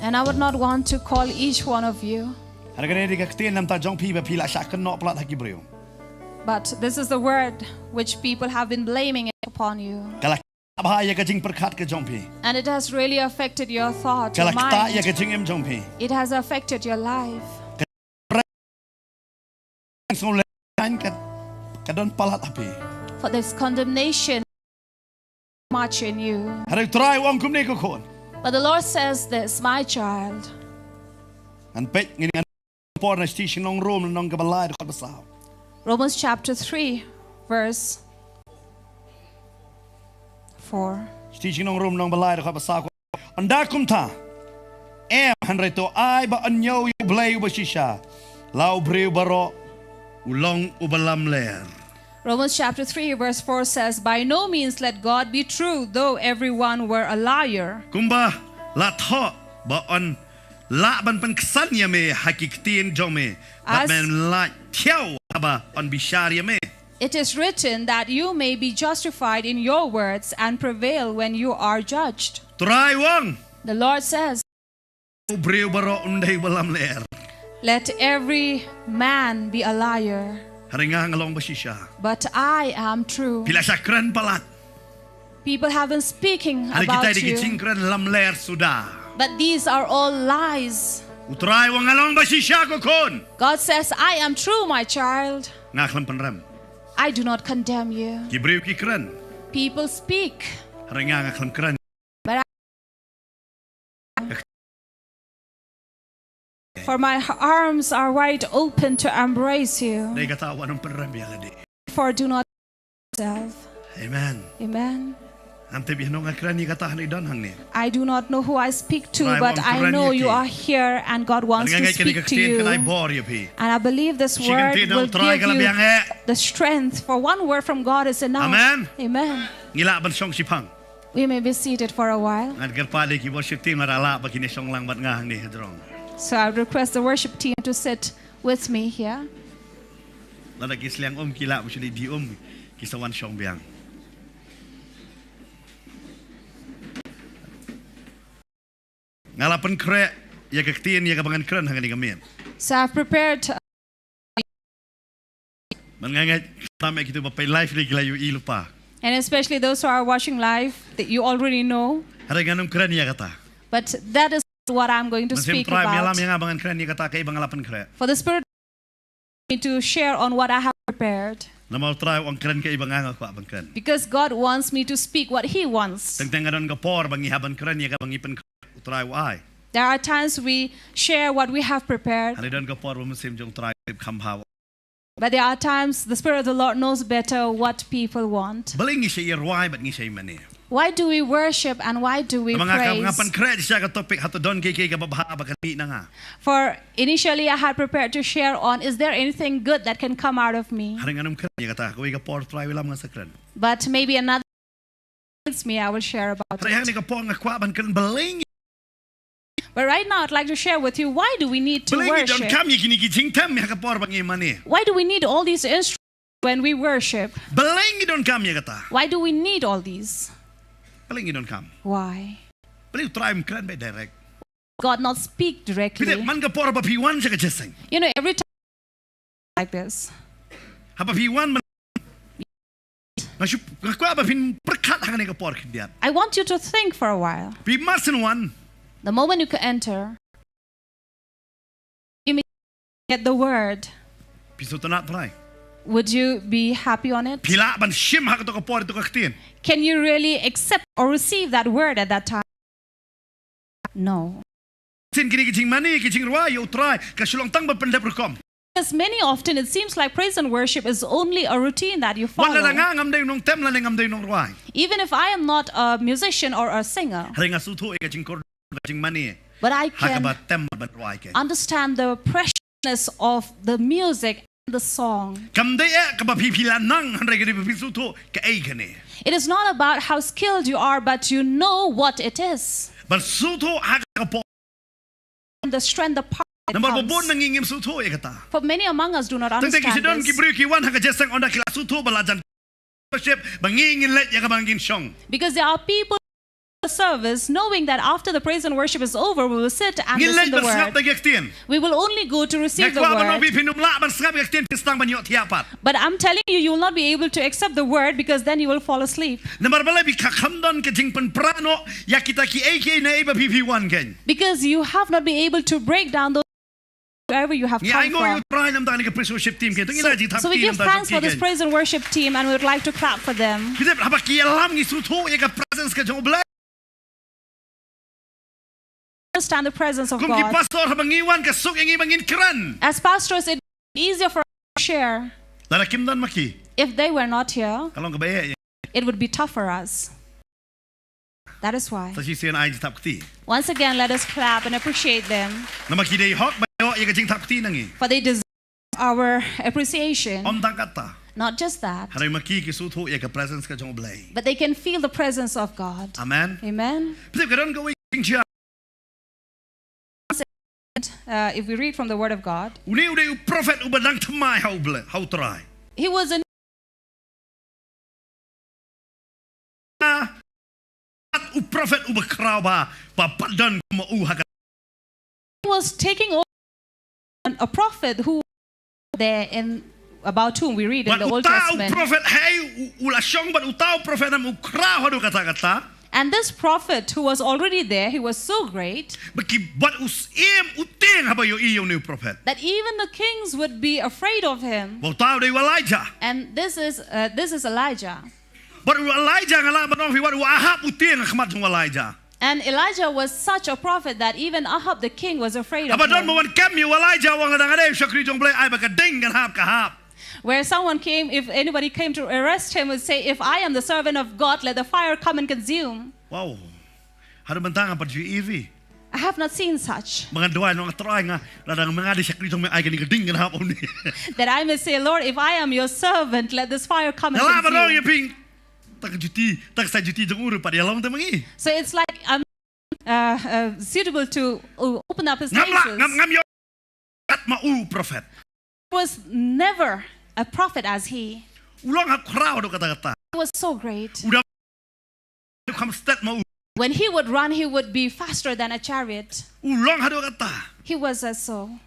And I would not want to call each one of you. Hynrei kane dei ka ktien namar jong phi ba phi la shah kynnoh palat ha ki briew. But this is the word which people have been blaming it upon you. Ka la bha ya ka jingpyrkhat ka jong phi. And it has really affected your thought, your mind. Ka la ktah ya ka jingim jong phi. It has affected your life. Ka ka, ka don palat ha phi. For this condemnation much in you. Hynrei Trai u ong kumne ko khun. But the Lord says this, my child. Ngan peit ngin ngan por na station nong Rom nong ka ba lai dkhot ba saw. Romans chapter three, verse four. Station nong Rom nong ba lai dkhot ba saw. Ynda kumta, em hynrei to ai ba ynñiew ïa u Blei uba shisha, la u briew baroh u long uba lamler. Romans chapter three, verse four says, by no means let God be true, though everyone were a liar. Kumba la thoh ba yn lah ban pynksan ïa me ha ki ktien jong me, bad men lah thiaw haba yn bishar ïa me. It is written that you may be justified in your words and prevail when you are judged. Trai u ong. The Lord says, u briew baroh un dei ba lamler. Let every man be a liar. Hynrei nga nga long ba shisha. But I am true. Phi la shah kren palat. People have been speaking about you. Hynrei kita dei ki jingkren lamler suda. But these are all lies. U Trai u ong nga long ba shisha ko khun. God says, I am true, my child. Nga khlem pynrem. I do not condemn you. Ki briew ki kren. People speak. Hynrei nga nga khlem kren. But I, for my arms are wide open to embrace you. Dei kata u wan pynrem ïa lade. Therefore do not yourself. Amen. Amen. Ngam tip ïa no nga kren ïa kata hangne don hangne. I do not know who I speak to, but I know you are here and God wants to speak to you. And I believe this word will give you the strength, for one word from God is enough. Amen. Amen. Ngi lah ban shong shiphang. We may be seated for a while. Ngan kyrpad ïa ki worship team lada lah ba kin ïa shong lang bad nga hangne ha jrong. So I would request the worship team to sit with me here. Lada ki sliang um ki lah ba shu dei die um ki sa wan shong biang. Nga la pynkhreh ïa ka ktien ïa kaba ngan kren ha kane ka miet. So I've prepared, uh, Bad nga ngeit tam ïa kito ba peit live lei ki la ïohi lypa. And especially those who are watching live, that you already know. Hynrei ngan ym kren ïa kata. But that is what I'm going to speak about. Mynsiem Trai um ïalam ïa nga ba ngan kren ïa kata kaei ba nga la pynkhreh. For the Spirit me to share on what I have prepared. Namar u Trai u ong kren kaei ba nga nga kwah ban kren. Because God wants me to speak what He wants. Teng teng ka don ka por ba ngi hap ban kren ïa kaba ngi pynkhreh, u Trai u ai. There are times we share what we have prepared. Hynrei don ka por ba mynsiem jong u Trai u tip kham bha. But there are times the Spirit of the Lord knows better what people want. Balei ngi shait ïa rwai bad ngi shait ïa mane? Why do we worship and why do we praise? Namar nga, nga pynkhreh sha ka topic, hato don kiei kiei kaba bha ba kan mih na nga. For initially I had prepared to share on, is there anything good that can come out of me? Hynrei ngan ym kren ïa kata, kawei ka por Trai u ïalam nga sa kren. But maybe another me, I will share about it. Hynrei hangne ka por nga kwah ban kren balei ngi But right now, I'd like to share with you, why do we need to worship? Balei ngi donkam ïa kine ki jingthem ha ka por ba ngi mane? Why do we need all these instruments when we worship? Balei ngi donkam ïa kata? Why do we need all these? Balei ngi donkam? Why? Balei u Trai um kren beit direct? God not speak directly. Phi tip man ka por ba phi wan sha ka jingïaseng. You know, every time like this. Haba phi wan man, nga shu, nga kwah ba phin pyrkhat hangne ka por khyndiat. I want you to think for a while. Phi marsien wan. The moment you can enter, you may get the word. Phi sngewtynnat Trai? Would you be happy on it? Phi lah ban shim ha kato ka por, ito ka ktien? Can you really accept or receive that word at that time? No. Shisien kine ki jingmane, ki jingrwai ïa u Trai ka shu long tang ban pyndep rukom. Because many often it seems like praise and worship is only a routine that you follow. Wat lada nga ngam dei u nongtem lane ngam dei u nongrwai. Even if I am not a musician or a singer. Hynrei nga sngewthuh ïa ka jingkordor, ka jingmane. But I can, ha kaba tem ban rwai kein, understand the preciousness of the music the song. Kam dei eh kaba phi phi la nang, hynrei ka dei ba phi sngewthuh kaei kane. It is not about how skilled you are, but you know what it is. Ban sngewthuh ha ka por. The strength, the power Namar ba bun na ngi ngim sngewthuh ïa kata. For many among us do not understand this. Tang ki don ki briew ki wan ha ka jingïaseng, ynda ki la sngewthuh ba la jan worship, ba ngi ngin leit ïa kaba ngin shong. Because there are people in the service knowing that after the praise and worship is over, we will sit and listen the word. Ngin leit ban sngap ïa ka ktien. We will only go to receive the word. Nga kwah ban ong ïa phi, phim lah ban sngap ïa ka ktien phi sdang ban ïohthiah pat. But I'm telling you, you will not be able to accept the word because then you will fall asleep. Namar balei? Phi khlem don ka jingpynpra noh ïa kita kiei kiei naei ba phi phi wan kein. Because you have not been able to break down those wherever you have come from. Ngi ainguh ïa U Trai namar kane ka praise worship team kein. Ngi la jingthap kti namar ka jong ki kein. So, so we give thanks for this praise and worship team, and we would like to clap for them. Phi tip, haba ki ïalam ngi sngewthuh ïa ka presence ka jong U Blei. Understand the presence of God. Kum ki pastor, haba ngi wan, ka suk ïa ngi ba ngin kren. As pastors, it's easier for us to share. Lada kim don ma ki, if they were not here, ka long kaba eh ïa ngi, it would be tough for us. That is why. Sa shisien ai jingthap kti. Once again, let us clap and appreciate them. Namar ki dei hok ban ïoh ïa ka jingthap kti na ngi. For they deserve our appreciation. Ym tang katta. Not just that. Hynrei ma ki ki sngewthuh ïa ka presence ka jong U Blei. But they can feel the presence of God. Amen. Amen. Phi tip, ka don kawei ka jingshai. Uh, if we read from the Word of God, une u dei u prophet uba dang thymmai ha U Blei, ha U Trai. He was a u prophet uba khraw bha, ba pat don kum u ha ka. He was taking over a prophet who there in about whom we read in the Old Testament. Bad uta u prophet, hei u, u la shong bad uta u prophet nam u khraw haduh katta katta. And this prophet who was already there, he was so great, bad ki, bad u syiem u tieng haba ïohi ïa une u prophet, that even the kings would be afraid of him. Bad uta u dei u Elijah. And this is, uh, this is Elijah. Bad u Elijah, nga lah ban ong ïa phi, bad u Ahab u tieng ha khmat jong u Elijah. And Elijah was such a prophet that even Ahab the king was afraid of him. Haba don ba wan kem ïa u Elijah, u ong, lada nga dei u shakri jong U Blei, ai ba ka ding kan hap ka hap. Where someone came, if anybody came to arrest him, would say, "If I am the servant of God, let the fire come and consume." Wow. Haduh mynta ngam pat ju ïohi. I have not seen such. Ba ngan duwai, ong, Trai, nga, lada nga dei shakri jong me, ai kane ka ding kan hap uni. That I may say, "Lord, if I am your servant, let this fire come and consume." Nga lah ban ong ïa phi, tang ka juti, tang ka sai juti jong u ruh pat ïalong te ma ngi. So it's like, um, uh, uh, suitable to, uh, open up his laces. Ngam lah, ngam, ngam ïoh kat ma u prophet. There was never a prophet as he. U long ha khraw haduh katta katta. He was so great. U da u kham stet ma u. When he would run, he would be faster than a chariot. U long haduh katta. He was, uh, so.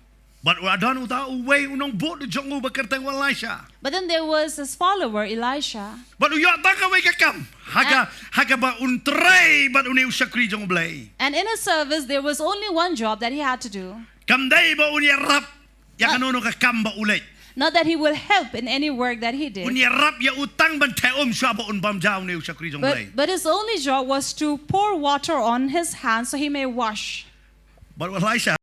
Bad u la don uta uwei u nongbud jong u ba kyrteng u Elisha. But then there was his follower, Elisha. Bad u ïoh tang kawei ka kam. Ha ka, ha kaba un trei bad une u shakri jong U Blei. And in his service, there was only one job that he had to do. Kam dei ba un ïarap ïa kano kano ka kam ba u leh. Not that he will help in any work that he did. Un ïarap ïa u tang ban theh um shuwa ba un bam ja, une u shakri jong U Blei. But, but his only job was to pour water on his hands so he may wash. Bad u Elisha,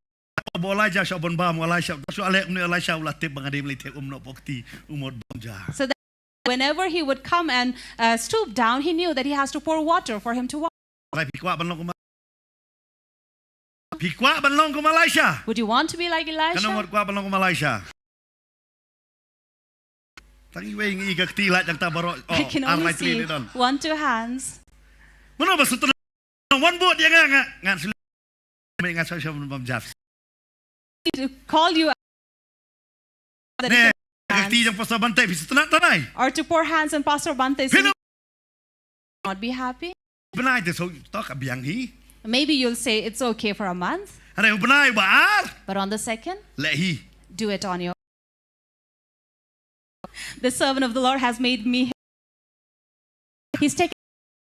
ba u Elijah shuwa ban bam, u Elisha, shuwa leh une u Elisha u la tip ba nga dei ban leit theh um noh hapoh kti, u mut bam ja. So that whenever he would come and, uh, stoop down, he knew that he has to pour water for him to wash. Phi kwah ban long kum u, phi kwah ban long kum u Elisha? Would you want to be like Elisha? Katno ngut kwah ban long kum u Elisha? Tang iwei ngi i ka kti lait dang ta baroh. I can only see one, two hands. Mano ba sngewtynnat wan bud ïa nga, nga, ngan shu, ngan shu, shu bam ja. To call you out. Ne, ka kti jong Pastor Bante, phi sngewtynnat tang ai. Or to pour hands on Pastor Bante's feet. Not be happy. Bnai te shu tok ka biang hi. Maybe you'll say it's okay for a month. Hynrei u bnai ba ar. But on the second, leh hi. Do it on your. The servant of the Lord has made me. He's taken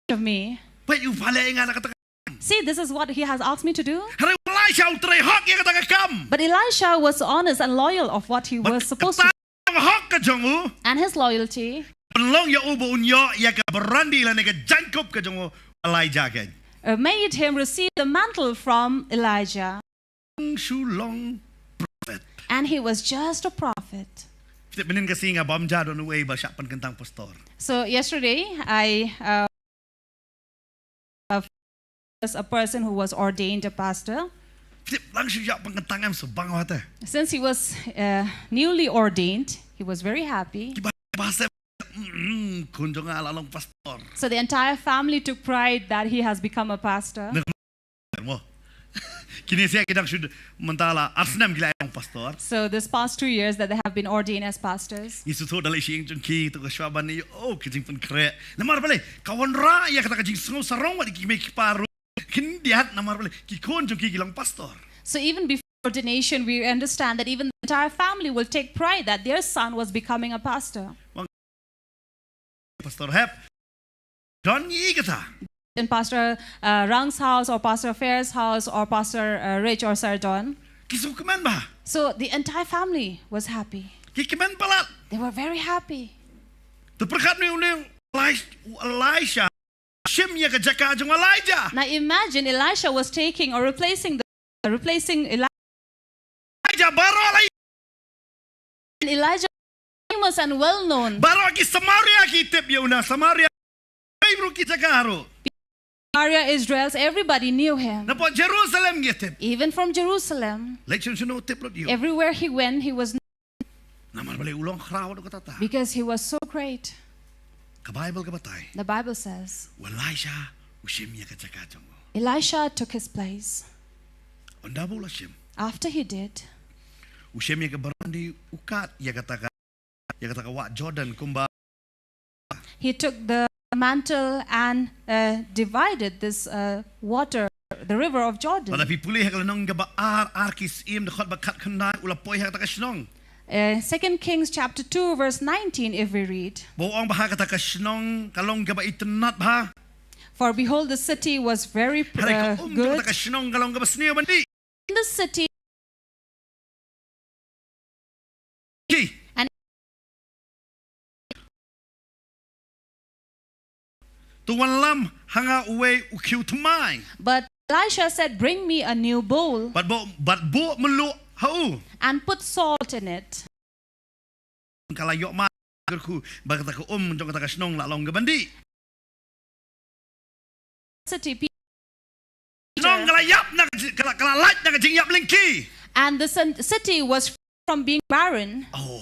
care of me. Peit, u pha leh ïa nga na kata ka kam. See, this is what he has asked me to do. Hynrei u Elisha u trei hok ïa kata ka kam. But Elisha was honest and loyal of what he was supposed to do. Bad kata ka hok ka jong u. And his loyalty. Pynlong ïa u ba un ïoh ïa ka byrandi lane ka jaiñkup ka jong u Elijah kein. Uh, made him receive the mantle from Elijah. Shu long prophet. And he was just a prophet. Phi tip mynhynnin ka sngi nga bam ja da uwei ba shah pynkyntang pastor. So yesterday, I, uh, was a person who was ordained a pastor. Phi tip, lang shu shah pynkyntang em shu bang wate. Since he was, uh, newly ordained, he was very happy. Ki ba, ba se, mm, khun jong nga la long pastor. So the entire family took pride that he has become a pastor. Mo. Kine sha ki dang shu mynta la ar snem ki la long pastor. So this past two years that they have been ordained as pastors. Ngi shu thoh da lei sha ïing jong ki, to ka shwa ban ïoh, oh, ka jingpynkhreh. Namar balei, ka wanrah ïa kata ka jingsngew sarong wat ïa ki kmie ki kpa ruh. Khyndiat namar balei, ki khun jong ki ki long pastor. So even before ordination, we understand that even the entire family will take pride that their son was becoming a pastor. Pastor Hep. Don ngi kata. In Pastor uh, Rang's house or Pastor Fair's house or Pastor uh, Rich or Sir Don. Ki sngewkmen bha. So the entire family was happy. Ki kmen palat. They were very happy. Te pyrkhat ïa une u Elis-, Elisha. Shim ïa ka jaka jong Elijah. Now imagine Elisha was taking or replacing the replacing Elijah. Elijah baroh la And Elijah famous and well known. Baroh ki Samaria ki tip ïa u na Samaria. Ei bro ki jaka ruh. Samaria, Israel, everybody knew him. Napoh Jerusalem ki tip. Even from Jerusalem. Leit shano shano tip lut ïa u. Everywhere he went, he was Namar balei u long khraw da kata ta. Because he was so great. Ka Bible ka batai. The Bible says. U Elisha u shim ïa ka jaka jong u. Elisha took his place. Ynda ba u la shim. After he did. U shim ïa ka barondi u kat ïa kata ka, ïa kata ka wah Jordan kumba. He took the mantle and uh, divided this uh, water, the river of Jordan. Lada phi pule ha ka lynnong kaba ar, ar ki syiem dkhot ba khatkhyndai u la poi ha kata ka shnong. Uh, Second Kings chapter two verse nineteen, if we read. Ba u ong ba ha kata ka shnong ka long kaba itynnad bha. For behold, the city was very uh, good. Hynrei ka um jong kata ka shnong ka long kaba sniew ban dih. In the city. Ki. And To wanlam ha nga uwei u khiew thymmai. But Elisha said, "Bring me a new bowl." Bad buh, bad buh mluh ha u. And put salt in it. Ka la ïoh ma kyrkhu ba kata ka um jong kata ka shnong la long ka ban dih. City, pe- Shnong ka la ïap na ka ji-, ka la, ka la lait na ka jingïap lyngkhi. And the cen- city was from being barren. Oh,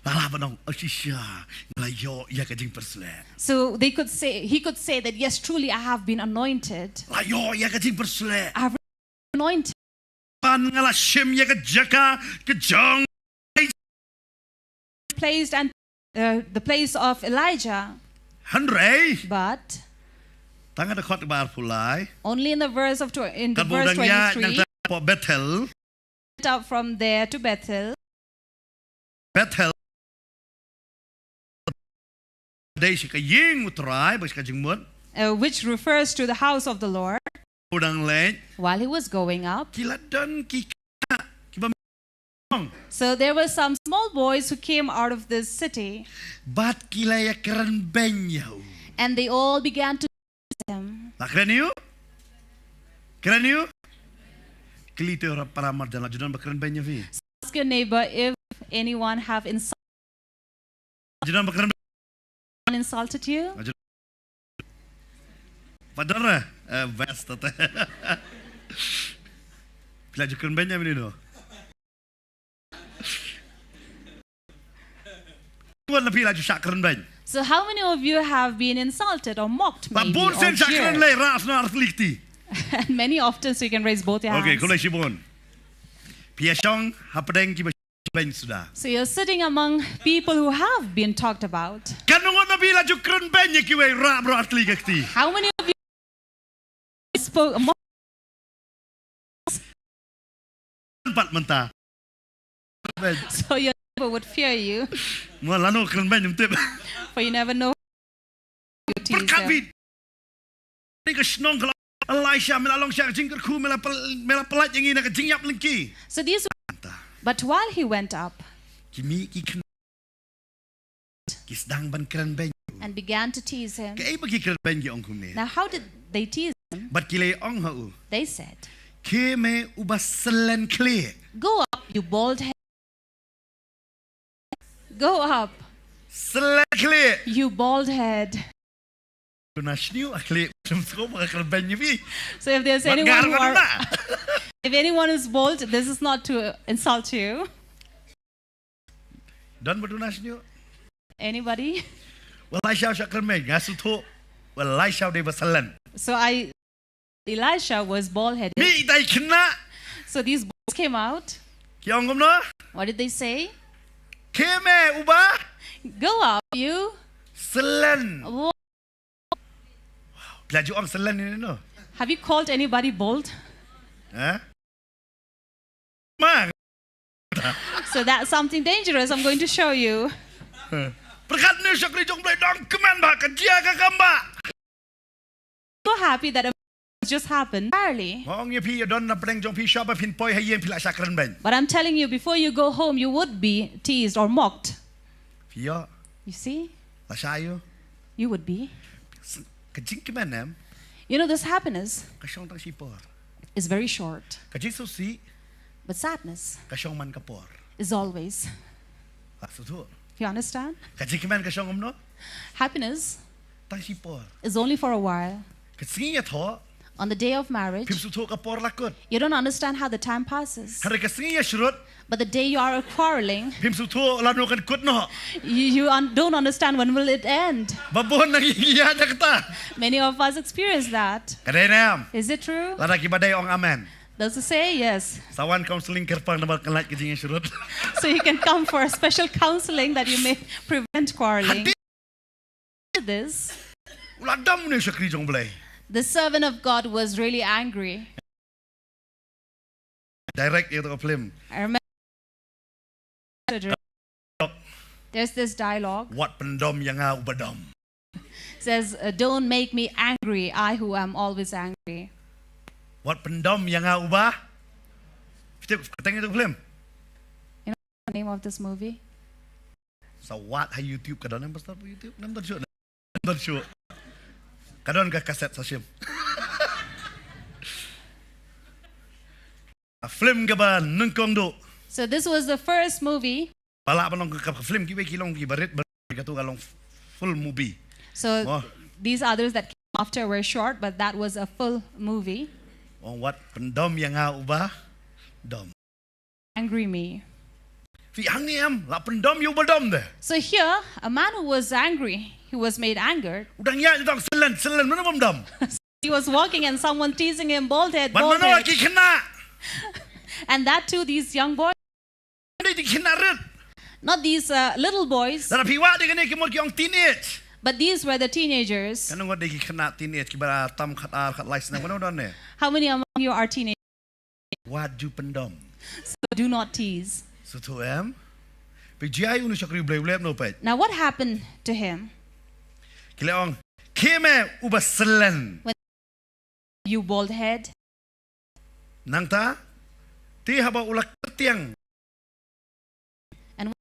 la la ba nong, oh shisha, nga la ïoh ïa ka jingpyrsleh. So they could say, he could say that, "Yes, truly I have been anointed." La ïoh ïa ka jingpyrsleh. I've anointed. Ban nga la shim ïa ka jaka ka jong. Placed and uh, the place of Elijah. Hynrei. But tang ha dkhot ba arphew lai. Only in the verse of tw- in the verse twenty-three. Katba u dang ïaid nangta hapoh Bethel. Went up from there to Bethel. Bethel. Dei sha ka ïing u Trai, ba sha ka jingmut. Uh, which refers to the house of the Lord. U dang leit. While he was going up. Ki la don ki khynnah kiba mih. So there were some small boys who came out of this city. Bad ki la ïa kren beiñ ïa u. And they all began to him. La kren ïa u? Kren ïa u? Kylli te para marjan la ju don ba kren beiñ ïa phi. Ask your neighbor if anyone have insulted, ju don ba kren beiñ. Insulted you. Ju don. Padar eh best te. Phi la ju kren beiñ ïa mini no. Wan na phi la ju shah kren beiñ. So how many of you have been insulted or mocked maybe or jeered? Ba bun sien shah kren lei, rah sna artylli kti. And many often, so you can raise both your hands. Okay, khublei shibun. Phi ïa shong hapdeng kiba shah kren beiñ suda. So you're sitting among people who have been talked about. Katno ngut na phi la ju kren beiñ ïa kiwei, rah baroh artylli ka kti. How many of you spoke among pat mynta. So your neighbor would fear you. Mo lano kren beiñ ym tip. For you never know who you tease them. Pyrkhat phi. Ni ka shnong ka la Elisha me la long sha ka jingkyrkhu me la pal-, me la pynlait ïa ngi na ka jingïap lyngkhi. So these, mynta. But while he went up, ki mih ki khynnah Ki sdang ban kren beiñ. And began to tease him. Kaei ba ki kren beiñ ki ong kumne. Now, how did they tease him? Bad ki la ong ha u. They said, "Khie me uba syllen khlieh." "Go up, you bald head. Go up." Syllen khlieh. "You bald head." Tuna shñiuh a khlieh, ym sngewbha ka kren beiñ ïa phi. So if there's anyone who are, if anyone is bald, this is not to insult you. Don ba tuna shñiuh? Anybody? Well, Elisha u shah kren beiñ, nga sngewthuh. Well, Elisha u dei ba syllen. So I Elisha was bald headed. Mih ita i khynnah. So these boys came out. Ki ong kumno? What did they say? Khie me uba. Go out, you. Selen. Wo- Phi la ju ong selen ïa uno? Have you called anybody bald? Eh? Ma. So that's something dangerous I'm going to show you. Pyrkhat, une u shakri jong U Blei dang kmen ba ka jia ka kam ba. So happy that a just happened. Barely. Nga ong ïa phi, ïa don na pdeng jong phi, shuwa ba phin poi ha ïing phi la shah kren beiñ. But I'm telling you, before you go home, you would be teased or mocked. Phi ïoh. You see? La shah ïoh. You would be. Ka jingkmen em. You know, this happiness Ka shong tang shi por. Is very short. Ka jingsngewsih. But sadness Ka shong man ka por. Is always. Ka sngewthuh. You understand? Ka jingkmen ka shong kumno? Happiness Tang shi por. Is only for a while. Ka sngi ïathoh. On the day of marriage, Phim sngewthuh ka por la kut. You don't understand how the time passes. Hynrei ka sngi ïashrut. But the day you are quarreling, Phim sngewthuh lano kan kut noh. You, you un- don't understand when will it end. Ba bun na ngi ïa da kata. Many of us experience that. Ka dei ne em? Is it true? Lada kiba dei ong amen. Those who say yes. Sa wan counseling kyrpang namar ka lait ka jingïashrut. So you can come for a special counseling that you may prevent quarreling. Hadien This, u la dom une u shakri jong U Blei. The servant of God was really angry. Direct ïa ka film. I remember there's this dialogue. Wat pyndom ïa nga uba dom. Says, uh, "Don't make me angry, I who am always angry." Wat pyndom ïa nga uba. Phi tip kyrteng ïa ka film? You know the name of this movie? Sa wad ha YouTube, ka don em, pastor, YouTube? Ngam don shuh, ngam don shuh. Ka don ka kaset, sa shim. Ka film kaba nyngkong duh. So this was the first movie. Ba lah ban long ka, ka film, kiwei ki long kiba rit, ba rit, katu ka long full movie. So these others that came after were short, but that was a full movie. Ong wat pyndom ïa nga uba dom. Angry me. Phi, hangne em, la pyndom ïa uba dom de. So here, a man who was angry, he was made angered. U dang ïaid, u dang selen, selen, mano bym dom? He was walking and someone teasing him, "Bald head, bald head." Bad mano ki khynnah. And that too, these young boys. Dei ki khynnah rit. Not these, uh, little boys. Lada phi wad ïa kine ki mut ki ong teenage. But these were the teenagers. Katno ngut dei ki khynnah teenage kiba tam khatar, khatlai snem, katno don ne? How many among you are teenagers? Wat ju pyndom. So do not tease. Sngewthuh em? Phi, jia ïa une u shakri U Blei, U Blei ap noh peit. Now what happened to him? Ki la ong, "Khie me uba selen." When you bald head. Nangta, te haba u la kyrtiang. And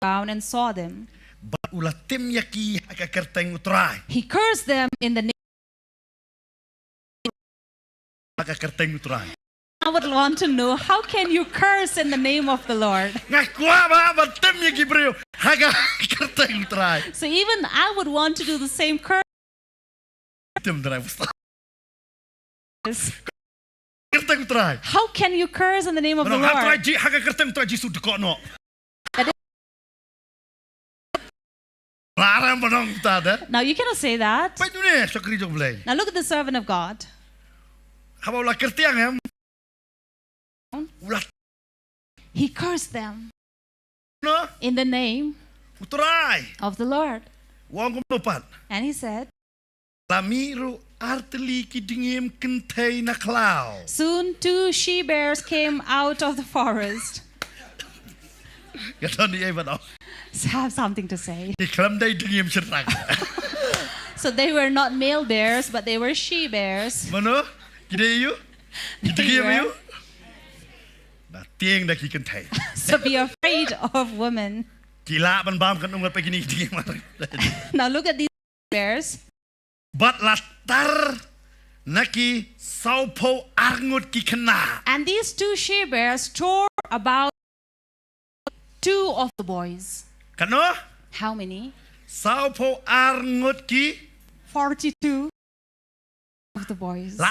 down and saw them. Bad u la tim ïa ki ha ka kyrteng U Trai. He cursed them in the name. Ha ka kyrteng U Trai. I would want to know, how can you curse in the name of the Lord? Nga kwah ba, ba tim ïa ki briew ha ka kyrteng U Trai. So even I would want to do the same curse. Tim Trai, pastor. Kyrteng U Trai. How can you curse in the name of the Lord? Mano, ha Trai Ji-, ha ka kyrteng U Trai Jisu dkoh noh. That is Larang ba nong ta de. Now you cannot say that. Peit une u shakri jong U Blei. Now look at the servant of God. Haba u la kyrtiang em. U la He cursed them, no, in the name, U Trai, of the Lord. U ong kumno pat? And he said, La mih ruh artylli ki dngiem kynthei na khlaw. Soon two she bears came out of the forest. Ka don ei ei ban ong. So I have something to say. Ki khlem dei dngiem shynrang. So they were not male bears, but they were she bears. Mano? Ki dei aïu? Ki dngiem aïu? Ba tieng da ki kynthei. So be afraid of women. Ki lah ban bam kan umar pa kine ki dngiem. Now look at these bears. Bad la tar na ki sawphew ar ngut ki khynnah. And these two she bears tore about two of the boys. Katno? How many? Sawphew ar ngut ki. Forty-two of the boys. La.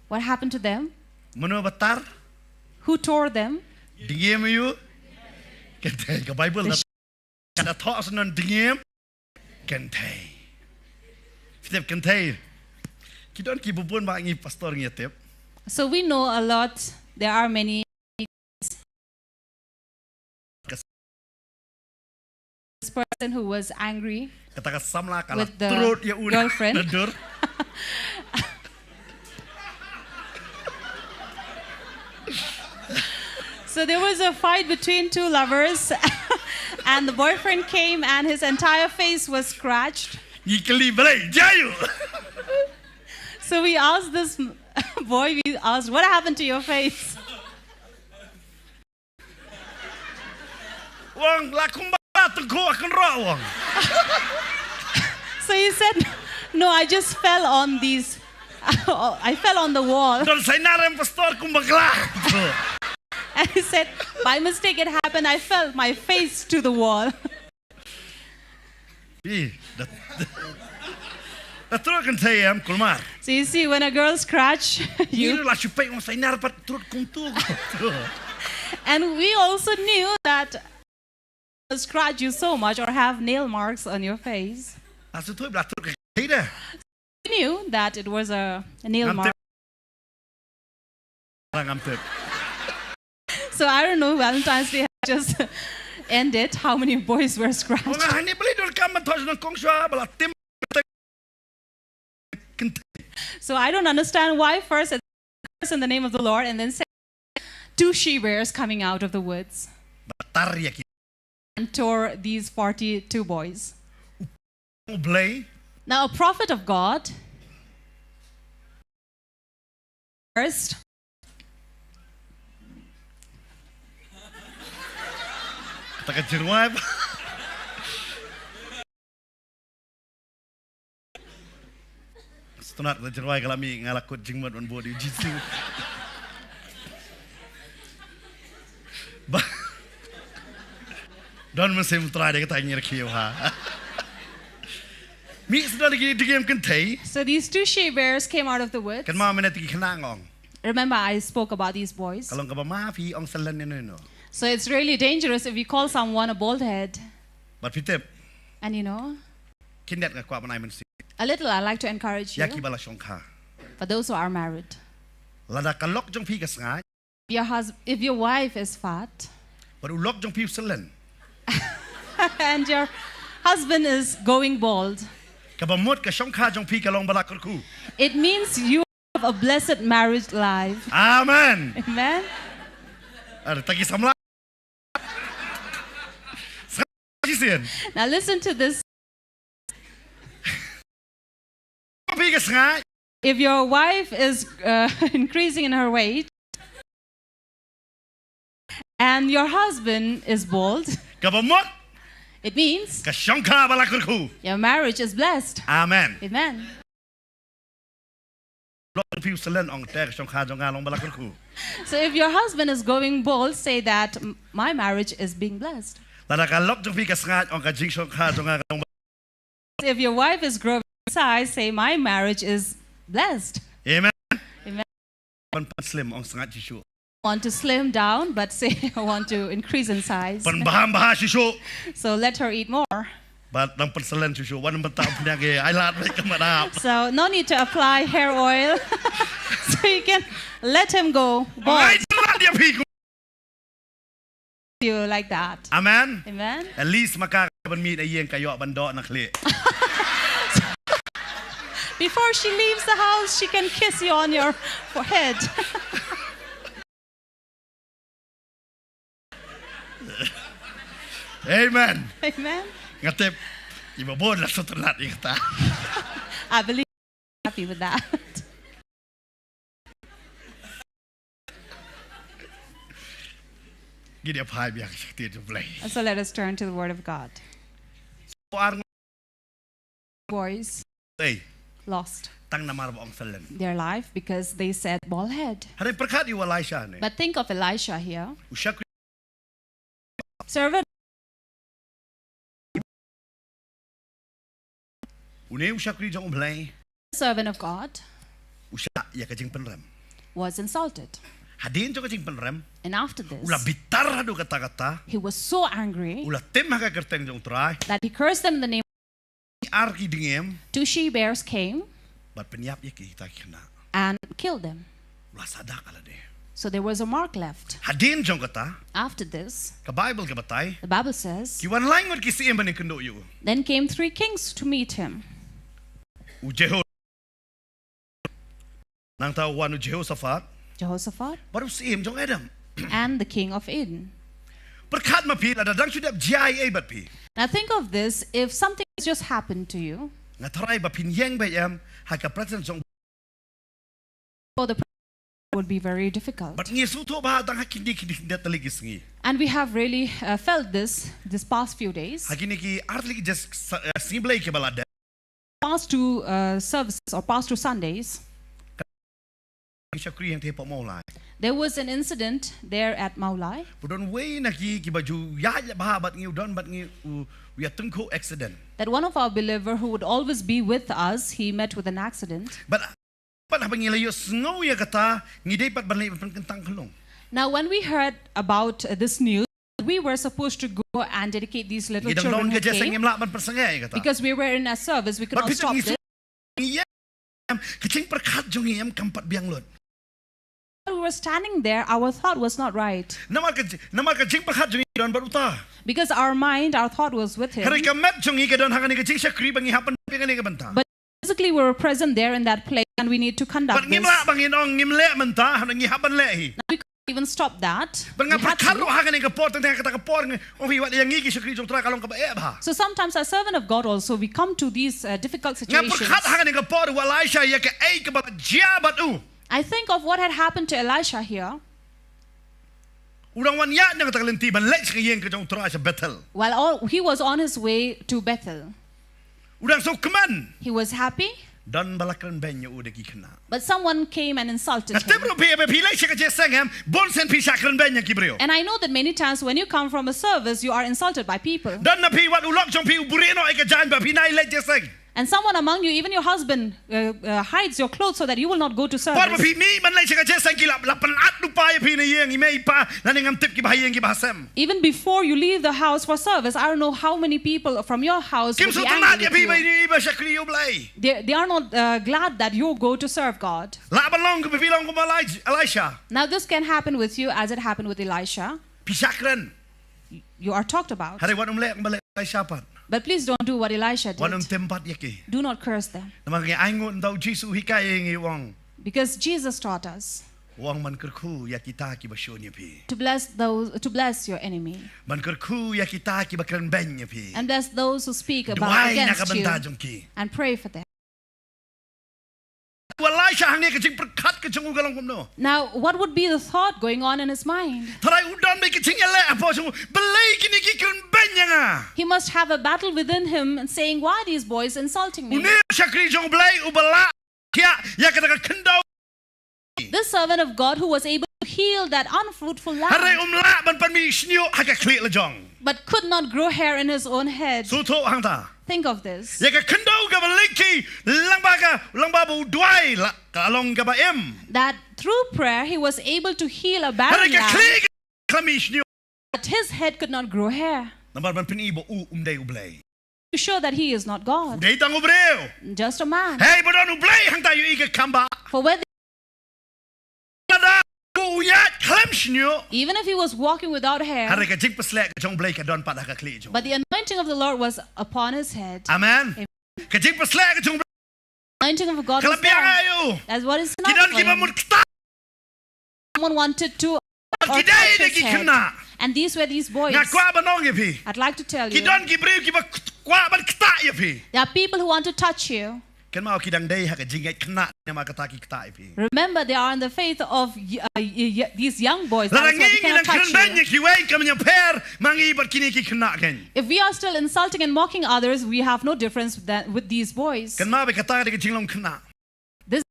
What happened to them? Mano ba tar? Who tore them? Dngiem aïu? Kynthei, ka Bible. The na sh- Ka da thoh sa non dngiem kynthei. Phi tip kynthei. Ki don ki bun ba ngi pastor ngi tip. So we know a lot. There are many. This person who was angry. Kata ka samla ka la trot ïa u na dur. So there was a fight between two lovers, and the boyfriend came and his entire face was scratched. Ngi kylli balei, jayu. So we asked this boy, we asked, "What happened to your face?" Wang la kumba tengko akan rawang. So he said, "No, I just fell on these. I fell on the wall." Don sainar em pastor kumba kla. And he said, "By mistake it happened. I fell my face to the wall." Ih, da, da trot kynthei em kulmar. So you see, when a girl scratch you, la shu peit ong sainar pat trot kumtu. And we also knew that scratch you so much or have nail marks on your face. Asu tu bla trot kynthei dah. We knew that it was a, a nail mark. So I don't know, Valentine's Day has just ended. How many boys were scratched? So I don't understand why first it's in the name of the Lord and then second, two she bears coming out of the woods and tore these forty-two boys. Now, a prophet of God first. Taka jirwai. Stunat la jirwai ka la mih nga la kut jingmut ban bud ïa u Jisu. Ba. Don mynsiem Trai de kata ngir khiew ha. Mih sdang ki degem kynthei. So these two she bears came out of the woods. Kan ma mynne te ki khynnah nga ong. Remember, I spoke about these boys. Ka long kaba ma phi ong salen ïano ïano. So it's really dangerous if you call someone a bald head. Bad phi tip. And you know. Khyndiat nga kwah ban ai mynsiem. A little, I like to encourage you. Ïa ki ba la shongkha. For those who are married. Lada ka lok jong phi ka sngaid. Your hus- if your wife is fat. Bad u lok jong phi u salen. And your husband is going bald. Kaba mut ka shongkha jong phi ka long ba la kyrkhu. It means you have a blessed marriage life. Amen. Amen. Ar taki samla. Now listen to this. If your wife is uh, increasing in her weight and your husband is bald, it means your marriage is blessed. Amen. Amen. So if your husband is going bald, say that my marriage is being blessed. Lada ka lok jong phi ka sngaid, ong ka jingshongkha jong nga ka long. If your wife is growing in size, say my marriage is blessed. Amen. Amen. Pan pan slim, ong sngaid shisha. Want to slim down, but say I want to increase in size. Pan bha bha shisha. So let her eat more. Bad nang pynsalan shuh shuh wan mynta pynïang ai lad bad ka madap. So no need to apply hair oil. So you can let him go. Bald. You like that. Amen. Amen. At least ma ka ban mih na ïing ka ïoh ban doh na khlieh. Before she leaves the house, she can kiss you on your forehead. Amen. Amen. Nga tip i ba bun la sngewtynnat ïa kata. I believe happy with that. Ngin ïa phai biang sha ka ktien jong U Blei. So let us turn to the word of God. Boys lost their life because they said bald head. But think of Elisha here. Servant. Servant of God was insulted. And after this, he was so angry that he cursed them in the name. Two she bears came. Bad pynïap ïa ki, kita ki khynnah. and killed them. La sah dak ha lade. So there was a mark left. Hadien jong kata, After this, ka Bible ka batai, the Bible says, ki wan lai ngut ki syiem ban ïakynduh ïa u. then came three kings to meet him. U Jeho-, nangta u wan u Jehoshaphat, Jehoshaphat bad u syiem jong Edom. and the king of Edom. Pyrkhat ma phi, lada dang shu dep jia ei ei bad phi. Now think of this, if something has just happened to you, Nga tharai ba phin ïeng beit em ha ka presence jong for the would be very difficult. Bad ngi sngewthuh ba tang ha kine, kine, kine tylli ki sngi. And we have really uh, felt this this past few days. Ha kine ki ar tylli ki jingïaseng, eh, sngi Blei kiba la dep. Past two uh, services or past two Sundays, Ki shakri hangtei hapoh Mawlai. There was an incident there at Mawlai. Ba don uwei na ki, kiba ju ïaid bha bad ngi, u don bad ngi, u, u ïatyngkhuh accident. That one of our believer who would always be with us, he met with an accident. Bad, bad haba ngi la ïohsngew ïa kata, ngi dei pat ban leit ban pynkyntang khyllung. Now, when we heard about uh, this news, we were supposed to go and dedicate these little Ngi dang don children ka who jingïaseng, came ngim lah ban pynsangeh ïa kata. Because we were in a service, we could Bad not phi tip stop ngi there. sngewthuh, ngi ïa, em, ka jingpyrkhat jong ngi em kam pat biang lut. While we were standing there, our thought was not right. Namar ka, namar ka jingpyrkhat jong ngi don bad uta. Because our mind, our thought was with him. Hynrei ka met jong ngi ka don ha kane ka jingshakri ba ngi hap ban pynbiang kane ka bynta. But physically, we were present there in that place, and we need to conduct Bad ngim this. lah ba ngin ong ngim leh mynta, hynrei ngi hap ban leh hi. Now, we couldn't even stop that. Bad nga We had to pyrkhat do. ruh ha kane ka por, tang tang kata ka por ngi ong hi, wat ïa ngi ki shakri jong u Trai ka long kaba eh bha. So sometimes, as servant of God, also we come to these uh, difficult Nga situations. pyrkhat ha kane ka por, u Elisha, ïa kaei kaba la jia bad u. I think of what had happened to Elisha here. U dang wan ïaid na kata ka lynti ban leit sha ka ïing ka jong u Trai sha Bethel. While all, he was on his way to Bethel, U dang sngewkmen. He was happy. Don ba la kren beiñ ïa u da ki khynnah. But someone came and insulted Nga tip him. ruh phi, ba phi leit sha ka jingïaseng em, bun sien phi shah kren beiñ ïa ki briew. And I know that many times when you come from a service, you are insulted by people. Don na phi wat u lok jong phi u buhrieh noh ïa ka jaiñ ba phi nai leit jingïaseng. And someone among you, even your husband, uh, uh, hides your clothes so that you will not go to Por ba service. phi mih ban leit sha ka jingïaseng ki la, la pynat lypa ïa phi na ïing, i mei i pa, lane ngam tip kiba ha ïing kiba ha sem. Even before you leave the house for service, I don't know how many people from your house Kim will be sngewtynnat angry ïa with phi ba you. i ba shakri ïa u Blei. They, they are not uh, glad that you go to serve God. Lah ban long kumba phi long kum u Elij-, Elisha. Now, this can happen with you as it happened with Elisha. Phi shah kren. You are talked about. Hynrei wat ym leh kumba leh Elisha pat. But please don't do what Elisha Wat ym did. tympat ïa ki. Do not curse them. Namar ngi ai nguh, nangta u Jisu u hikai ïa ngi, u ong. Because Jesus taught us. U ong ban kyrkhu ïa kita kiba shun ïa phi. To bless those, to bless your enemy. Ban kyrkhu ïa kita kiba kren beiñ ïa phi. And bless those who speak about Duwai na ka against you. bynta jong ki. And pray for them. U Elisha hangne ka jingpyrkhat ka jong u ka long kumno. Now, what would be the thought going on in his mind? Tharai u don bad ka jingïaleh hapoh jong u. Balei kine ki kren beiñ ïa nga. He must have a battle within him and saying, "Why are these boys insulting me?" Une u shakri jong u Blei uba la thiah ïa kata ka khyndew. This servant of God who was able to heal that unfruitful land, Hynrei um lah ban pynmih shñiuh ha ka khlieh la jong. But could not grow hair in his own head. Sngewthuh hangta. Think of this. Ïa ka khyndew kaba lynti, lyngba ka, lyngba ba u duwai la, ka long kaba im. That through prayer he was able to heal a barren Hynrei ka land, khlieh ka la mih shñiuh. But his head could not grow hair. Namar ban pyni ba u um dei u Blei. To show that he is not U God. dei tang u briew. Just a man. Hei, ba don u Blei hangta ïohi ka kam ba. For whether Lada u ïaid khlem shñiuh. Even if he was walking without hair, Hynrei ka jingpysleh ka jong u Blei ka don pat ha ka khlieh jong. But the anointing of the Lord was upon his head. Amen. Amen. Ka jingpysleh ka jong u Blei. Anointing of God Ka la was biang there. ïa u. That's what is Ki don kiba mut ktah. Someone wanted to Bad or ki dei touch de his ki head. Khynnah. And these were these boys. Nga kwah ban ong ïa phi. I'd like to tell Ki you. Don ki briew kiba kwah ban ktah ïa phi. There are people who want to touch you. Kynmaw ki dang dei ha ka jingngeit khynnah namar kata ki ktah ïa phi. Remember, they are in the faith of y- uh, y- y- these young boys. That Lada is why ngi we ngi cannot dang kren touch beiñ you. ïa kiwei kam ïapher ma ngi bad kine ki khynnah kein. If we are still insulting and mocking others, we have no difference than with these boys. Kynmaw ba kata ka dei ka jinglong khynnah. This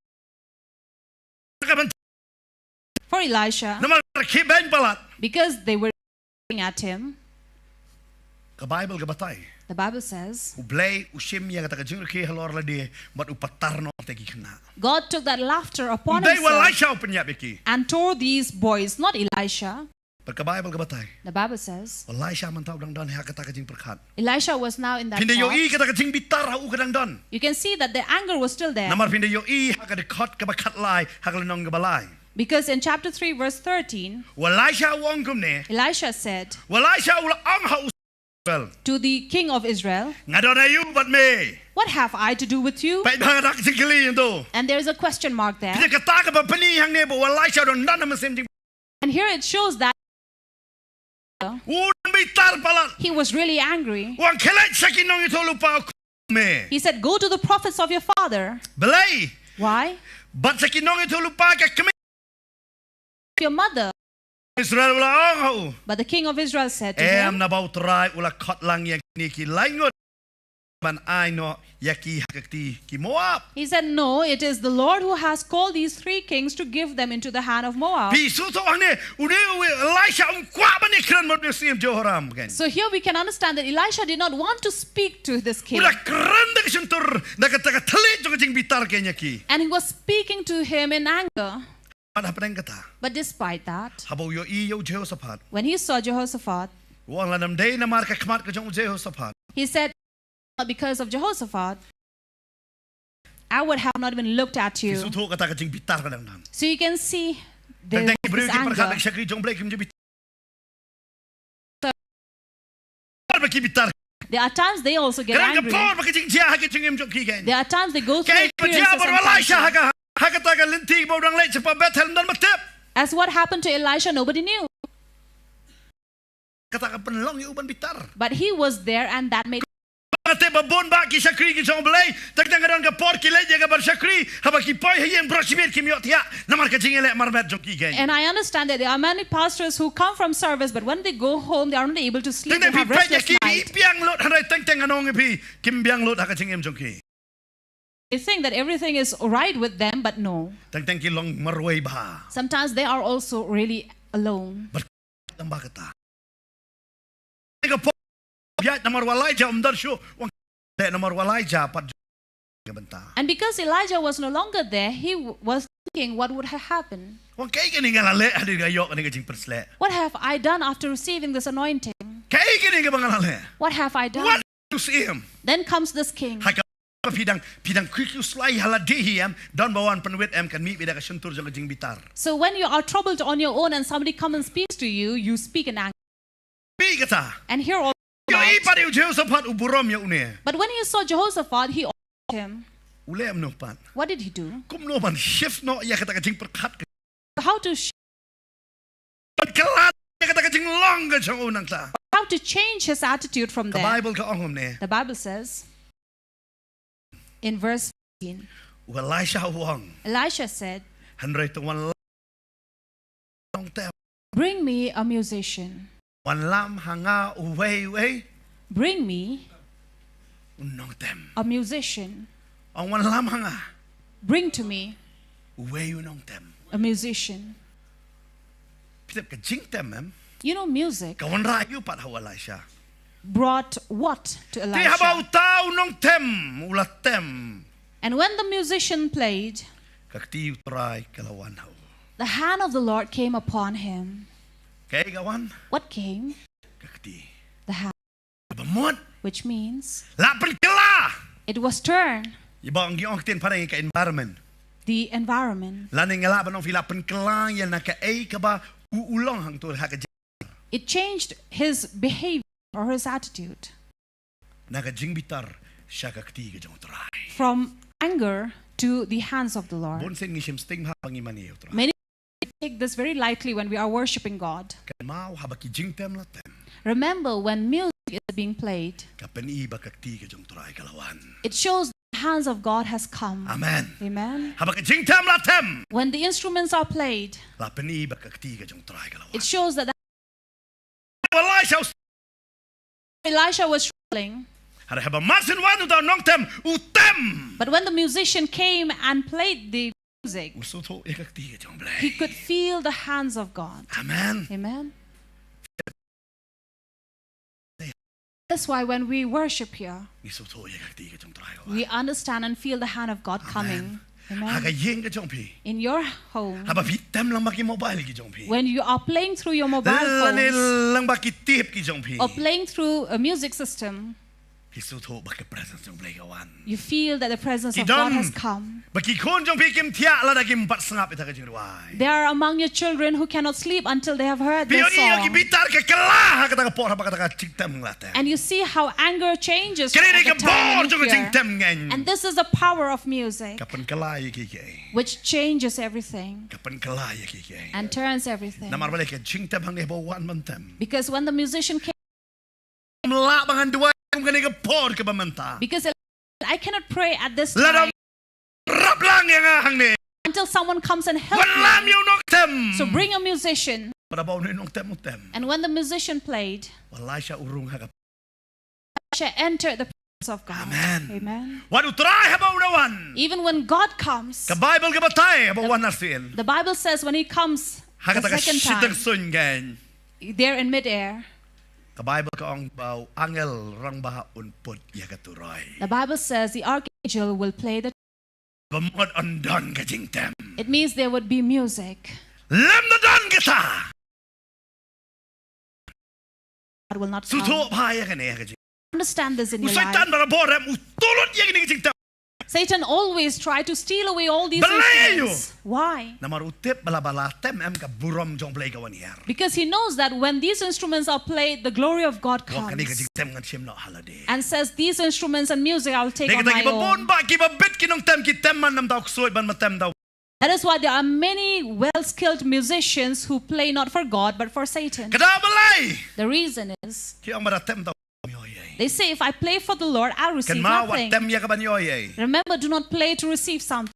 Ka ban for Elisha, namar ki beiñ palat. Because they were looking at him. Ka Bible ka batai. The Bible says, U Blei u shim ïa kata ka jingrkhie halor lade bad u patar noh ïa kita ki khynnah. God took that laughter upon Dei u himself Elisha u pynïap ïa ki. And tore these boys, not Elisha. Bad ka Baibl ka batai, The Bible says u Elisha mynta u dang don ha kata ka jingpyrkhat. Elisha was now in that Phin da ïohi thought. Kata ka jingbitar ha u ka dang don. You can see that the anger was still there. Namar phin da ïohi ha ka dkhot kaba khatlai, ha ka lynnong kaba lai. Because in chapter three, verse thirteen, U Elisha u ong kumne. Elisha said U Elisha u la ong ha u Israel, to the king of Israel, "Nga don aïu bad me?" "What have I to do with you?" Peit ba ka dak jingkylli ïa u. And there is a question mark there. Peit kata kaba pyni hangne ba u Elisha u dang don ha mynsiem jing. And here it shows that U dang bitar palat. He was really angry. U ong, "Khie leit sha ki nongïathuhlypa u khun me." He said, "Go to the prophets of your father." Balei? Why? Bad sha ki nongïathuhlypa ka kmie. Your mother. Israel u la ong ha u, But the king of Israel said to "Em, him, naba U Trai u la khot lang ïa kine ki laingut ban ai noh ïa ki ha ka kti ki Moab." He said, "No, it is the Lord who has called these three kings to give them into the hand of Moab." Phi sngewthuh hangne, une u Elisha um kwah ban ïakren bad u Syiem Jehoram kein. So here we can understand that Elisha did not want to speak to this U king. la kren da ka shyntur, da kata ka thylliej jong ka jingbitar kein ïa ki. And he was speaking to him in anger. Bad hapdeng kata, But despite that, haba u ïohi ïa u Jehoshaphat, when he saw Jehoshaphat, u ong, "Lada ym dei namar ka khmat ka jong u Jehoshaphat, he said, "Not because of Jehoshaphat, I would have not even looked at phi you." Sngewthuh kata ka jingbitar ka dang don. So you can see the, Teng teng ki briew this ki pyrkhat anger. ki shakri jong U Blei kim ju bitar. Ba ki bitar. There are times they also get Ka dang ka angry. Por ba ka jingjia ha ka jingim jong ki kein. There are times they go through Kaei kaba jia experiences bad u and Elisha ha conflict. ka, ha kata ka lynti ba u dang leit shapoh Bethel, ym don ba tip. As what happened to Elisha, nobody knew. Kata ka pynlong ïa u ban bitar. But he was there and that made Nga tip ba bun bah ki shakri ki jong U Blei, teng teng ka don ka por ki leit ïa ka ban shakri, haba ki poi ha ïing baroh shi miet kim ïoh thiah namar ka jingïaleh marmet jong ki kein. And I understand that there are many pastors who come from service, but when they go home, they are not able to sleep. Teng They teng phi have peit ïa restless ki, ki night. biang lut, hynrei teng teng ngan ong ïa phi, kim biang lut ha ka jingim jong ki. They think that everything is right with them, but no. Teng teng ki long marwei bha. Sometimes they are also really alone. Tang ba kata. Ka por ïaid namar u Elijah um don shuh, u ong, leh namar u Elijah pat ka bynta. And because Elijah was no longer there, he w- was thinking what would have happened. U ong, kaei kane nga la leh hadien ka ïoh kane ka jingpyrsleh. What have I done after receiving this anointing? Kaei kane kaba nga la leh. What have I done? What to see him? Then comes this king. Ha ka phi dang, phi dang khuid khuid slai ha lade hi em, don ba wan pynwit em, kan mih beit da ka shyntur jong ka jingbitar. So when you are troubled on your own and somebody comes and speaks to you, you speak in anger. Phi kata. And here all Ïohi pat ïa u Jehoshaphat u burom ïa une. But when he saw Jehoshaphat, he asked him, U leh kumno pat. What did he do? Kumno ban shift noh ïa kata ka jingpyrkhat ka. How to sh- Ban kylla ïa kata ka jinglong ka jong u nangta. How to change his attitude from Ka there? Bible ka ong kumne. The Bible says in verse fifteen, U Elisha u ong. Elisha said, Hynrei to wan lam nongtem. Bring me a musician. Wan lam ha nga uwei uwei. Bring me U nongtem. A musician. Ong wan lam ha nga. Bring to me Uwei u nongtem. A musician. Phi tip ka jingtem em. You know, music Ka wanrah ïa u pat ha u Elisha. Brought what to Te haba Elisha? Uta u nongtem u la tem. And when the musician played, Ka kti U Trai ka la wan ha u. The hand of the Lord came upon him. Kaei ka wan? What came? Ka kti. The hand, Ba mut. Which means La pynkylla. It was turned. Ïa ba ong ki ong ktien phareng ka environment. The environment. Lane nga lah ban ong phi la pynkylla ïa na kaei kaba u u long hangto ha ka jing. It changed his behavior or his attitude. Na ka jingbitar sha ka kti ka jong U Trai. From anger to the hands of the Lord. Bun sien ngi shim sting ha ba ngi mane ïa U Trai. Many take this very lightly when we are worshiping God. Kynmaw haba ki jingtem la tem. Remember, when music is being played, Ka pyni ba ka kti ka jong U Trai ka la wan. It shows the hands of God has come. Amen. Amen. Haba ka jingtem la tem. When the instruments are played, La pyni ba ka kti ka jong U Trai ka la wan. It shows that Walai shaw. Elisha was struggling. Hynrei haba mar sien wan uta u nongtem u tem. But when the musician came and played the music, U sngewthuh ïa ka kti ka jong U Blei. He could feel the hands of God. Amen. Amen. That's why when we worship here, Ngi sngewthuh ïa ka kti ka jong U Trai. We understand and feel the hand of God Amen. Coming. Amen. Ha ka ïing ka jong phi. In your home. Haba phi tem lang bad ki mobile ki jong phi. When you are playing through your mobile phones. Lane lang bad ki tape ki jong phi. Or playing through a music system. Phi sngewthuh ba ka presence jong U Blei ka wan. You feel that the presence of God has come. Ki don ba ki khun jong phi kim thiah lada kim pat sngap ïa ka jingduwai. There are among your children who cannot sleep until they have heard this song. Phi ïohi ïa ki bitar ka kylla ha kata ka por, ha kata ka jingtem la te. And you see how anger changes at the time when you hear. Kane ka bor jong ka jingtem ngan. And this is the power of music. Ka pynkylla ïa kiei kiei. Which changes everything. Ka pynkylla ïa kiei kiei. And turns everything. Namar balei? Ka jingtem hangne ba wan ban tem. Because when the musician came, ym lah ba ngan duwai kum kane ka por kaba mynta. Because I cannot pray at this time. Lada rap lang ïa nga hangne. Until someone comes and help me. Wan lam ïa u nongtem. So bring a musician. Bad haba u nongtem u tem. And when the musician played, u Elisha u rung ha ka, Elisha entered the presence of God. Amen. Amen. Wat U Trai haba u da wan. Even when God comes, ka Bible ka batai haba u wan arsien. The Bible says when he comes the second time, ha kata ka shiteng suiñ ngan. There in midair. Ka Bible ka ong ba u angel rangbah un put ïa ka turoi. The Bible says the archangel will play the, ba mut un don ka jingtem. It means there would be music. Lem da don kata. God will not come. Sngewthuh bha ïa kane ha ka jingim. Understand this in your life. U Soitan barabor em u tulut ïa kane ka jingtem. Satan always try to steal away all these instruments. Balei? Why? Namar u tip ba la, ba la tem em ka burom jong U Blei ka wan hiar. Because he knows that when these instruments are played, the glory of God comes. Wan kane ka jingtem ngan shim noh ha lade. And says, "These instruments and music I will take on my own." Dei kata kiba bun bah kiba bit ki nongtem ki tem man namar u ksuid ban ma tem da. That is why there are many well-skilled musicians who play not for God but for Satan. Ka daw balei? The reason is, ki ong ba da tem da They say, "If I play for the Lord, I'll receive nothing." Kynmaw wat tem ïa ka ban ïoh ei. Remember, do not play to receive something.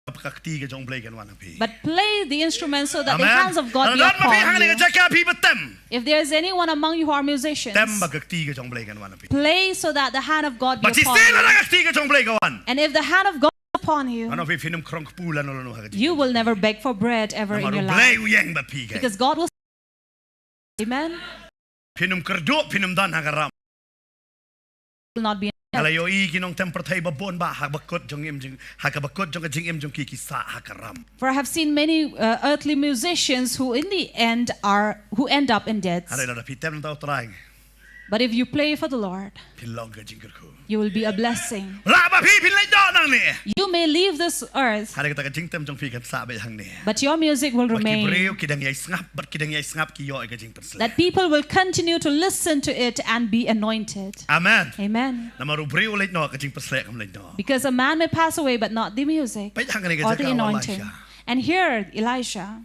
Ba ka kti ka jong U Blei kan wan ha phi. But play the instrument so that the hands of God be upon you. Amen. Lada don ma phi hangne ka jaka phi ba tem. If there is anyone among you who are musicians, tem ba ka kti ka jong U Blei kan wan ha phi. Play so that the hand of God be upon you. Ba shisien lada ka kti ka jong U Blei ka wan. And if the hand of God is upon you, ngan ong ïa phi, phin ym khrong kpu lano lano ha ka jingim. You will never beg for bread ever in your life. Namar U Blei u ïeng bad phi keiñ. Because God will Amen. Phin ym kyrduh, phin ym don ha ka ram. Will not be in debt. Nga la ïohi ki nongtem pyrthei ba bun bah ha kaba kut jong im jing, ha kaba kut jong ka jingim jong ki ki sah ha ka ram. For I have seen many, uh, earthly musicians who in the end are, who end up in debts. Hynrei lada phi tem na U Trai. But if you play for the Lord, phin long ka jingkyrkhu. You will be a blessing. Lah ba phi phin leit noh nangne. You may leave this earth. Hynrei kata ka jingtem jong phi kan sah beit hangne. But your music will remain. Bad ki briew ki dang ïai sngap, bad ki dang ïai sngap ki ïoh ïa ka jingpynshlur. That people will continue to listen to it and be anointed. Amen. Amen. Namar u briew u leit noh, ka jingpynshlur kam leit noh. Because a man may pass away, but not the music or the anointing. Peit hangne ka jaka u Elisha. And here, Elisha.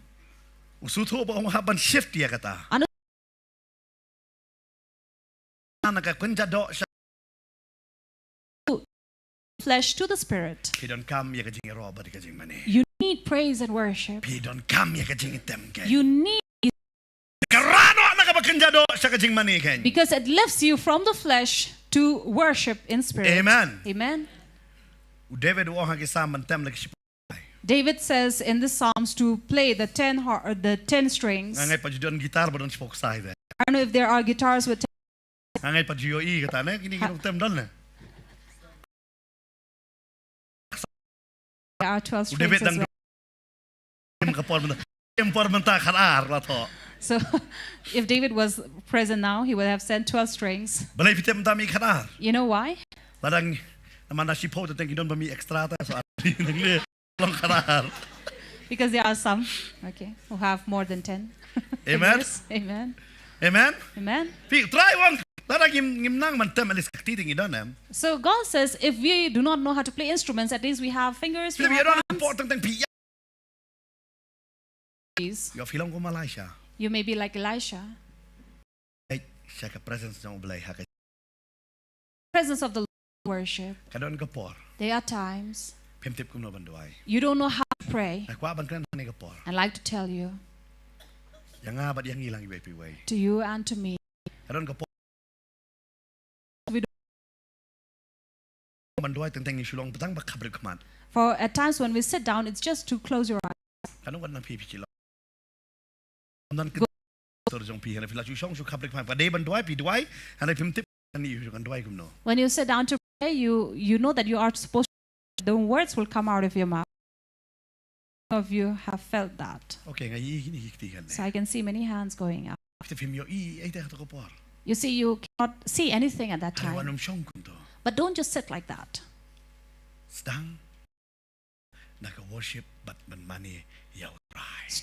U sngewthuh ba u hap ban shift ïa kata. Na ka kynja doh sha flesh to the spirit. Phi donkam ïa ka jingïaroh bad ka jingmane. You need praise and worship. Phi donkam ïa ka jingtem keiñ. You need Ka rah noh na kaba kynja doh sha ka jingmane keiñ. Because it lifts you from the flesh to worship in spirit. Amen. Amen. U David u ong ha ki Salm ban tem la ki shiphew. David says in the Psalms to play the ten har-, uh, the ten strings. Nga ngeit pat ju don guitar ba don shiphew ksai te. I don't know if there are guitars with ten. Nga ngeit pat ju ïohi kata ne, kine ki nongtem don ne. There are twelve strings as well. U David dang im ka por mynta. Im por mynta khatar la thoh. So, if David was present now, he would have sent twelve strings. Balei phi tip mynta mih khatar? You know why? La dang, namar da shiphew te teng ki don ba mih extra te, so, long khatar. Because there are some, okay, who have more than ten fingers. Amen. Amen. Amen. Amen. Phi try wan, lada ngim, ngim nang ban tem at least ka kti te ngi don em. So God says, if we do not know how to play instruments, at least we have fingers, we have hands. Phi ïa don por teng teng phi ïa. Please. Ïoh phi long kum Elisha. You may be like Elisha. Ei, sha ka presence jong U Blei ha ka Presence of the Lord worship. Ka don ka por. There are times. Phim tip kumno ban duwai. You don't know how to pray. Nga kwah ban kren ha kane ka por. I'd like to tell you. Ïa nga bad ïa ngi lang iwei pa iwei. To you and to me. Ka don ka por. We don't Ban duwai teng teng ngi shu long tang ba khapriu khmat. For at times when we sit down, it's just to close your eyes. Ka don ka nang phi phi ki long. Nang ka dur jong phi hynrei phi la shu shong shu khapriu khmat. Ka dei ban duwai phi duwai hynrei phim tip nang ïa shu kan duwai kumno. When you sit down to pray, you, you know that you are supposed to, the words will come out of your mouth. of you have felt that. Okay, nga ïohi kine ki kti kan. So I can see many hands going up. Te phim ïohi ei te ha kato ka por. You see, you cannot see anything at that time. Hynrei wat nym shong kumto. But don't just sit like that. Sdang na ka worship bad ban mane ïa U Trai.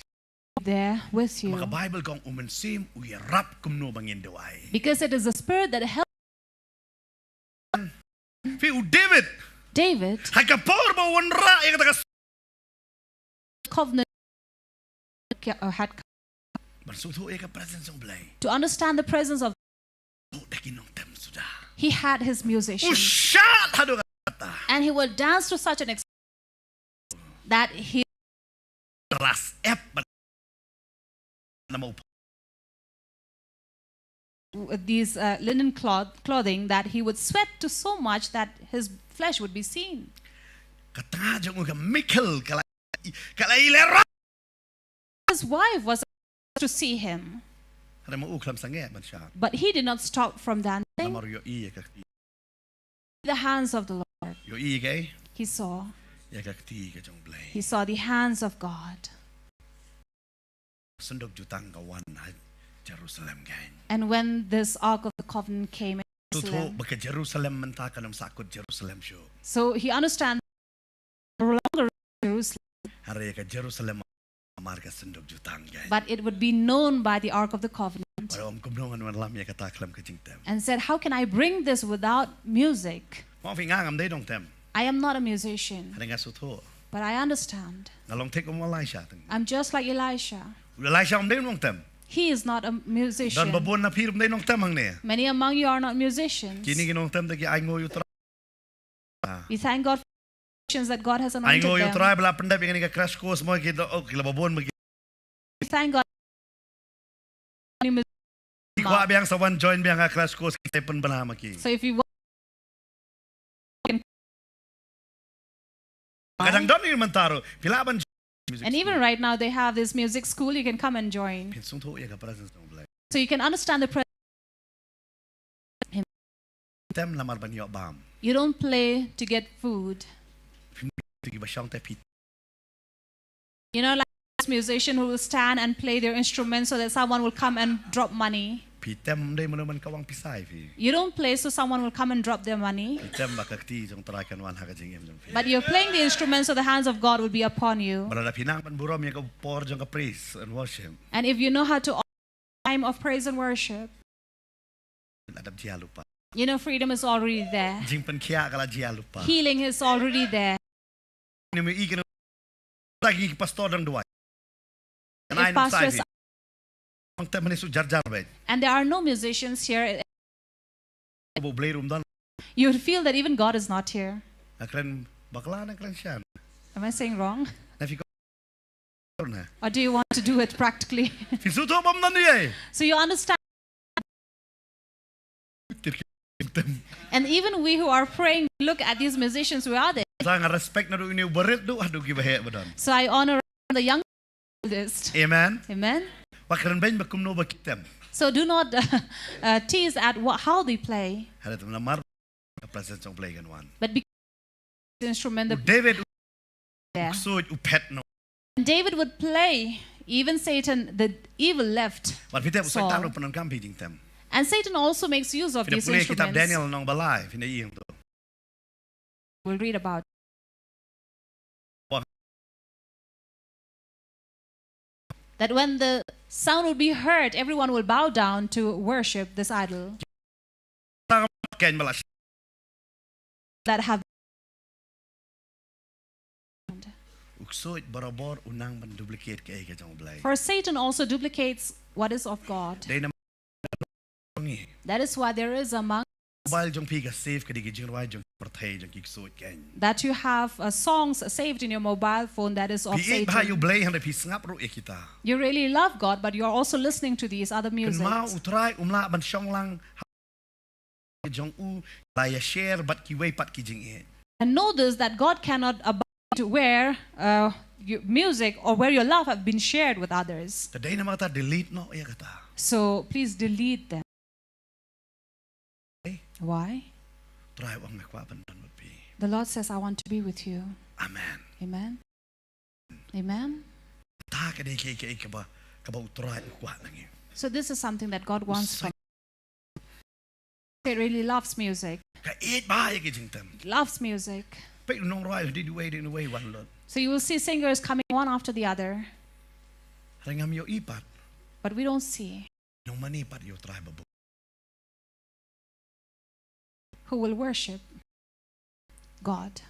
There with you. Namar ka Bible ka ong U Mynsiem u ïarap kumno ba ngin duwai. Because it is the Spirit that helps. Phi, u David. David. Ha ka por ba u wanrah ïa kata ka covenant, uh, had come. Ban sngewthuh ïa ka presence jong U Blei. To understand the presence of, oh, da ki nongtem suda. He had his musicians. U shad haduh katta. And he will dance to such an extent that he, la sep namar u these, uh, linen cloth, clothing that he would sweat to so much that his flesh would be seen. Ka tnga jong u ka Michal ka la, ka la ïalehrain. His wife was to see him. Hynrei ma u khlem sangeh ban shad. But he did not stop from dancing. Namar u ïohi ïa ka kti. The hands of the Lord. U ïohi ïa kaei? He saw. Ïa ka kti ka jong U Blei. He saw the hands of God. Synduk jutang ka wan ha Jerusalem kan. And when this Ark of the Covenant came in Jerusalem, ba ka Jerusalem mynta kan ym sahkut Jerusalem shuh. So he understands no longer Jerusalem. Hynrei ka Jerusalem namar ka synduk jutang kan. But it would be known by the Ark of the Covenant. Bad ong kumno ngan wanlam ïa kata khlem ka jingtem. And said, "How can I bring this without music?" Mo phi, nga ngam dei nongtem. I am not a musician. Hynrei nga sngewthuh. But I understand. Nga long thik kum u Elisha tang. I'm just like Elisha. U Elisha um dei nongtem. He is not a musician. Don babun na phi ruh um dei nongtem hangne. Many among you are not musicians. Kine ki nongtem te ki ainguh ïa U Trai. We thank God for the musicians that God has anointed them. Ainguh ïa U Trai ba la pyndep ïa kane ka crash course mo, ki, oh, ki la babun mo ki. We thank God. Ki kwah biang sa wan join biang ha crash course, ki sa pynbna ma ki. So if you want, ka dang don ïa mynta ruh, phi lah ban join music school. And even right now they have this music school, you can come and join. Phin sngewthuh ïa ka presence jong U Blei. So you can understand the presence. Tem namar ban ïoh bam. You don't play to get food. Phim, to kiba shong te phi. You know, like this musician who will stand and play their instrument so that someone will come and drop money. Phi tem ym dei mano man ka wang pisa ïa phi. You don't play so someone will come and drop their money. Phi tem ba ka kti jong U Trai kan wan ha ka jingim jong phi. But you're playing the instrument so the hands of God will be upon you. Bad lada phi nang ban burom ïa ka por jong ka praise and worship. And if you know how to time of praise and worship, la dep jia lypa. You know, freedom is already there. Jingpynkhiah ka la jia lypa. Healing is already there. Ni me i kane ta ki pastor dang duwai. If pastors, nang tem hangne shu jar jar beit. And there are no musicians here. Ba U Blei ruh um don. You would feel that even God is not here. Nga kren bakla, nga kren shisha? Am I saying wrong? Na phi Or do you want to do it practically? Phi sngewthuh ba ym don ei. So you understand. And even we who are praying, look at these musicians, where are they? Sa nga respect naduh ine u barit duh haduh kiba heh ba don. So I honor the young, oldest. Amen. Amen. Wat kren beiñ ba kumno ba ki tem. So do not, uh, uh, tease at what, how they pley. Hynrei te namar ka presence jong U Blei kan wan. But because the instrument, the, u David, there, u ksuid u phet noh. And David would play, even Satan, the evil left Saul. Bad phi tip u Soitan ruh pyndonkam phi jingtem. And Satan also makes use of these instruments. Phi da pule kitab Daniel lynnong ba lai, phin da ïohi hangto. We'll read about that when the sound will be heard, everyone will bow down to worship this idol. That have U ksuid barabor u nang ban duplicate kaei ka jong U Blei. For Satan also duplicates what is of God. Dei na That is why there is among mobile jong phi ka save ka dei ki jingrwai jong ki pyrthei, jong ki ksuid kein. That you have, uh, songs saved in your mobile phone that is of Satan. Phi ïeit bha ïa U Blei hynrei phi sngap ruh ïa kita. You really love God, but you are also listening to these other musics. Kynmaw U Trai um lah ban shong lang ha jong u, la ïa share bad kiwei pat ki jingïeit. And know this, that God cannot abide where, uh, your music or where your love have been shared with others. Te dei namar kata delete noh ïa kata. So please delete them. Why? Why? U Trai u ong nga kwah ban don bad phi. The Lord says, "I want to be with you." Amen. Amen. Amen. Ta ka dei ka ka kaba kaba u Trai u kwah na ngi. So this is something that God wants from. It really loves music. Ka ïeit bha ïa ka jingtem. It loves music. Peit u nongrwai dei duwai dei duwai wan lut. So you will see singers coming one after the other. Hynrei ngam ïohi pat. But we don't see. Nongmane pat ïa u Trai ba bun. Who will worship God.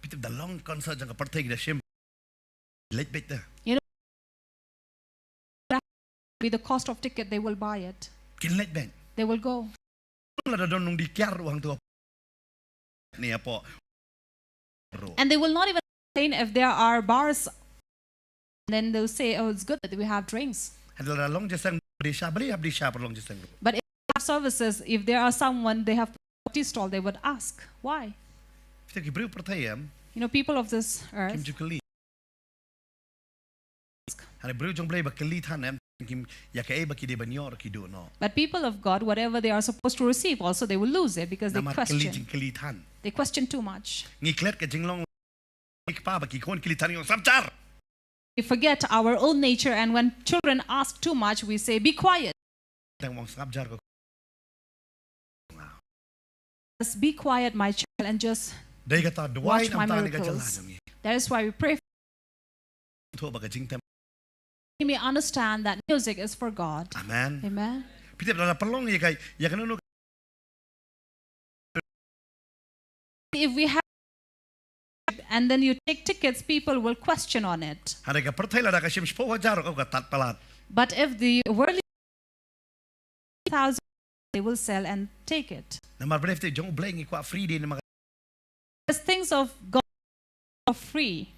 Phi tip da long concert jong ka pyrthei ki da shim. Leit beit da. You know, be the cost of ticket, they will buy it. Kin leit beit. They will go. Lada don nongdie kiar ruh hangto. Ni apo. And they will not even complain if there are bars. Then they'll say, "Oh, it's good that we have drinks." Hynrei lada long jingïaseng bri sha bri, bri sha bri long jingïaseng. But if they have services, if there are someone they have tea stall, they would ask, "Why?" Phi tip ki briew pyrthei em. You know, people of this earth. Kim ju kylli. Hynrei briew jong Blei ba kylli than em, kim ïa kaei ba ki dei ban ïoh ruh ki duh noh. But people of God, whatever they are supposed to receive, also they will lose it because they question. Namar kylli jingkylli than. They question too much. Ngi klet ka jinglong ki kpa ba ki khun kylli than ngi ong sngap jar. We forget our own nature, and when children ask too much, we say, "Be quiet." Tang ong sngap jar ko. Just be quiet, my child, and just dei kata duwai watch my miracles. That is why we pray. Thoh ba ka jingtem. You may understand that music is for God. Amen. Amen. Phi tip lada pynlong ïa ka, ïa kano kano. If we have, and then you take tickets, people will question on it. Hynrei ka pyrthei lada ka shim shiphew hajar ka tad palat. But if the worldly thousand, they will sell and take it. Namar bynta jong U Blei ngi kwah free dei namar. These things of God are free.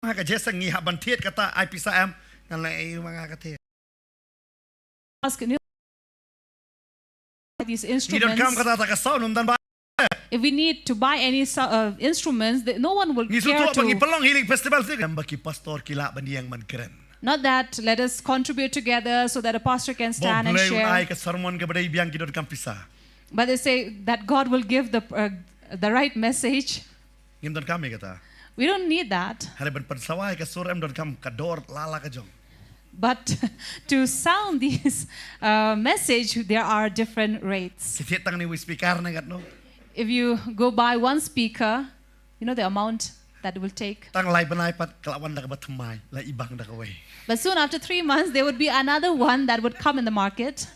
Ha ka jingïaseng ngi hap ban thied kata ai pisa em. Ngan leh ïa ma nga ka thied. Ask new these instruments. Ngi donkam kata ta ka sound ym don ba. If we need to buy any so- uh, instruments, th- no one will care to. Ngi sngewthuh ba ngi pynlong healing festival sih. Em ba ki pastor ki lah ban ïeng ban kren. Not that let us contribute together so that a pastor can stand and share. Ba U Blei un ai ka sermon kaba dei biang ki donkam pisa. But they say that God will give the uh, the right message. Ngim donkam ïa kata. We don't need that. Hynrei ban pynsawa ïa ka sur em donkam ka dor la la ka jong. But to sound these uh, message, there are different rates. Ki thied tang ne wi speaker ne ngat no. If you go buy one speaker, you know the amount that will take. Tang lai bnai pat ka la wan da kaba thymmai, la i bang da kawei. But soon after three months, there would be another one that would come in the market.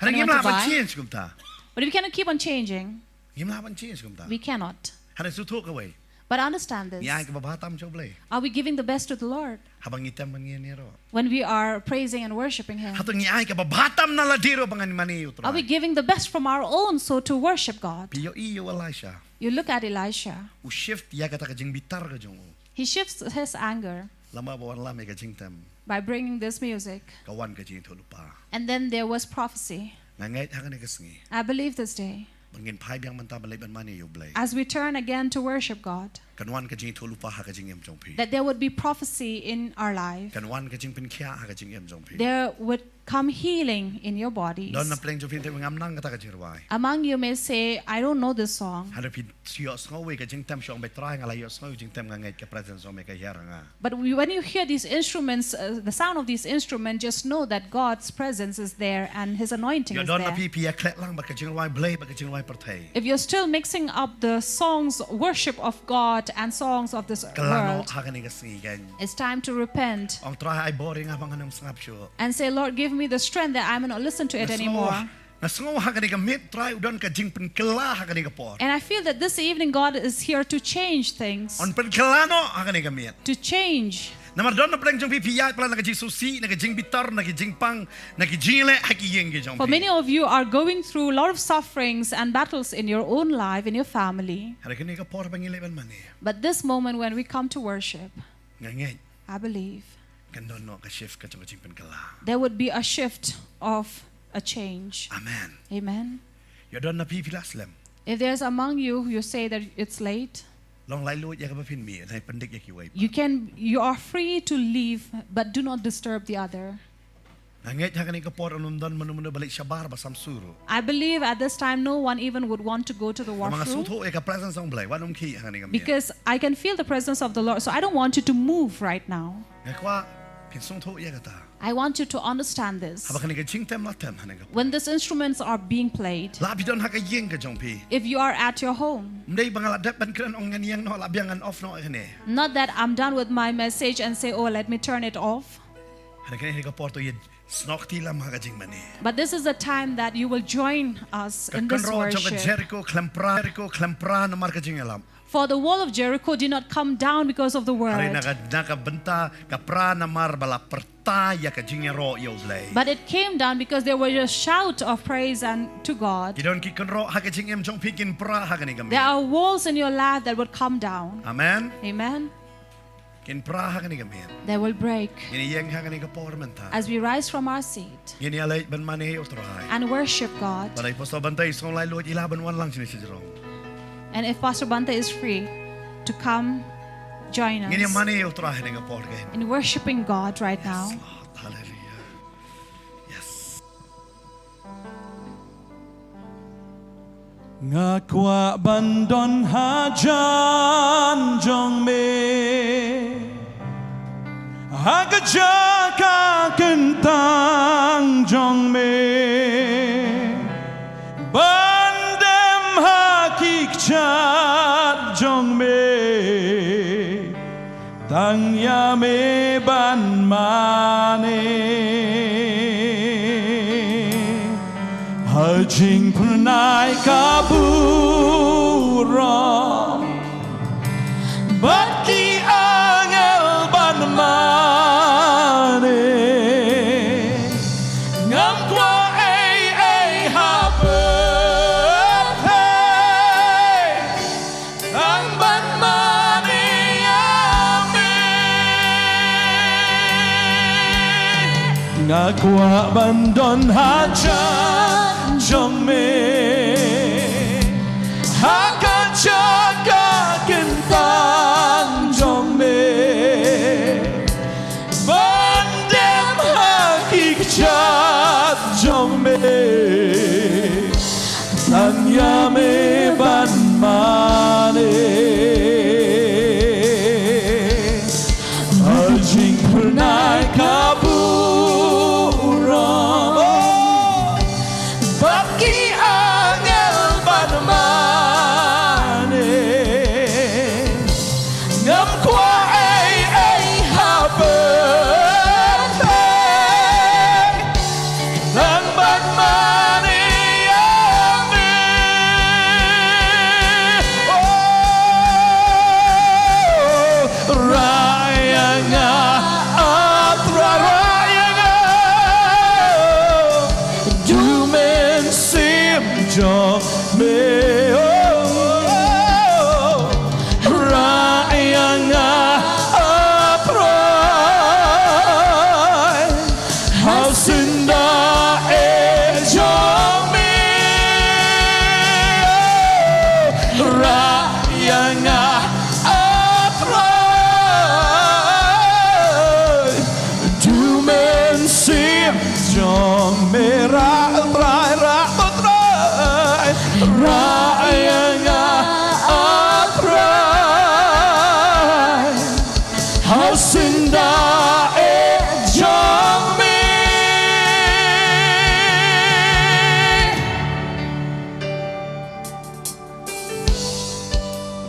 Hynrei ngim lah ban change kumta. But we cannot keep on changing. Ngim lah ban change kumta. We cannot. Hynrei sngewthuh kawei. But understand this. Ngi ai kaba bha tam sha U Blei. Are we giving the best to the Lord? Haba ngi tem ban ngi ne ro. When we are praising and worshiping Him. Hato ngi ai kaba bha tam na lade ro ba ngan mane ïa U Trai. Are we giving the best from our own soul to worship God? Phi ïohi ïa u Elisha. You look at Elisha. U shift ïa kata ka jingbitar ka jong u. He shifts his anger. Lama ba wan lam ïa ka jingtem. By bringing this music. Ka wan ka jingïathuhlypa. And then there was prophecy. Nga ngeit ha kane ka sngi. I believe this day. Ba ngin phai biang mynta ban leit ban mane ïa U Blei. As we turn again to worship God. Kan wan ka jingïathuhlypa ha ka jingim jong phi. That there would be prophecy in our life. Kan wan ka jingpynkhiah ha ka jingim jong phi. There would come healing in your bodies. Don na pdeng jong phi te ngam nang kata ka jingrwai. Among you may say, "I don't know this song." Hynrei phi ïohsngew ïa ka jingtem shu ong, Trai nga la ïohsngew ïa ka jingtem, nga ngeit ka presence jong me ka hiar ha nga. But we, when you hear these instruments, uh, the sound of these instruments, just know that God's presence is there and His anointing is there. Ïa don na phi phi ïa khleh lang bad ka jingrwai Blei bad ka jingrwai pyrthei. If you're still mixing up the songs, worship of God and songs of this world, kylla noh ha kane ka sngi kan. It's time to repent. Ong Trai ai bor ïa nga ba ngan ym sngap shuh. And say, "Lord, give me the strength that I may not listen to it anymore." Nga sngew ha kane ka miet Trai u don ka jingpynkylla ha kane ka por. And I feel that this evening God is here to change things. Un pynkylla noh ha kane ka miet. To change. Namar don na pdeng jong phi phi ïaid palat na ka jingsngewsih, na ka jingbitar, na ka jingpang, na ka jingleh ha ki ïing ki jong phi. For many of you are going through a lot of sufferings and battles in your own life, in your family. Hynrei kane ka por ba ngi leit ban mane. But this moment when we come to worship, nga ngeit. I believe. Kan don noh ka shift ka jong ka jingpynkylla. There would be a shift of a change. Amen. Amen. Ïa don na phi phi la slem. If there's among you, you say that it's late. Long lai lut ïa kaba phin mih, hynrei pyndik ïa kiwei pat. You can, you are free to leave, but do not disturb the other. Nga ngeit ha kane ka por ym don mano mano ba leit shabar ba samsur. I believe at this time no one even would want to go to the washroom. Namar nga sngewthuh ïa ka presence jong U Blei, wat nym khih ha kane ka miet. Because I can feel the presence of the Lord, so I don't want you to move right now. Nga kwah phin sngewthuh ïa kata. I want you to understand this. Haba kane ka jingtem la tem ha kane ka por. When these instruments are being played, lah phi don ha ka ïing ka jong phi. If you are at your home, ym dei ba nga la dep ban kren ong ngan ïeng noh, lah biang ngan off noh kane. Not that I'm done with my message and say, "Oh, let me turn it off." Ha kane ka por to ïa snoh kti lem ha ka jingmane. But this is the time that you will join us in this worship. Ka kynroh jong ka Jericho khlem pra, Jericho khlem pra namar ka jingïalap. For the wall of Jericho did not come down because of the word. Hynrei na ka, na ka bynta ka pra namar ba la pyrta ïa ka jingïaroh ïa U Blei. But it came down because there was a shout of praise and to God. Ki don ki kynroh ha ka jingim jong phi kin pra ha kane ka miet. There are walls in your life that would come down. Amen. Amen. Kin pra ha kane ka miet. They will break. Ngin ïeng ha kane ka por mynta. As we rise from our seat, ngin ïa leit ban mane ïa U Trai. And worship God. Bad i Pastor Bante i sngewlai lut i lah ban wan lang shane sha jrong. And if Pastor Bante is free to come join us, ngin ïa mane ïa U Trai ha kane ka por kein. In worshiping God right now. Yes, Lord. Hallelujah. Yes. Nga kwah ban don hajan jong me, ha ka jaka kyntang jong me, ban dem ha ki kjat jong me. Tang ïa me ban mane ha jingphyrnai ka burom bad ki angel ban mane. Ngam kwah ei ei ha pyrthei. Tang ban mane ïa me. Nga kwah ban don hajan jong me, ha ka jaka kyntang jong me. Ban dem ha ki kjat jong me. Tang ïa me ban mane ha jingphyrnai ka burom bad ki angel ban mane. Ngam kwah ei ei ha pyrthei, tang ban mane ïa me. Oh, rah ïa nga, ah Trai, rah ïa nga. Du mynsiem jong me, oh, rah ïa nga, ah Trai, ha syndah eh jong me, oh, rah ïa nga, ah Trai. Du mynsiem jong me, rah Trai, rah Trai, rah ïa nga, ah Trai, ha syndah eh jong me.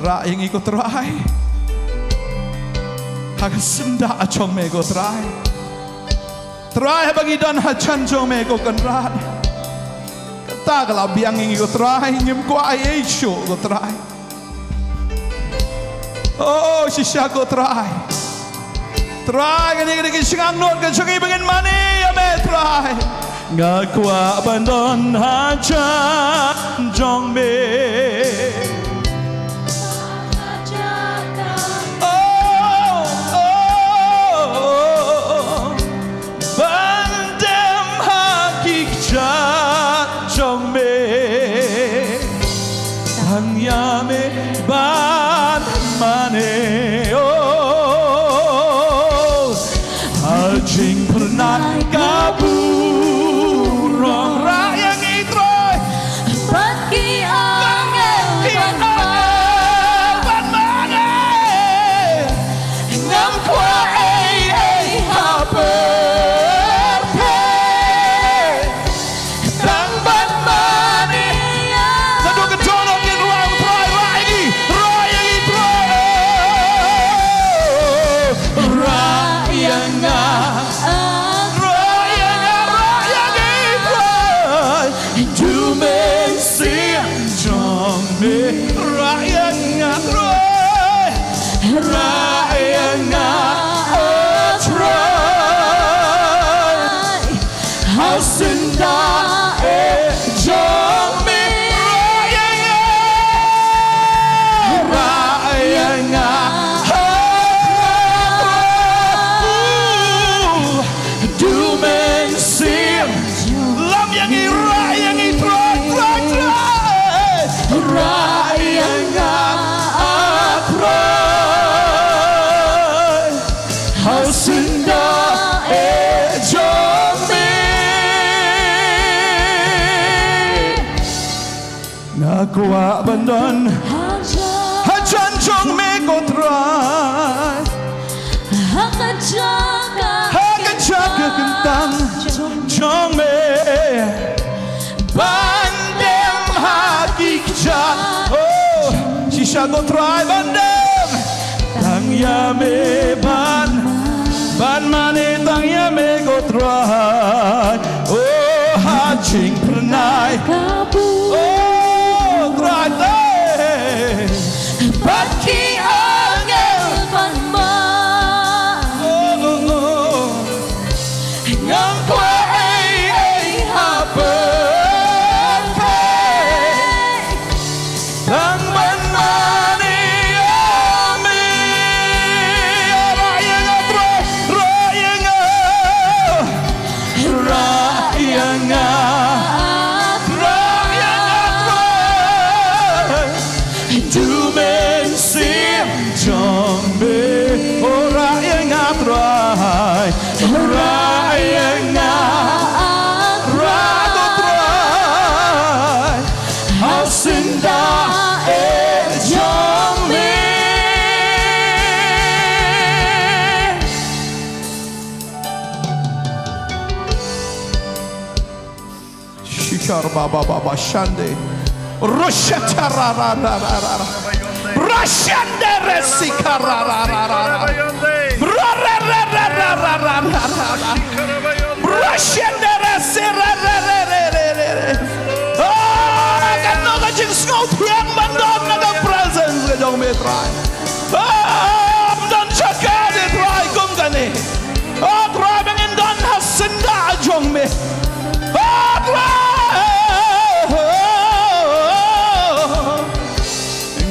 Rah ïa ngi ko Trai, ha ka syndah jong me ko Trai. Trai, haba ngi don hajan jong me ko Kynrad, kata ka la biang ïa ngi ko Trai, ngim kwah ei ei shuh ko Trai. Oh, shisha ko Trai. Trai, kane ka dei ka jingangnud ka jong ngi ba ngin mane ïa me Trai. Nga kwah ban don hajan jong me. Oh, oh, oh, oh. Ban dem ha ki kjat jong me. Tang ïa me ban mane, oh, ha jingphyrnai ka bu Nga kwah ban don hajan jong me ko Trai. Ha ka jaka kyntang jong me ban dem ha ki kjat. Oh, shisha ko Trai ban dem tang ïa me ban, ban mane tang ïa me ko Trai. Oh, ha jingpyrnai. Oh, Trai te. Bad ki angel ban mane. Oh, oh, oh. Ngam kwah ei ei ha pyrthei. Tang ban mane ïa me. Rah ïa nga Trai, rah ïa nga. Rah ïa nga. Rah ïa nga Trai. Du mynsiem jong me. Oh, rah ïa nga Trai. Rah ïa nga. Rah ko Trai. Ha syndah eh jong me. Shikar baba baba shande. Roshata ra ra ra ra ra ra. Rashande resika ra ra ra ra ra. Ra ra ra ra ra ra ra ra ra. Rashande resi ra ra ra ra ra ra. Ah, kano ka jingsngewthiang ban don na ka presence ka jong me Trai. Ah, ban don jaka de Trai kum kane. Oh Trai ba ngin don ha syndah jong me. Oh Trai.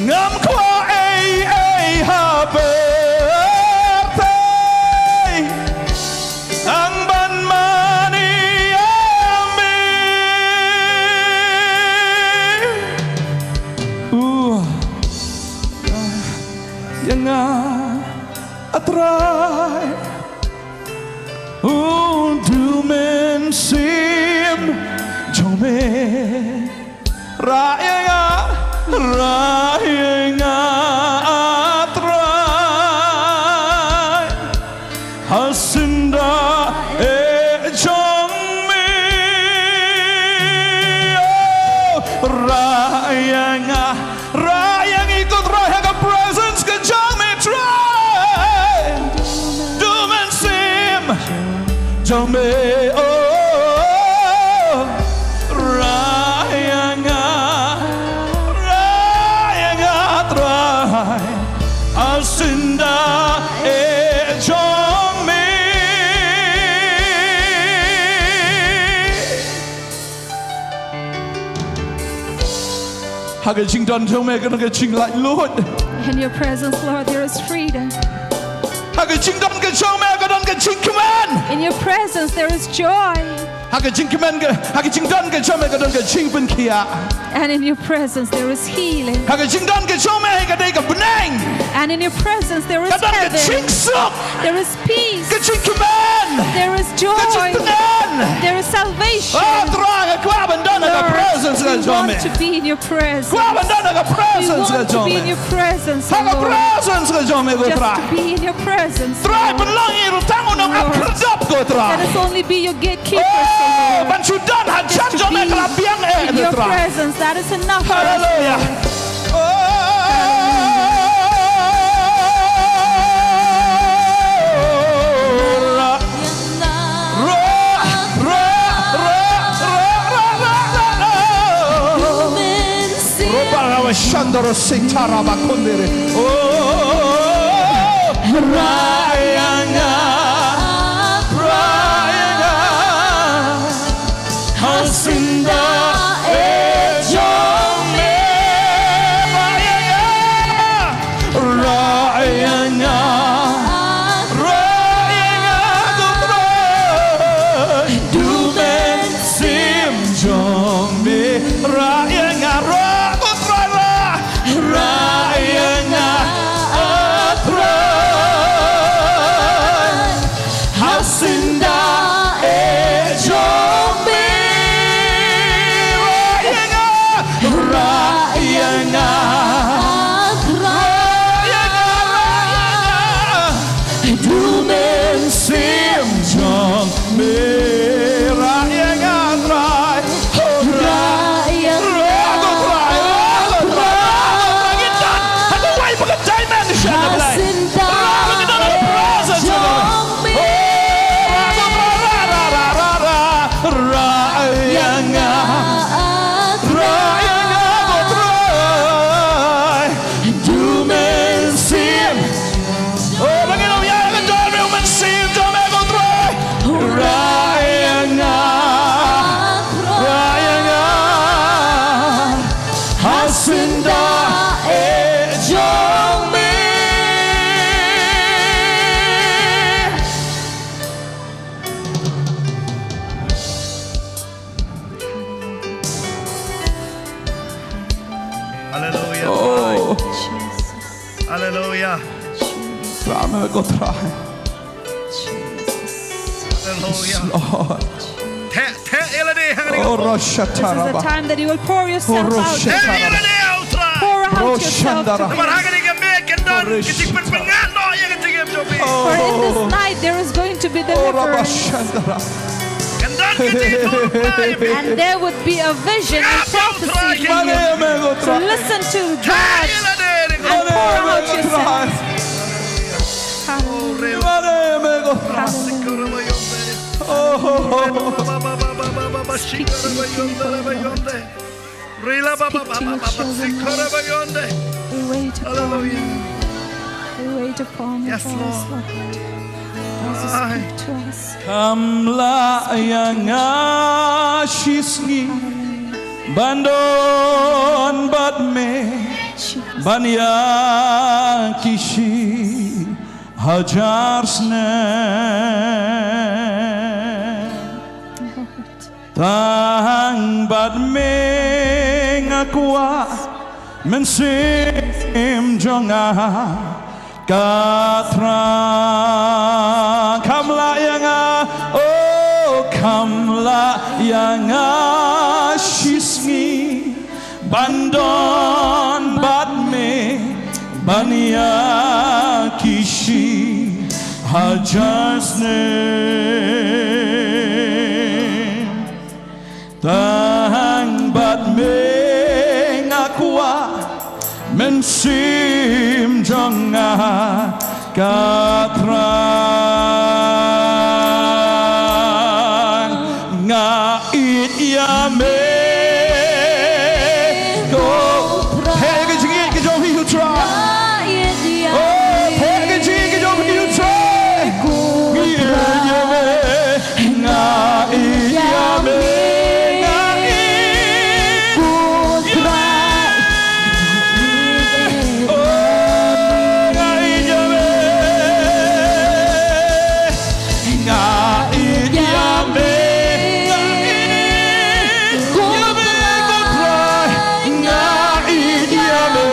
Ngam kwah ei ei ha pyrthei. Tang ban mane ïa me. Uh. Ïa nga A Trai. U du mynsiem jong me. Rah ïa nga, rah ïa nga A Trai. Ha syndah eh jong me. Oh, rah ïa nga, rah ïa ngi ko Trai ha ka presence ka jong me Trai. Du mynsiem jong me, oh, rah ïa nga, rah ïa nga Trai. Ha syndah eh jong me. Ha ka jingdon jong me ka don ka jinglaitluid. In your presence, Lord, there is freedom. Ha ka jingdon ka jong me ka don ka jingkmen. In your presence, there is joy. Ha ka jingkmen ka, ha ka jingdon ka jong me ka don ka jingpynkhiah. And in your presence, there is healing. Ha ka jingdon ka jong me ka dei ka bneng. And in your presence, there is heaven. Ka don ka jingsuk. There is peace. Ka jingkmen. There is joy. Ka jingpynkmen. There is salvation. Oh Trai, nga kwah ban don ha ka presence ka jong me. Lord, we want to be in your presence. Kwah ban don ha ka presence ka jong me. We want to be in your presence, Lord. Ha ka presence ka jong me ko Trai. Just to be in your presence, Lord. Trai, pynlong ïa ngi tang u nongap khyrdop ko Trai. Let us only be your gatekeepers, Lord. Oh, ban shu don hajan jong me ka la biang eh Trai. Just to be in your presence, that is enough for us, Lord. Hallelujah. Oh, Trai. Roba rawa shandoro sitara bakundere. Oh, rah ïa nga, rah ïa nga. Ha syndah eh jong me. Rah ïa nga, rah ïa nga, rah ïa nga ko Trai. Du mynsiem jong me. Rah ïa nga, rah ko Trai, rah. Rah ïa nga, A Trai. Hallelujah. Oh. Jesus. Hallelujah. Jesus. Trai me ko Trai. Jesus. Hallelujah. Yes, Lord. Te, te, ila de, hang ni. Oh, ko. This is the Roshataraba. Time that you will pour yourself out. Te, ila de, oh, Trai. Pour out yourself to Roshandara. Him. Namar hang ni ka me, kan don, ka jingpynpyngngad noh ïa ka jingim jong phi. Oh. For in this night there is going to be deliverance. Oh, Rabashandara. Kan don ka jingim jong phi. And there would be a vision and prophecy for you. Mane me ko Trai. So listen to God and pour out yourself. Hallelujah. Hallelujah. Speak to your people, Lord. Speak to your children, Lord. We wait upon you. Hallelujah. We wait upon you, yes, Lord. Lord. As you speak to us. Kam lah ïa nga shisngi. Hallelujah. Ban don bad me, ban ïa ki shi hajar snem. Tang bad me nga kwah, mynsiem jong nga ka Trai. Kam lah ïa nga, oh, kam lah ïa nga shisngi. Ban don bad me, ban ïa ki shi hajar snem. Tang bad me nga kwah, mynsiem jong nga ka Trai. Nga ïeit ïa me ko Trai. Pheh ka jingïeit ka jong phi ïa u Trai. Oh, pheh ka jingïeit ka jong phi ïa u Trai. Nga ïeit ïa me. Nga ïeit ïa me. Nga ïeit ïa me. Oh, nga ïeit ïa me. Nga ïeit ïa me. Nga ïeit ïa me,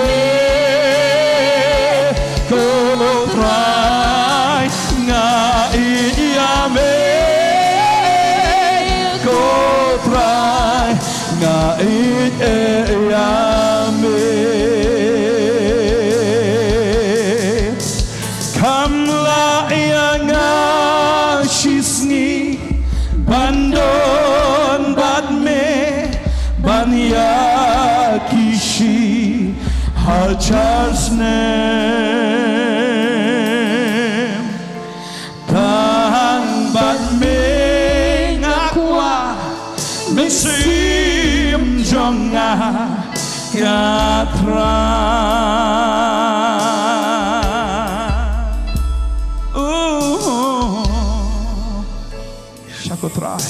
ko Trai. Nga ïeit ïa me, ko Trai. Nga ïeit ïa me, ko Trai. Nga ïeit ïa me. Kam lah ïa nga shisngi ban don bad me, ban ïa ki shi hajar snem. Tang bad me nga kwah, mynsiem jong nga ka Trai. Ooh. Shako Trai.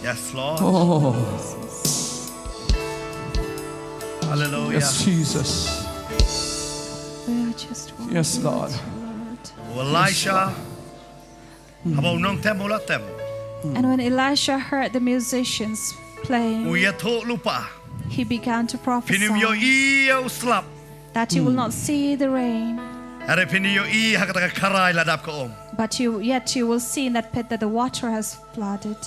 Yes, Lord. Oh. Hallelujah. Yes, Jesus. We are just wanting you, Lord. Yes, Lord. U Elisha, haba u nongtem u la tem. And when Elisha heard the musicians playing, u ïathuh lypa, he began to prophesy, phin ym ïohi ïa u slap, that he will not see the rain. Hynrei phin ïohi ha kata ka kharai la dap ka um. But you, yet you will see in that pit that the water has flooded.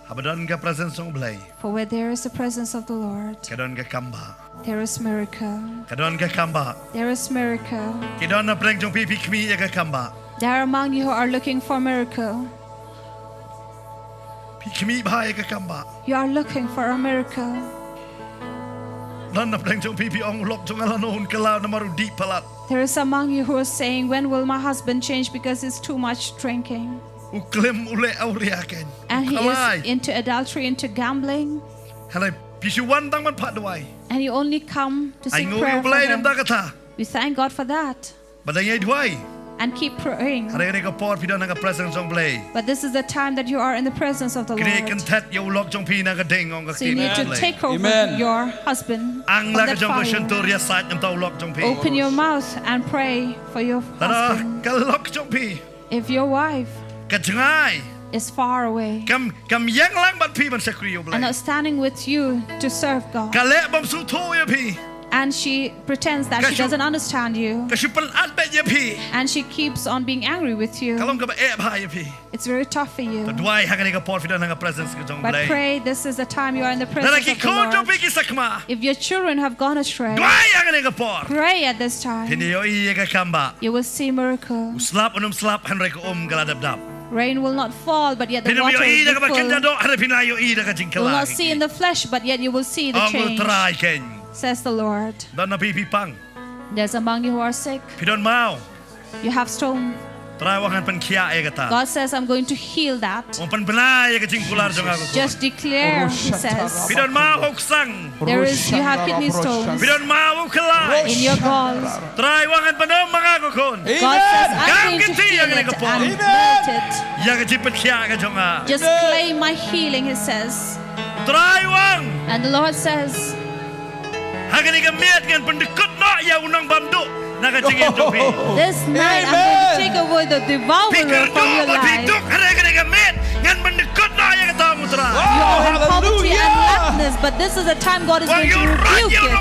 Haba don ka presence jong U Blei, for where there is the presence of the Lord, ka don ka kambah. There is miracle. Ka don ka kambah. There is miracle. Ki don na pdeng jong phi, phi khmih ïa ka kambah. There are among you who are looking for miracle. Phi khmih bha ïa ka kambah. You are looking for a miracle. Don na pdeng jong phi, phi ong u lok jong nga la nang kylla namar u dih palat. There is among you who are saying, "When will my husband change because he's too much drinking?" U klim u leh awria kein. And he is into adultery, into gambling. Hynrei phi shu wan tang ban phah duwai. And you only come to seek prayer for him. Ai nguh ïa U Blei na ka bynta kata. We thank God for that. Bad dang ïai duwai. And keep praying. Hynrei kane ka por phi don ha ka presence jong U Blei. But this is the time that you are in the presence of the Lord. Knieh kynthet ïa u lok jong phi na ka ding, ong ka ktien U Blei. So you need to take over your husband from that fire. Ang la ka jong ka shyntur, ïasaid na ka bynta u lok jong phi. Open your mouth and pray for your husband. Lada ka lok jong phi, if your wife, ka jngai, is far away. Kam, kam ïeng lang bad phi ban shakri ïa U Blei. And not standing with you to serve God. Ka leh bym sngewthuh ïa phi. And she pretends that she doesn't understand you. Ka shu, ka shu pynat beit ïa phi. And she keeps on being angry with you. Ka long kaba eh bha ïa phi. It's very tough for you. Te duwai ha kane ka por phi don ha ka presence ka jong U Blei. But pray, this is the time you are in the presence of the Lord. Lada ki khun jong phi ki sakma. If your children have gone astray, duwai ha kane ka por. Pray at this time. Phin ïohi ïa ka kam ba. You will see miracle. U slap un ym slap hynrei ka um ka la dap dap. Rain will not fall, but yet the water will be full. Phin ym ïohi da kaba kynja doh hynrei phin ïohi da ka jingkylla. You will not see in the flesh, but yet you will see the change, ong U Trai kein, says the Lord. Don na phi phi pang. There's among you who are sick. Phi don maw. You have stone. Trai u ong ngan pynkhiah ïa kata. God says, "I'm going to heal that." U ong pynbna ïa ka jingkular jong nga, ko khun. Just declare, he says. Phi don maw ha u ksang. There is, you have kidney stones. Phi don maw ha u khlaiñ. In your galls. Trai u ong ngan pynum ma nga, ko khun. God says, "I'm going to heal it and melt it." Ïa ka jingpynkhiah ka jong nga. Just claim my healing, he says. Trai u ong. And the Lord says, ha kane ka miet ngan pyndkut noh ïa u nongbamduh na ka jingim jong phi. This night I'm going to take away the devourer from your life. Phi kyrduh bad phi duk, hynrei ha kane ka miet ngan pyndkut noh ïa kata, ong U Trai. You are in poverty and lackness, but this is the time God is going to rebuke it.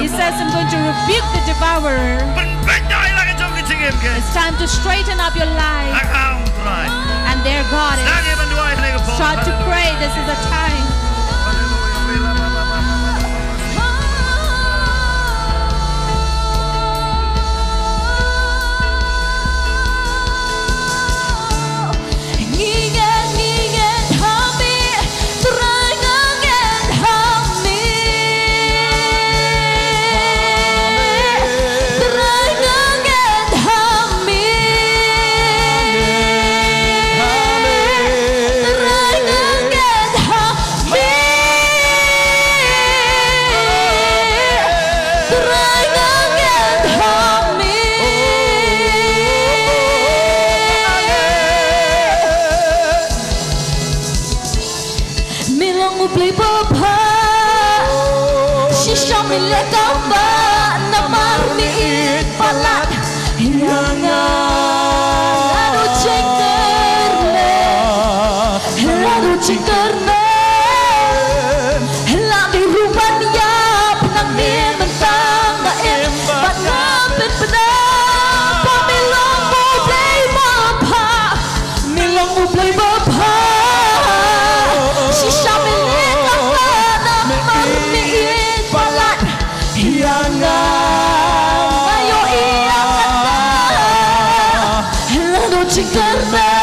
He says, "I'm going to rebuke the devourer." Pynbeit noh ïa la ka jong ka jingim kein. It's time to straighten up your life. Ha nga, ong U Trai. And there God is. Start to pray. This is the time. Me long U Blei babha. Shisha me leh kaba namar me ïeit palat ïa nga. La duh jingkyrmen, la duh jingkyrmen. La dei ruh ban ïap nangne mynta nga im bad nga pynbna ba me long U Blei babha. Me long U Blei babha. Shisha me leh kaba namar me ïeit palat ïa nga. Nga ïohi ïa kata. La duh jingkyrmen.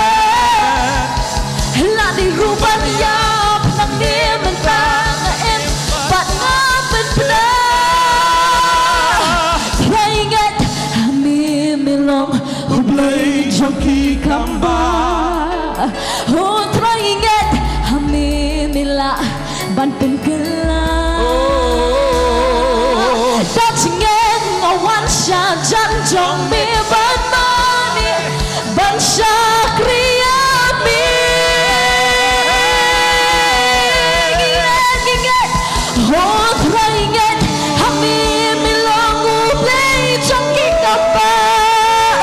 La dei ruh ban ïap nangne mynta nga im bad nga pynbna. Trai ngeit ha me, me long U Blei jong ki kam bah. O Trai ngeit ha me, me lah ban pynkylla. Da jingngeit nga wan sha jan jong me ban mane, ban shakri ïa me. Ngi ngeit, ngi ngeit. O Trai ngeit ha me, me long U Blei jong ki kam bah.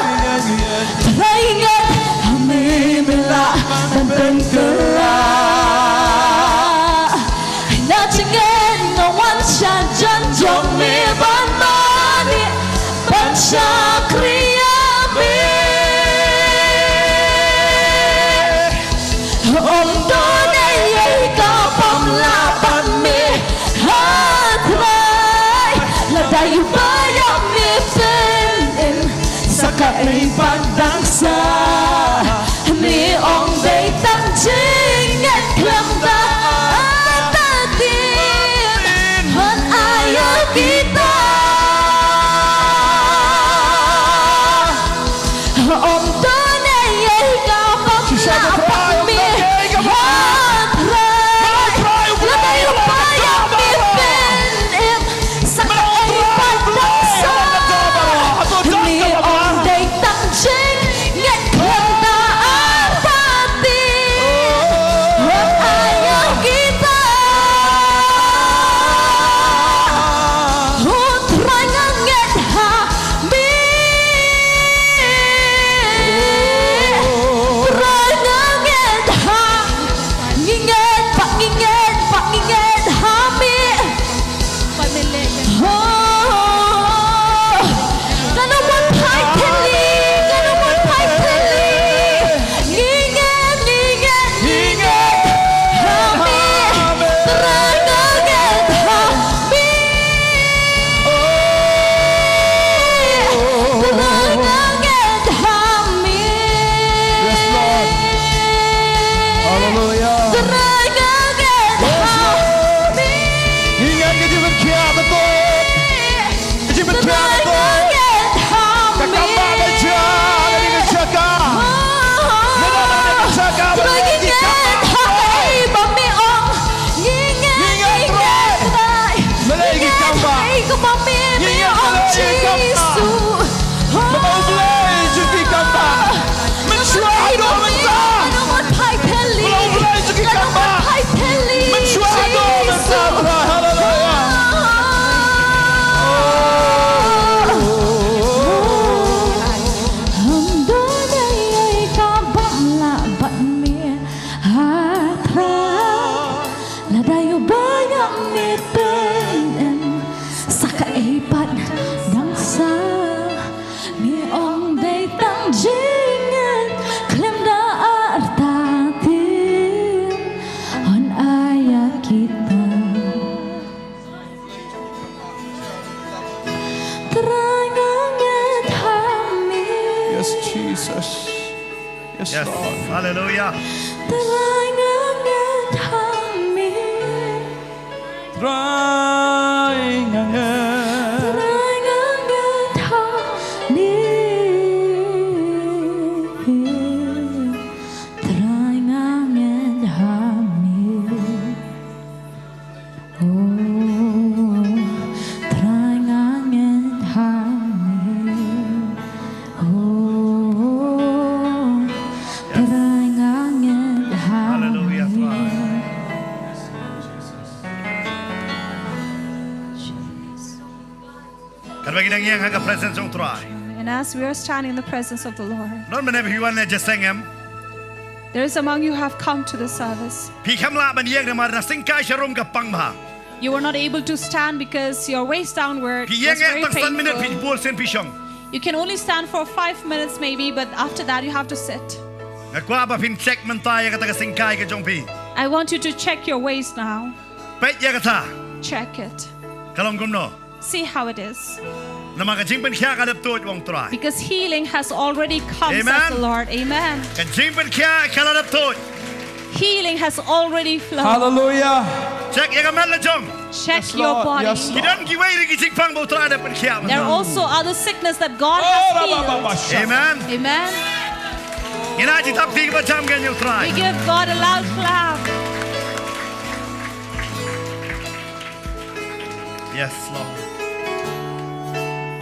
Trai ngeit ha me, me lah ban pynkylla. Da jingngeit nga wan sha jan jong me ban mane, ban shakri ïa me. Ym don ei ei ka bym lah bad me, ha Trai. Lada ïa ba ïa me pyn im sa kaei pat dang sah. Me ong dei tang jingngeit khlem da ta dien, hon ai ïa kita. Ym don ei ei ka bym lah bad me, ha Trai. Lada ïa ba ïa me pyn im sa kaei pat dang sah. Me ong dei tang jingngeit khlem Ïa me pynïeng sa kaei pat dang sah. Ngi ong dei tang jingngeit khlem da artatien. Hon ai ïa kita. Trai nga ngeit ha me. Yes, Jesus. Yes, Yes. Lord. Hallelujah. Trai nga ngeit ha me. Trai nga ngeit. Trai nga ngeit ha me. Trai nga ngeit ha me. Oh, Trai nga ngeit ha me. Oh, Trai nga ngeit ha me. Hallelujah, Trai. Katba ngi dang ïeng ha ka presence jong Trai. And as we are standing in the presence of the Lord, don mynne phi wan ne jingïaseng em? There is among you have come to the service. Phi kam lah ban ïeng namar na syngkai sharum ka pang bha. You were not able to stand because your waist downward was very painful. Phi ïeng eh tang san minit phi bun sien phi shong. You can only stand for five minutes maybe, but after that you have to sit. Nga kwah ba phin check mynta ïa kata ka syngkai ka jong phi. I want you to check your waist now. Peit ïa kata. Check it. Ka long kumno? See how it is. Namar ka jingpynkhiah ka dep tuid, ong Trai. Because healing has already come, says the Lord. Amen. Ka jingpynkhiah ka la dep tuid. Healing has already flown. Hallelujah. Check ïa ka met la jong. Check your body. Yes, Lord. Yes, Lord. Ki don kiwei ruh ki jingpang ba U Trai u dep pynkhiah. There are also other sickness that God has healed. Amen. Amen. Ngin ai jingthap kti kaba jam kein ïa U Trai. We give God a loud clap. Yes, Lord.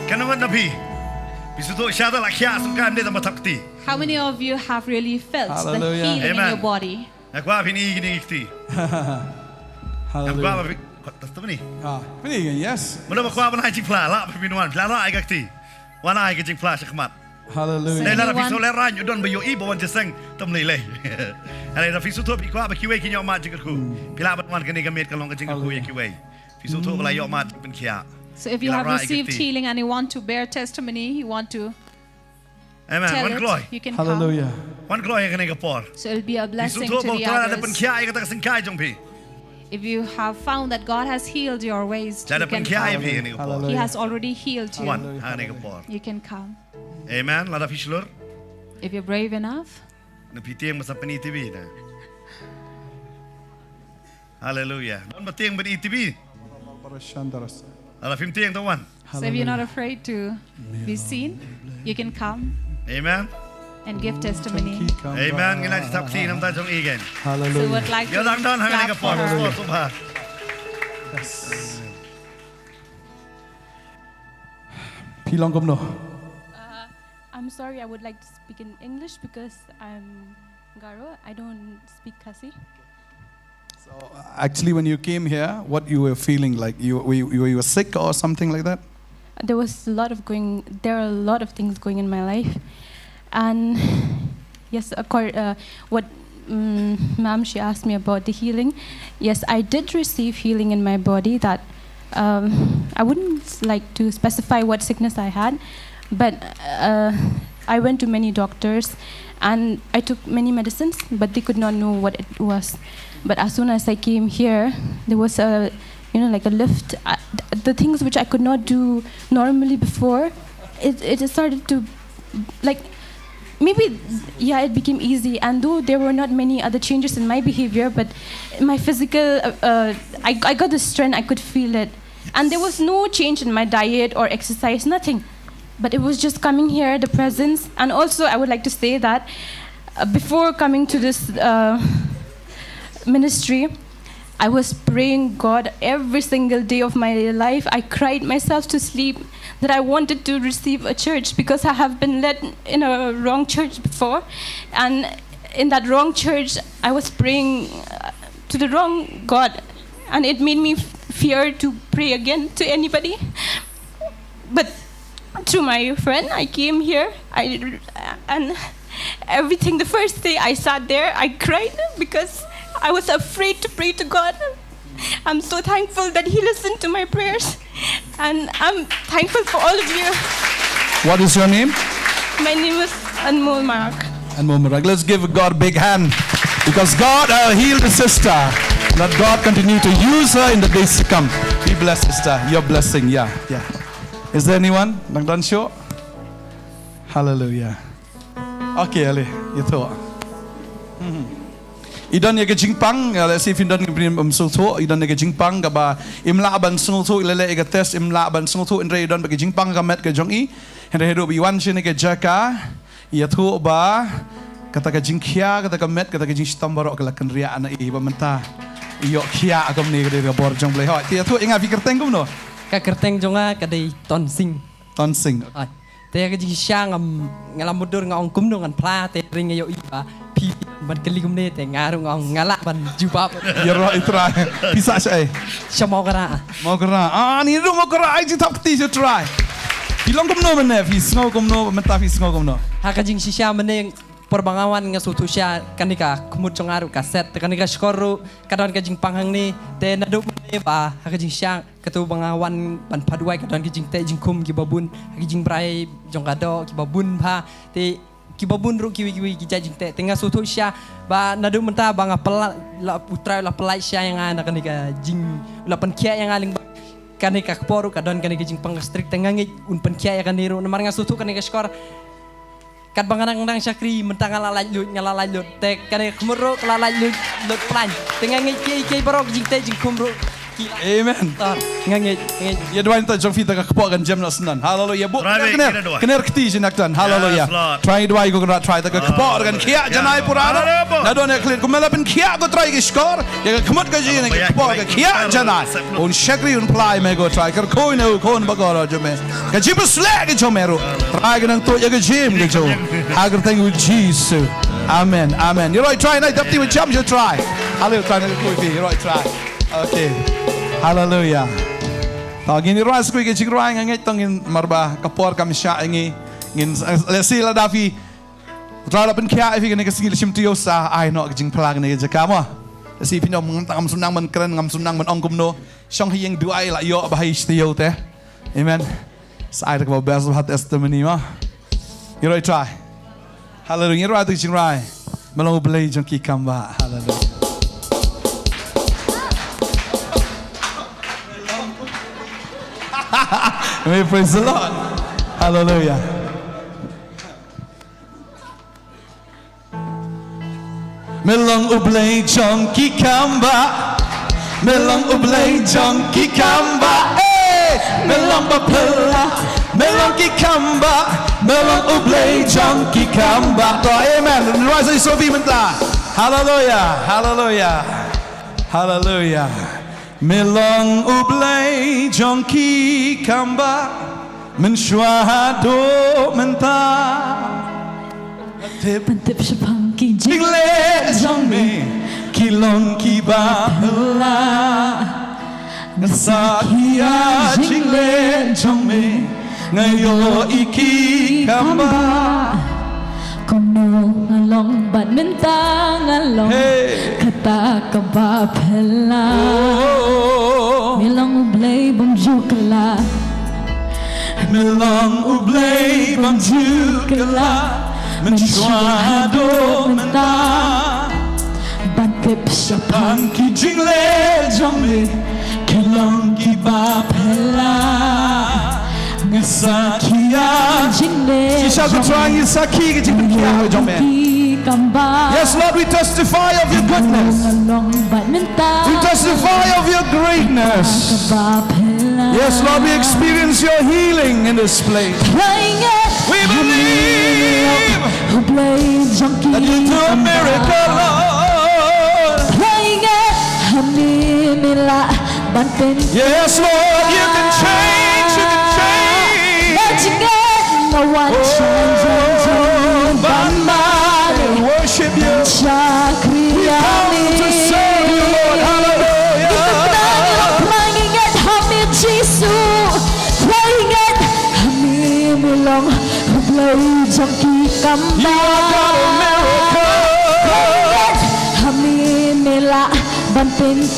Katno ngut na phi phi sngewthuh shisha la khiah syngkai ym dei tang ba thap kti? How many of you have really felt the healing in your body? Hallelujah. Amen. Nga kwah phin i kine ki kti. Hallelujah. Nga kwah ba phi, testimony. Ah, phin i, yes. Mano ba kwah ban ai jingphla, lah ba phin wan, phla lah ai ka kti. Wan ai ka jingphla shakhmat. Hallelujah. Dei lada phi sngewlehrain, u don ba ïohi ba wan jingïaseng tam lei lei. Lada phi sngewthuh phi kwah ba kiwei kin ïoh mad jingkyrkhu, phi lah ban wan, kane ka miet ka long ka jingkyrkhu ïa kiwei. Phi sngewthuh ba la ïoh mad jingpynkhiah. So if you have received healing and you want to bear testimony, you want to tell it, you can come. Amen. Wan kloi. Hallelujah. Wan kloi ha kane ka por. So it'll be a blessing to the others. Phi sngewthuh ba U Trai u la dep pynkhiah ïa kata ka syngkai jong phi. If you have found that God has healed your waist, you can come. He has already healed you. Wan ha kane ka por. You can come. Amen. Lada phi shlur. If you're brave enough. Na phi tieng ba sa pyni T V na. Hallelujah. Don ba tieng ba pyni T V. Lada phim tieng to wan. So if you're not afraid to be seen, you can come. Amen. And give testimony. Amen. Ngin ai jingthap kti namar jong i kein. Hallelujah. So would like to clap for her. Ïa dang don ha kane ka por. Yes. Phi long kumno? Uh, I'm sorry, I would like to speak in English because I'm Garo. I don't speak Khasi. So, uh, actually, when you came here, what you were feeling like? You, were you, were you sick or something like that? There was a lot of going, there are a lot of things going in my life. And yes, of course, uh, what, um, ma'am, she asked me about the healing. Yes, I did receive healing in my body that, um, I wouldn't like to specify what sickness I had, but, uh, I went to many doctors and I took many medicines, but they could not know what it was. But as soon as I came here, there was a, you know, like a lift. Uh, th-, the things which I could not do normally before, it, it started to, like, maybe, yeah, it became easy. And though there were not many other changes in my behavior, but my physical, uh, uh, I, I got the strength, I could feel it. And there was no change in my diet or exercise, nothing. But it was just coming here, the presence. And also, I would like to say that, uh, before coming to this, uh, ministry, I was praying God every single day of my life. I cried myself to sleep that I wanted to receive a church because I have been led in a wrong church before. And in that wrong church, I was praying, uh, to the wrong God. And it made me f-, fear to pray again to anybody. But through my friend, I came here. I, and everything, the first day I sat there, I cried because I was afraid to pray to God. I'm so thankful that he listened to my prayers. And I'm thankful for all of you. What is your name? My name is Anmol Marak. Anmol Marak. Let's give God a big hand. Because God, uh, healed the sister. Let God continue to use her in the days to come. Be blessed, sister. Your blessing, yeah, yeah. Is there anyone? Nang don shuh? Hallelujah. Okay, ale, ïathuh. Hmm. I don ïa ka jingpang, ïa, let's see if i don ka jingpang, um, sngewthuh, i don ïa ka jingpang kaba im lah ban sngewthuh, i la leh ïa ka test, im lah ban sngewthuh, hynrei i don bad ka jingpang ka met ka jong i, hynrei haduh ba i wan sha kane ka jaka, ïathuh ba kata ka jingkhia, kata ka met, kata ka jingshitom baroh ka la kynriah na i, ba mynta i ïoh khia kumne, ka dei ka bor jong U Blei. Hooid, te ïathuh ïa nga, phi kyrteng kumno? Ka kyrteng jong nga ka dei Tonsing. Tonsing. Ai. Te ka jingshisha ngam, nga la mutdur nga ong kumno ngan phla, te hynrei nga ïohi ba phi ban kylli kumne, te nga ruh nga ong nga lah ban jubab. Ïaroh i Trai. Phi sah shaei? Sha Mawkyrah. Mawkyrah. Ah, ni ruh Mawkyrah, ai jingthap kti sha U Trai. Phi long kumno mynne, phi sngew kumno, mynta phi sngew kumno? Ha ka jingshisha mynne, por ba nga wan nga sngewthuh shisha kane ka khmut jong nga ruh ka set, te kane ka shkor ruh ka don ka jingpang hangne, te naduh mynne ba ha ka jingshisha kato ba nga wan ban phah duwai ka don ki jingteh jingkhum kiba bun, ha ki jingbrai jong ka doh kiba bun bha, te kiba bun ruh kiwei kiwei ki jait jingteh. Te nga sngewthuh shisha ba naduh mynta ba nga pynlait, la, U Trai u la pynlait shisha ïa nga na kane ka jing, u la pynkhiah ïa nga lyngba kane ka kpoh ruh ka don kane ka jingpang ka strik, te nga ngeit un pynkhiah ïa kane ruh, namar nga sngewthuh kane ka shkor katba nga dang dang shakri mynta nga la lait lut, nga la lait lut. Te kane ka khmut ruh ka la lait lut, lut plan. Te nga ngeit kiei kiei baroh ki jingteh jingkhum ruh ki la. Amen. Tor, nga ngeit, nga ngeit. Ïa duwai nangta jong phi, te ka kpoh kan jem noh syndon. Haleluia. Buh Trai, kane, kane duwai. Kane kti jingkyrkhu. Haleluia. Yes, Lord. Trai duwai ko Kynrad Trai, te ka kpoh kan khiah janai pura. Haleluia. Nadon ne khlem kumno la pynkhiah ko Trai ki shkor. Ïa ka khmut ka jingim, ïa ka kpoh ka khiah janai. Un shakri un phla ïa me ko Trai, kyrkhu ïa u khun baroh jong me. Ka jingpysleh ka jong me ruh Trai, ka nang tuid ïa ka jingim ka jong u. Ha ka kyrteng u Jisu. Amen, amen. Ïaroh Trai, nai dap ti wa jam ïa Trai. Haleluia, Trai nang kyrkhu ïa phi, ïaroh Trai. Okay. Haleluia. To ngin ïaroh sa kawei ka jingrwai, nga ngeit to ngin, namar ba ka por kam shah ïa ngi. Ngin, eh, lehse lada phi Trai la pynkhiah ïa phi kane ka sngi, la shim taïew, sa ai noh ka jingphla kane ka jaka mo. Lehse phi ong mynta ngam sngewthuh ban kren, ngam sngewthuh ban ong kumno. Shong ha ïing duwai, la ïoh ba ha ïing shi taïew te. Amen. Sa ai da kaba best ba ha testimony mo. Ïaroh Trai. Haleluia. Ïaroh, to jingrwai. Me long U Blei jong ki kam bah. Haleluia. Amen. Praise the Lord. Haleluia. Me long U Blei jong ki kam bah. Me long U Blei jong ki kam bah. Eh, me long ba phylla. Me long ki kam bah. Me long U Blei jong ki kam bah. To amen. Rise, so be mynta. Haleluia. Haleluia. Haleluia. Me long U Blei jong ki kam bah. Mynshuwa haduh mynta. Tip, tip shaphang ki jingleh jong me, ki long kiba phylla. Nga sakhi ïa jingleh jong me, nga ïohi ki kam bah. Kumno nga long bad mynta nga long, hey, kata kaba phylla. Oh. Me long U Blei bym ju kylla. Me long U Blei bym ju kylla. Mynshuwa haduh mynta. Ban tip shaphang ki jingleh jong me, ki long kiba phylla. Nga sakhi ïa jingleh. Shisha ko Trai, ngi sakhi ïa ka jingpynkhiah jong me. Yes, Lord, we testify of your goodness. We testify of your greatness. Yes, Lord, we experience your healing in this place. We believe that you do a miracle, Lord. Yes, Lord, you can change, you can change. Oh, ban mane, worship you. We come to serve you, Lord. Hallelujah. You are God of miracles.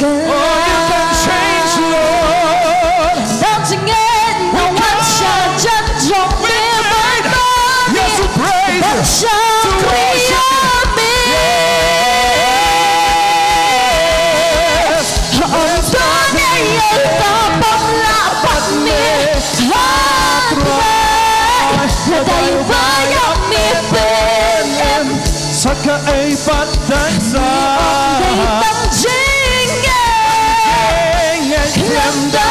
Oh, you can Kaei pat dang sa. Dei tang jingngeit. Jingngeit khlem da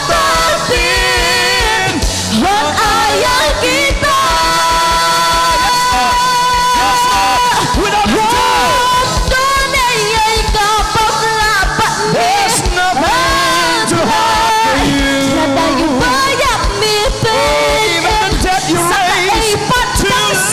artatien. Hooid, ïa kita. Yes, Lord. Yes, Lord. Without a doubt. Hooid, to ne ïa ka pop la pat ni. There's nothing too hard for you. Lada ïa ba ïa mi. Oh, even the dead you raise to life.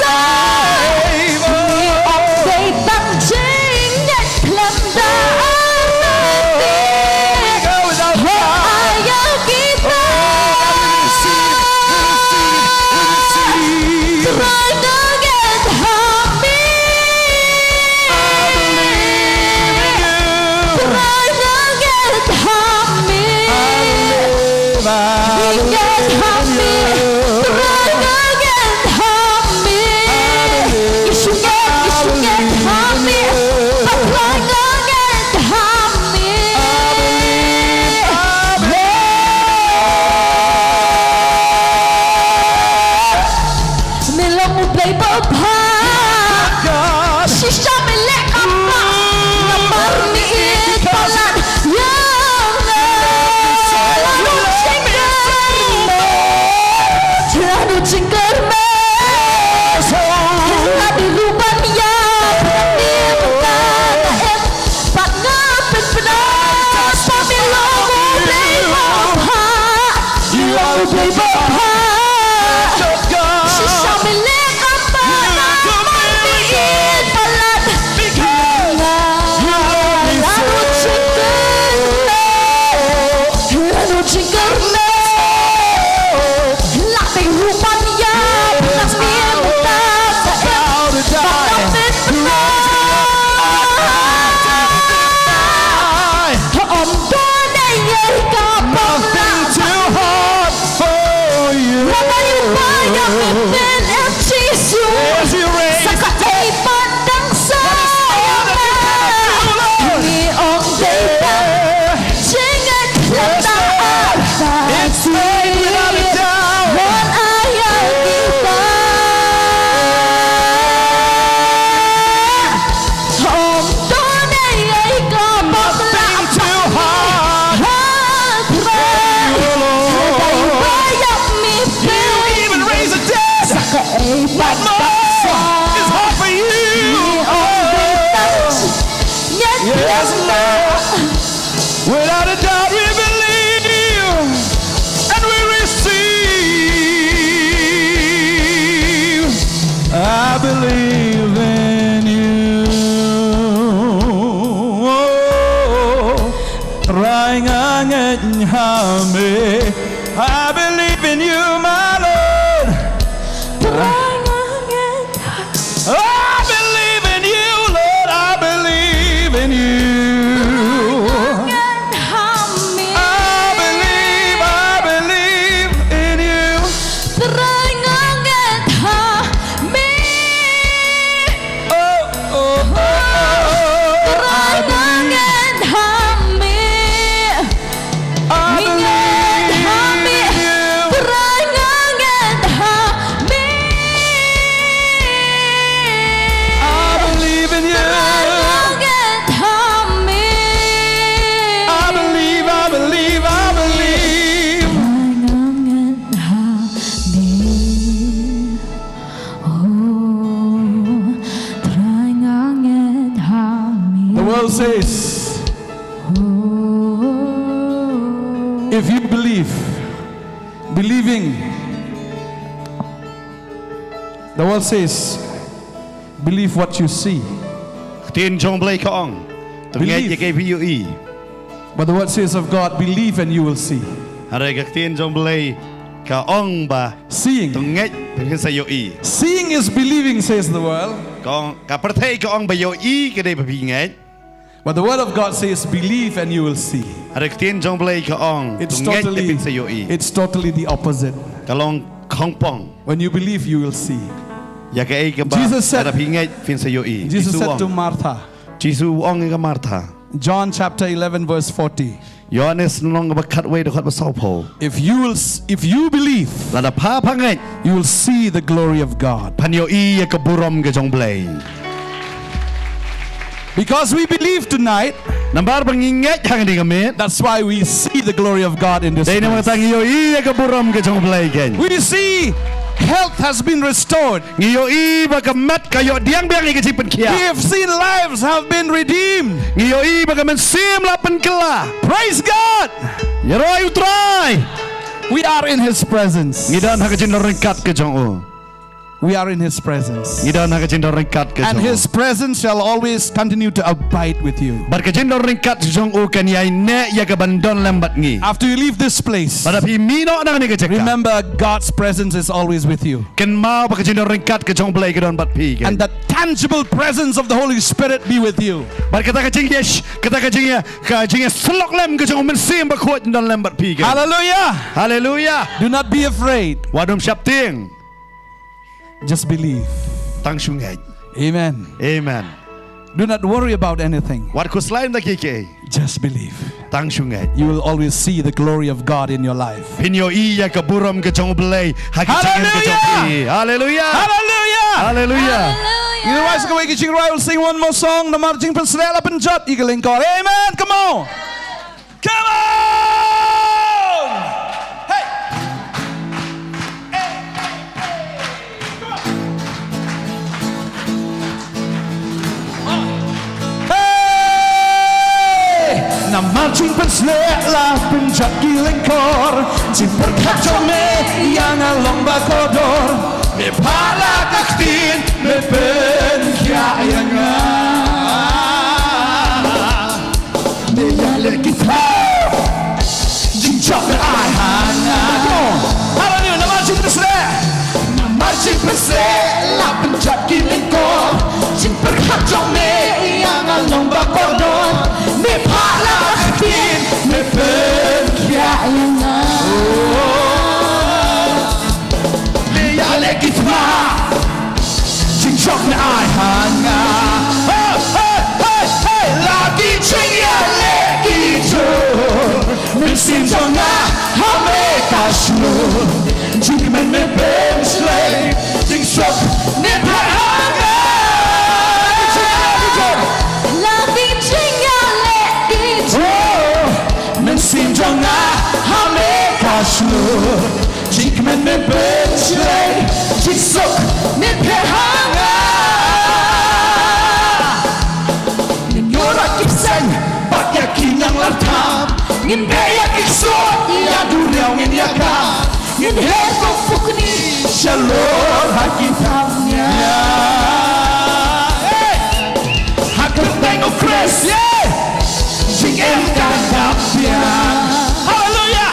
Me long U Blei babha. Shisha me leh kaba namar me ïeit palat ïa nga. Lano jingkyrmen, lano jingkyrmen. Lada ruh ban ïap, lada em pat nga pynbna. Shisha me long U Blei babha. Me long U Blei babha. Shisha me leh kaba namar me ïeit palat ïa nga. Lano jingkyrmen, lano jingkyrmen. Lada ruh ban ïap, lada me mynta sa em pat nga pynbna. Ym don ei ei kaba nothing too hard for you. Lada ïa ba ïa me pyn em Jisu. Yes, you raise the dead. Sa kaei pat dang sa ïa nga. Ngi ong dei tang jingngeit khlem da artatien. It's faith without a doubt. Wan ai ïa kita. Ym don ei ei kaba nothing too hard for you, Lord. You even raise the dead. What more is hard for you? Yes, Lord. Without a doubt we believe and we receive. I believe in you. Trai nga ngeit ha me. I believe in you, my Lord. Trai nga ngeit ha me. I believe in you, Lord. I believe in you. Trai nga ngeit ha me. I believe, I believe in you. Trai nga ngeit ha me. Oh, oh, oh, oh. Trai nga ngeit ha me. I believe in you. Trai nga ngeit ha me. I believe in you. Trai nga ngeit ha me. I believe, I believe, I believe. Trai nga ngeit ha me. Oh, trai nga ngeit ha me. The world says, oh, if you believe, believing, the world says, believe what you see. Ka ktien jong U Blei ka ong, to ngeit ïa kaei ba phi ïohi. But the word says of God, believe and you will see. Hynrei ka ktien jong U Blei ka ong ba, seeing, to ngeit phin sa ïohi. Seeing is believing, says the world. Ka ong, ka pyrthei ka ong ba ïohi ka dei ba phi ngeit. But the word of God says, believe and you will see. Hynrei ka ktien jong U Blei ka ong, to ngeit te phin sa ïohi. It's totally the opposite. Ka long khongpong. When you believe, you will see. Ïa kaei kaba, Jesus said, lada phi ngeit phin sa ïohi. Jesus said to Martha. Jisu u ong ïa ka Martha. John chapter eleven verse forty. Ïoannis lynnong kaba khatwei dkhot ba sawphew. If you will s-, if you believe, lada pha pha ngeit, you will see the glory of God. Phan ïohi ïa ka burom ka jong U Blei. Because we believe tonight, namar ba ngi ngeit hangne ka miet, that's why we see the glory of God in this place. Dei namar kata ngi ïohi ïa ka burom ka jong U Blei kein. We see health has been restored. Ngi ïohi ba ka met ka ïoh pdiang biang ïa ka jingpynkhiah. We have seen lives have been redeemed. Ngi ïohi ba ka mynsiem la pynkylla. Praise God! Ïaroh ïa U Trai. We are in His presence. Ngi don ha ka jingdon ryngkat ka jong U. We are in His presence. Ngi don ha ka jingdon ryngkat ka jong U. And His presence shall always continue to abide with you. Bad ka jingdon ryngkat ka jong U kan ïai neh ïa ka ban don lem bad ngi. After you leave this place, bad haba phi mih noh na kane ka jaka, remember, God's presence is always with you. Kynmaw ba ka jingdon ryngkat ka jong U Blei ka don bad phi. And the tangible presence of the Holy Spirit be with you. Bad kata ka jingïa, kata ka jingïa, ka jingïasyllok lem ka jong U Mynsiem Bakhuid don lem bad phi. Hallelujah. Hallelujah. Do not be afraid. Wat ym sheptieng. Just believe. Tang shu ngeit. Amen. Amen. Do not worry about anything. Wat khuslai ïa kiei kiei. Just believe. Tang shu ngeit. You will always see the glory of God in your life. Phin ïohi ïa ka burom ka jong U Blei ha ka jingim ka jong phi. Hallelujah. Hallelujah. Hallelujah. Hallelujah. Ngin ïa rise kawei ka jingrwai, we'll sing one more song. Namar jingpynshlur la pynjot ïa ka lyngkor. Amen. Come on. Come on! Hey! Hey, hey, hey! Come on! Hey! Namar jingpynshlur la pynjot ki lyngkor, jingpyrkhat jong me ïa nga long ba kordor, me phah la ka ktien, me pynkhiah ïa nga. Me ïaleh ki thma, jingjop me ai ha nga. Haleluya, namar jingpynshlur. Namar jingpynshlur la pynjot ki lyngkor. Jingpyrkhat jong me ïa nga long ba kordor. Me phah la ka ktien, me pynkhiah ïa nga. Oh. Me ïaleh ki thma, jingjop me ai ha nga. Hey, hey, hey, hey, la ki jingïaleh ki jur. Mynsiem jong nga ha me ka shlur. Jingkmen me pynshlei, jingsuk me pher ha nga. La ki jingïaleh ki jur. Oh, mynsiem jong nga ha me ka shlur. Jingkmen me pynshlei, jingsuk me pher ha nga. Ngin ïoh rat ki bseiñ bad ïa ki nonglang tam. Ngin beh ïa ki ksuid, ïa duriaw ngin ïa kah. Ngin her kum pukni shalor ha ki thapniang. Hey! Ha kyrteng U Khrist, yeah! Jingim ka dap biang. Haleluya!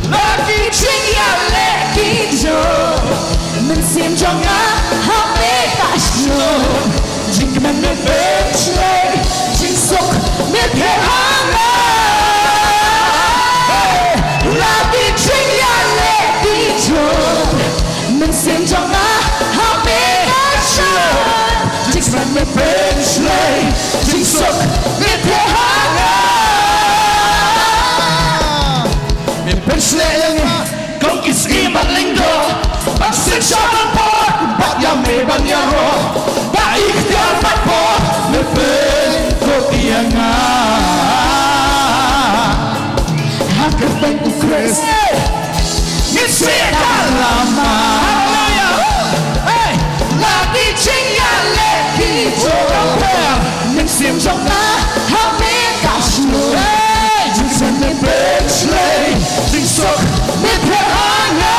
La ki jingïaleh ki jur. Mynsiem jong nga ha me ka shlur. Jingkmen me pynshlei, jingsuk me pher ha nga. Hey! La ki jingïaleh ki jur. Mynsiem jong nga ha me ka shlur. Jingkmen me pynshlei, jingsuk me pher ha nga. Me pynshlei ïa nga kum ki sngi bad lyngdoh, bad shisha bad por, bad ïa me ban ïaroh, bad iktiar bad por me pynkut ïa nga. Ha kyrteng U Khrist. Ngin shu ïa ka lama. Haleluya. Hey. La ki jingïaleh ki jur. Mynsiem jong nga ha me ka shlur. Hey. Jingkmen me pynshlei, jingsuk me pher ha nga.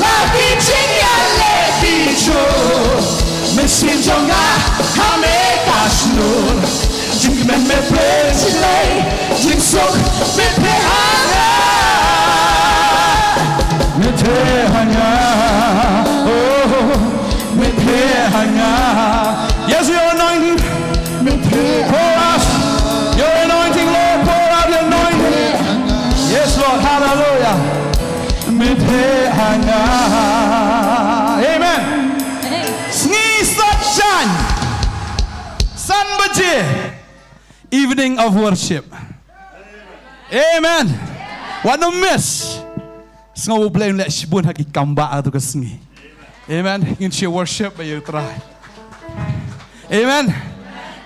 La ki jingïaleh ki jur. Mynsiem jong nga ha me ka shlur. Jingkmen me pynshlei, jingsuk me pher ha nga. Me pher ha nga. Oh, me pher ha nga. Yes, your anointing. Me pher. Pour out your anointing, Lord. Pour out your anointing. Yes, Lord. Hallelujah. Me pher ha nga. Amen. Sngi Saitjaiñ, san baje, evening of worship. Amen. Wat nym miss. Sngewbha U Blei un leh shibun ha ki kam ba ha tu ka sngi. Amen. Ngin shu worship bad ïa U Trai. Amen.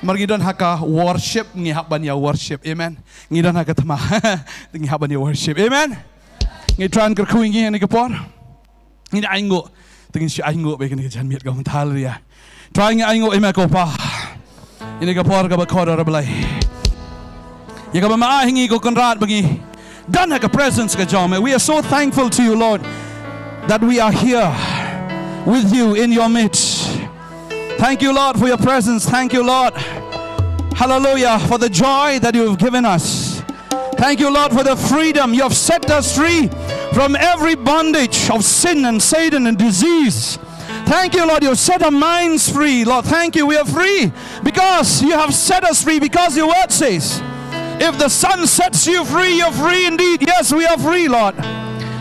Mar ngi don ha ka worship, ngi hap ban ïa worship. Amen. Ngi don ha ka thma, ngi hap ban ïa worship. Amen. Ngi trai kyrkhu ïa ngi ha kane ka por. Ngi ainguh. Te ngin sa ainguh bad kane ka janmiet ka, haleluya. Trai, ngi ainguh ïa me ko Pa. Ha kane ka por kaba kordor, Blei, ïa kaba me ai ha ngi ko Kynrad ba ngi don ha ka presence ka jong me. We are so thankful to you, Lord, that we are here with you in your midst. Thank you, Lord, for your presence. Thank you, Lord. Hallelujah, for the joy that you have given us. Thank you, Lord, for the freedom. You have set us free from every bondage of sin and Satan and disease. Thank you, Lord, you have set our minds free. Lord, thank you, we are free because you have set us free, because your word says, "If the Son sets you free, you're free indeed." Yes, we are free, Lord.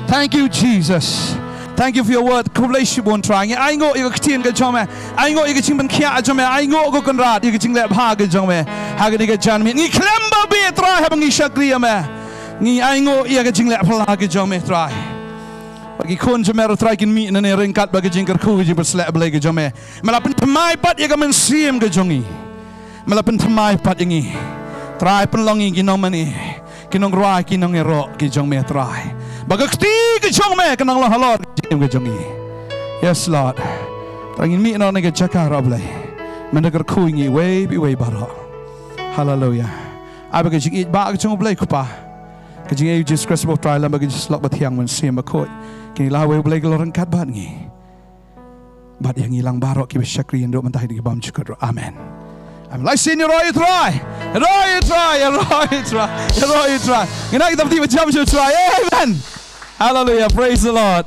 Thank you, Jesus. Thank you for your word. Khublei shibun, Trai. Ngi ainguh ïa ka ktien ka jong me. Ainguh ïa ka jingpynkhiah jong me. Ainguh ko Kynrad ïa ka jingleh bha ka jong me ha kane ka janmiet. Ngi khlem ba beh, Trai, haba ngi shakri ïa me. Ngi ainguh ïa ka jingleh phylla ka jong me, Trai. Bad ki khun jong me ruh, Trai, kin mih nangne ryngkat bad ka jingkyrkhu, ka jingpynshlur, Blei, ka jong me. Me la pynthymmai pat ïa ka mynsiem ka jong ngi. Me la pynthymmai pat ïa ngi. Trai, pynlong ngi ki nongmane, ki nongrwai, ki nongïaroh ki jong me, Trai. Ba ka kti ka jong me kan nang long halor ka jingim ka jong ngi. Yes, Lord. Trai, ngin mih noh na ka jaka ruh, Blei. Men da kyrkhu ïa ngi iwei pa iwei baroh. Haleluya. Ai ba ka jingïeit ba ka jong U Blei Kpa, ka jingïeit u Jisu Khrist, bad Trai, lem bad ka jingïasyllok ba thiang Mynsiem Bakhuid, kin ïa la wei, Blei, ka long ryngkat bad ngi bad ïa ngi lang baroh kiba shakri ïa ngi mynta haduh ki bymjukut ruh. Amen. Amen. Lai sien ïaroh ïa Trai. Ïaroh ïa Trai. Ïaroh ïa Trai. Ïaroh ïa Trai. Ngin ai kita bad ki ba jam sha Trai. Amen. Hallelujah. Praise the Lord.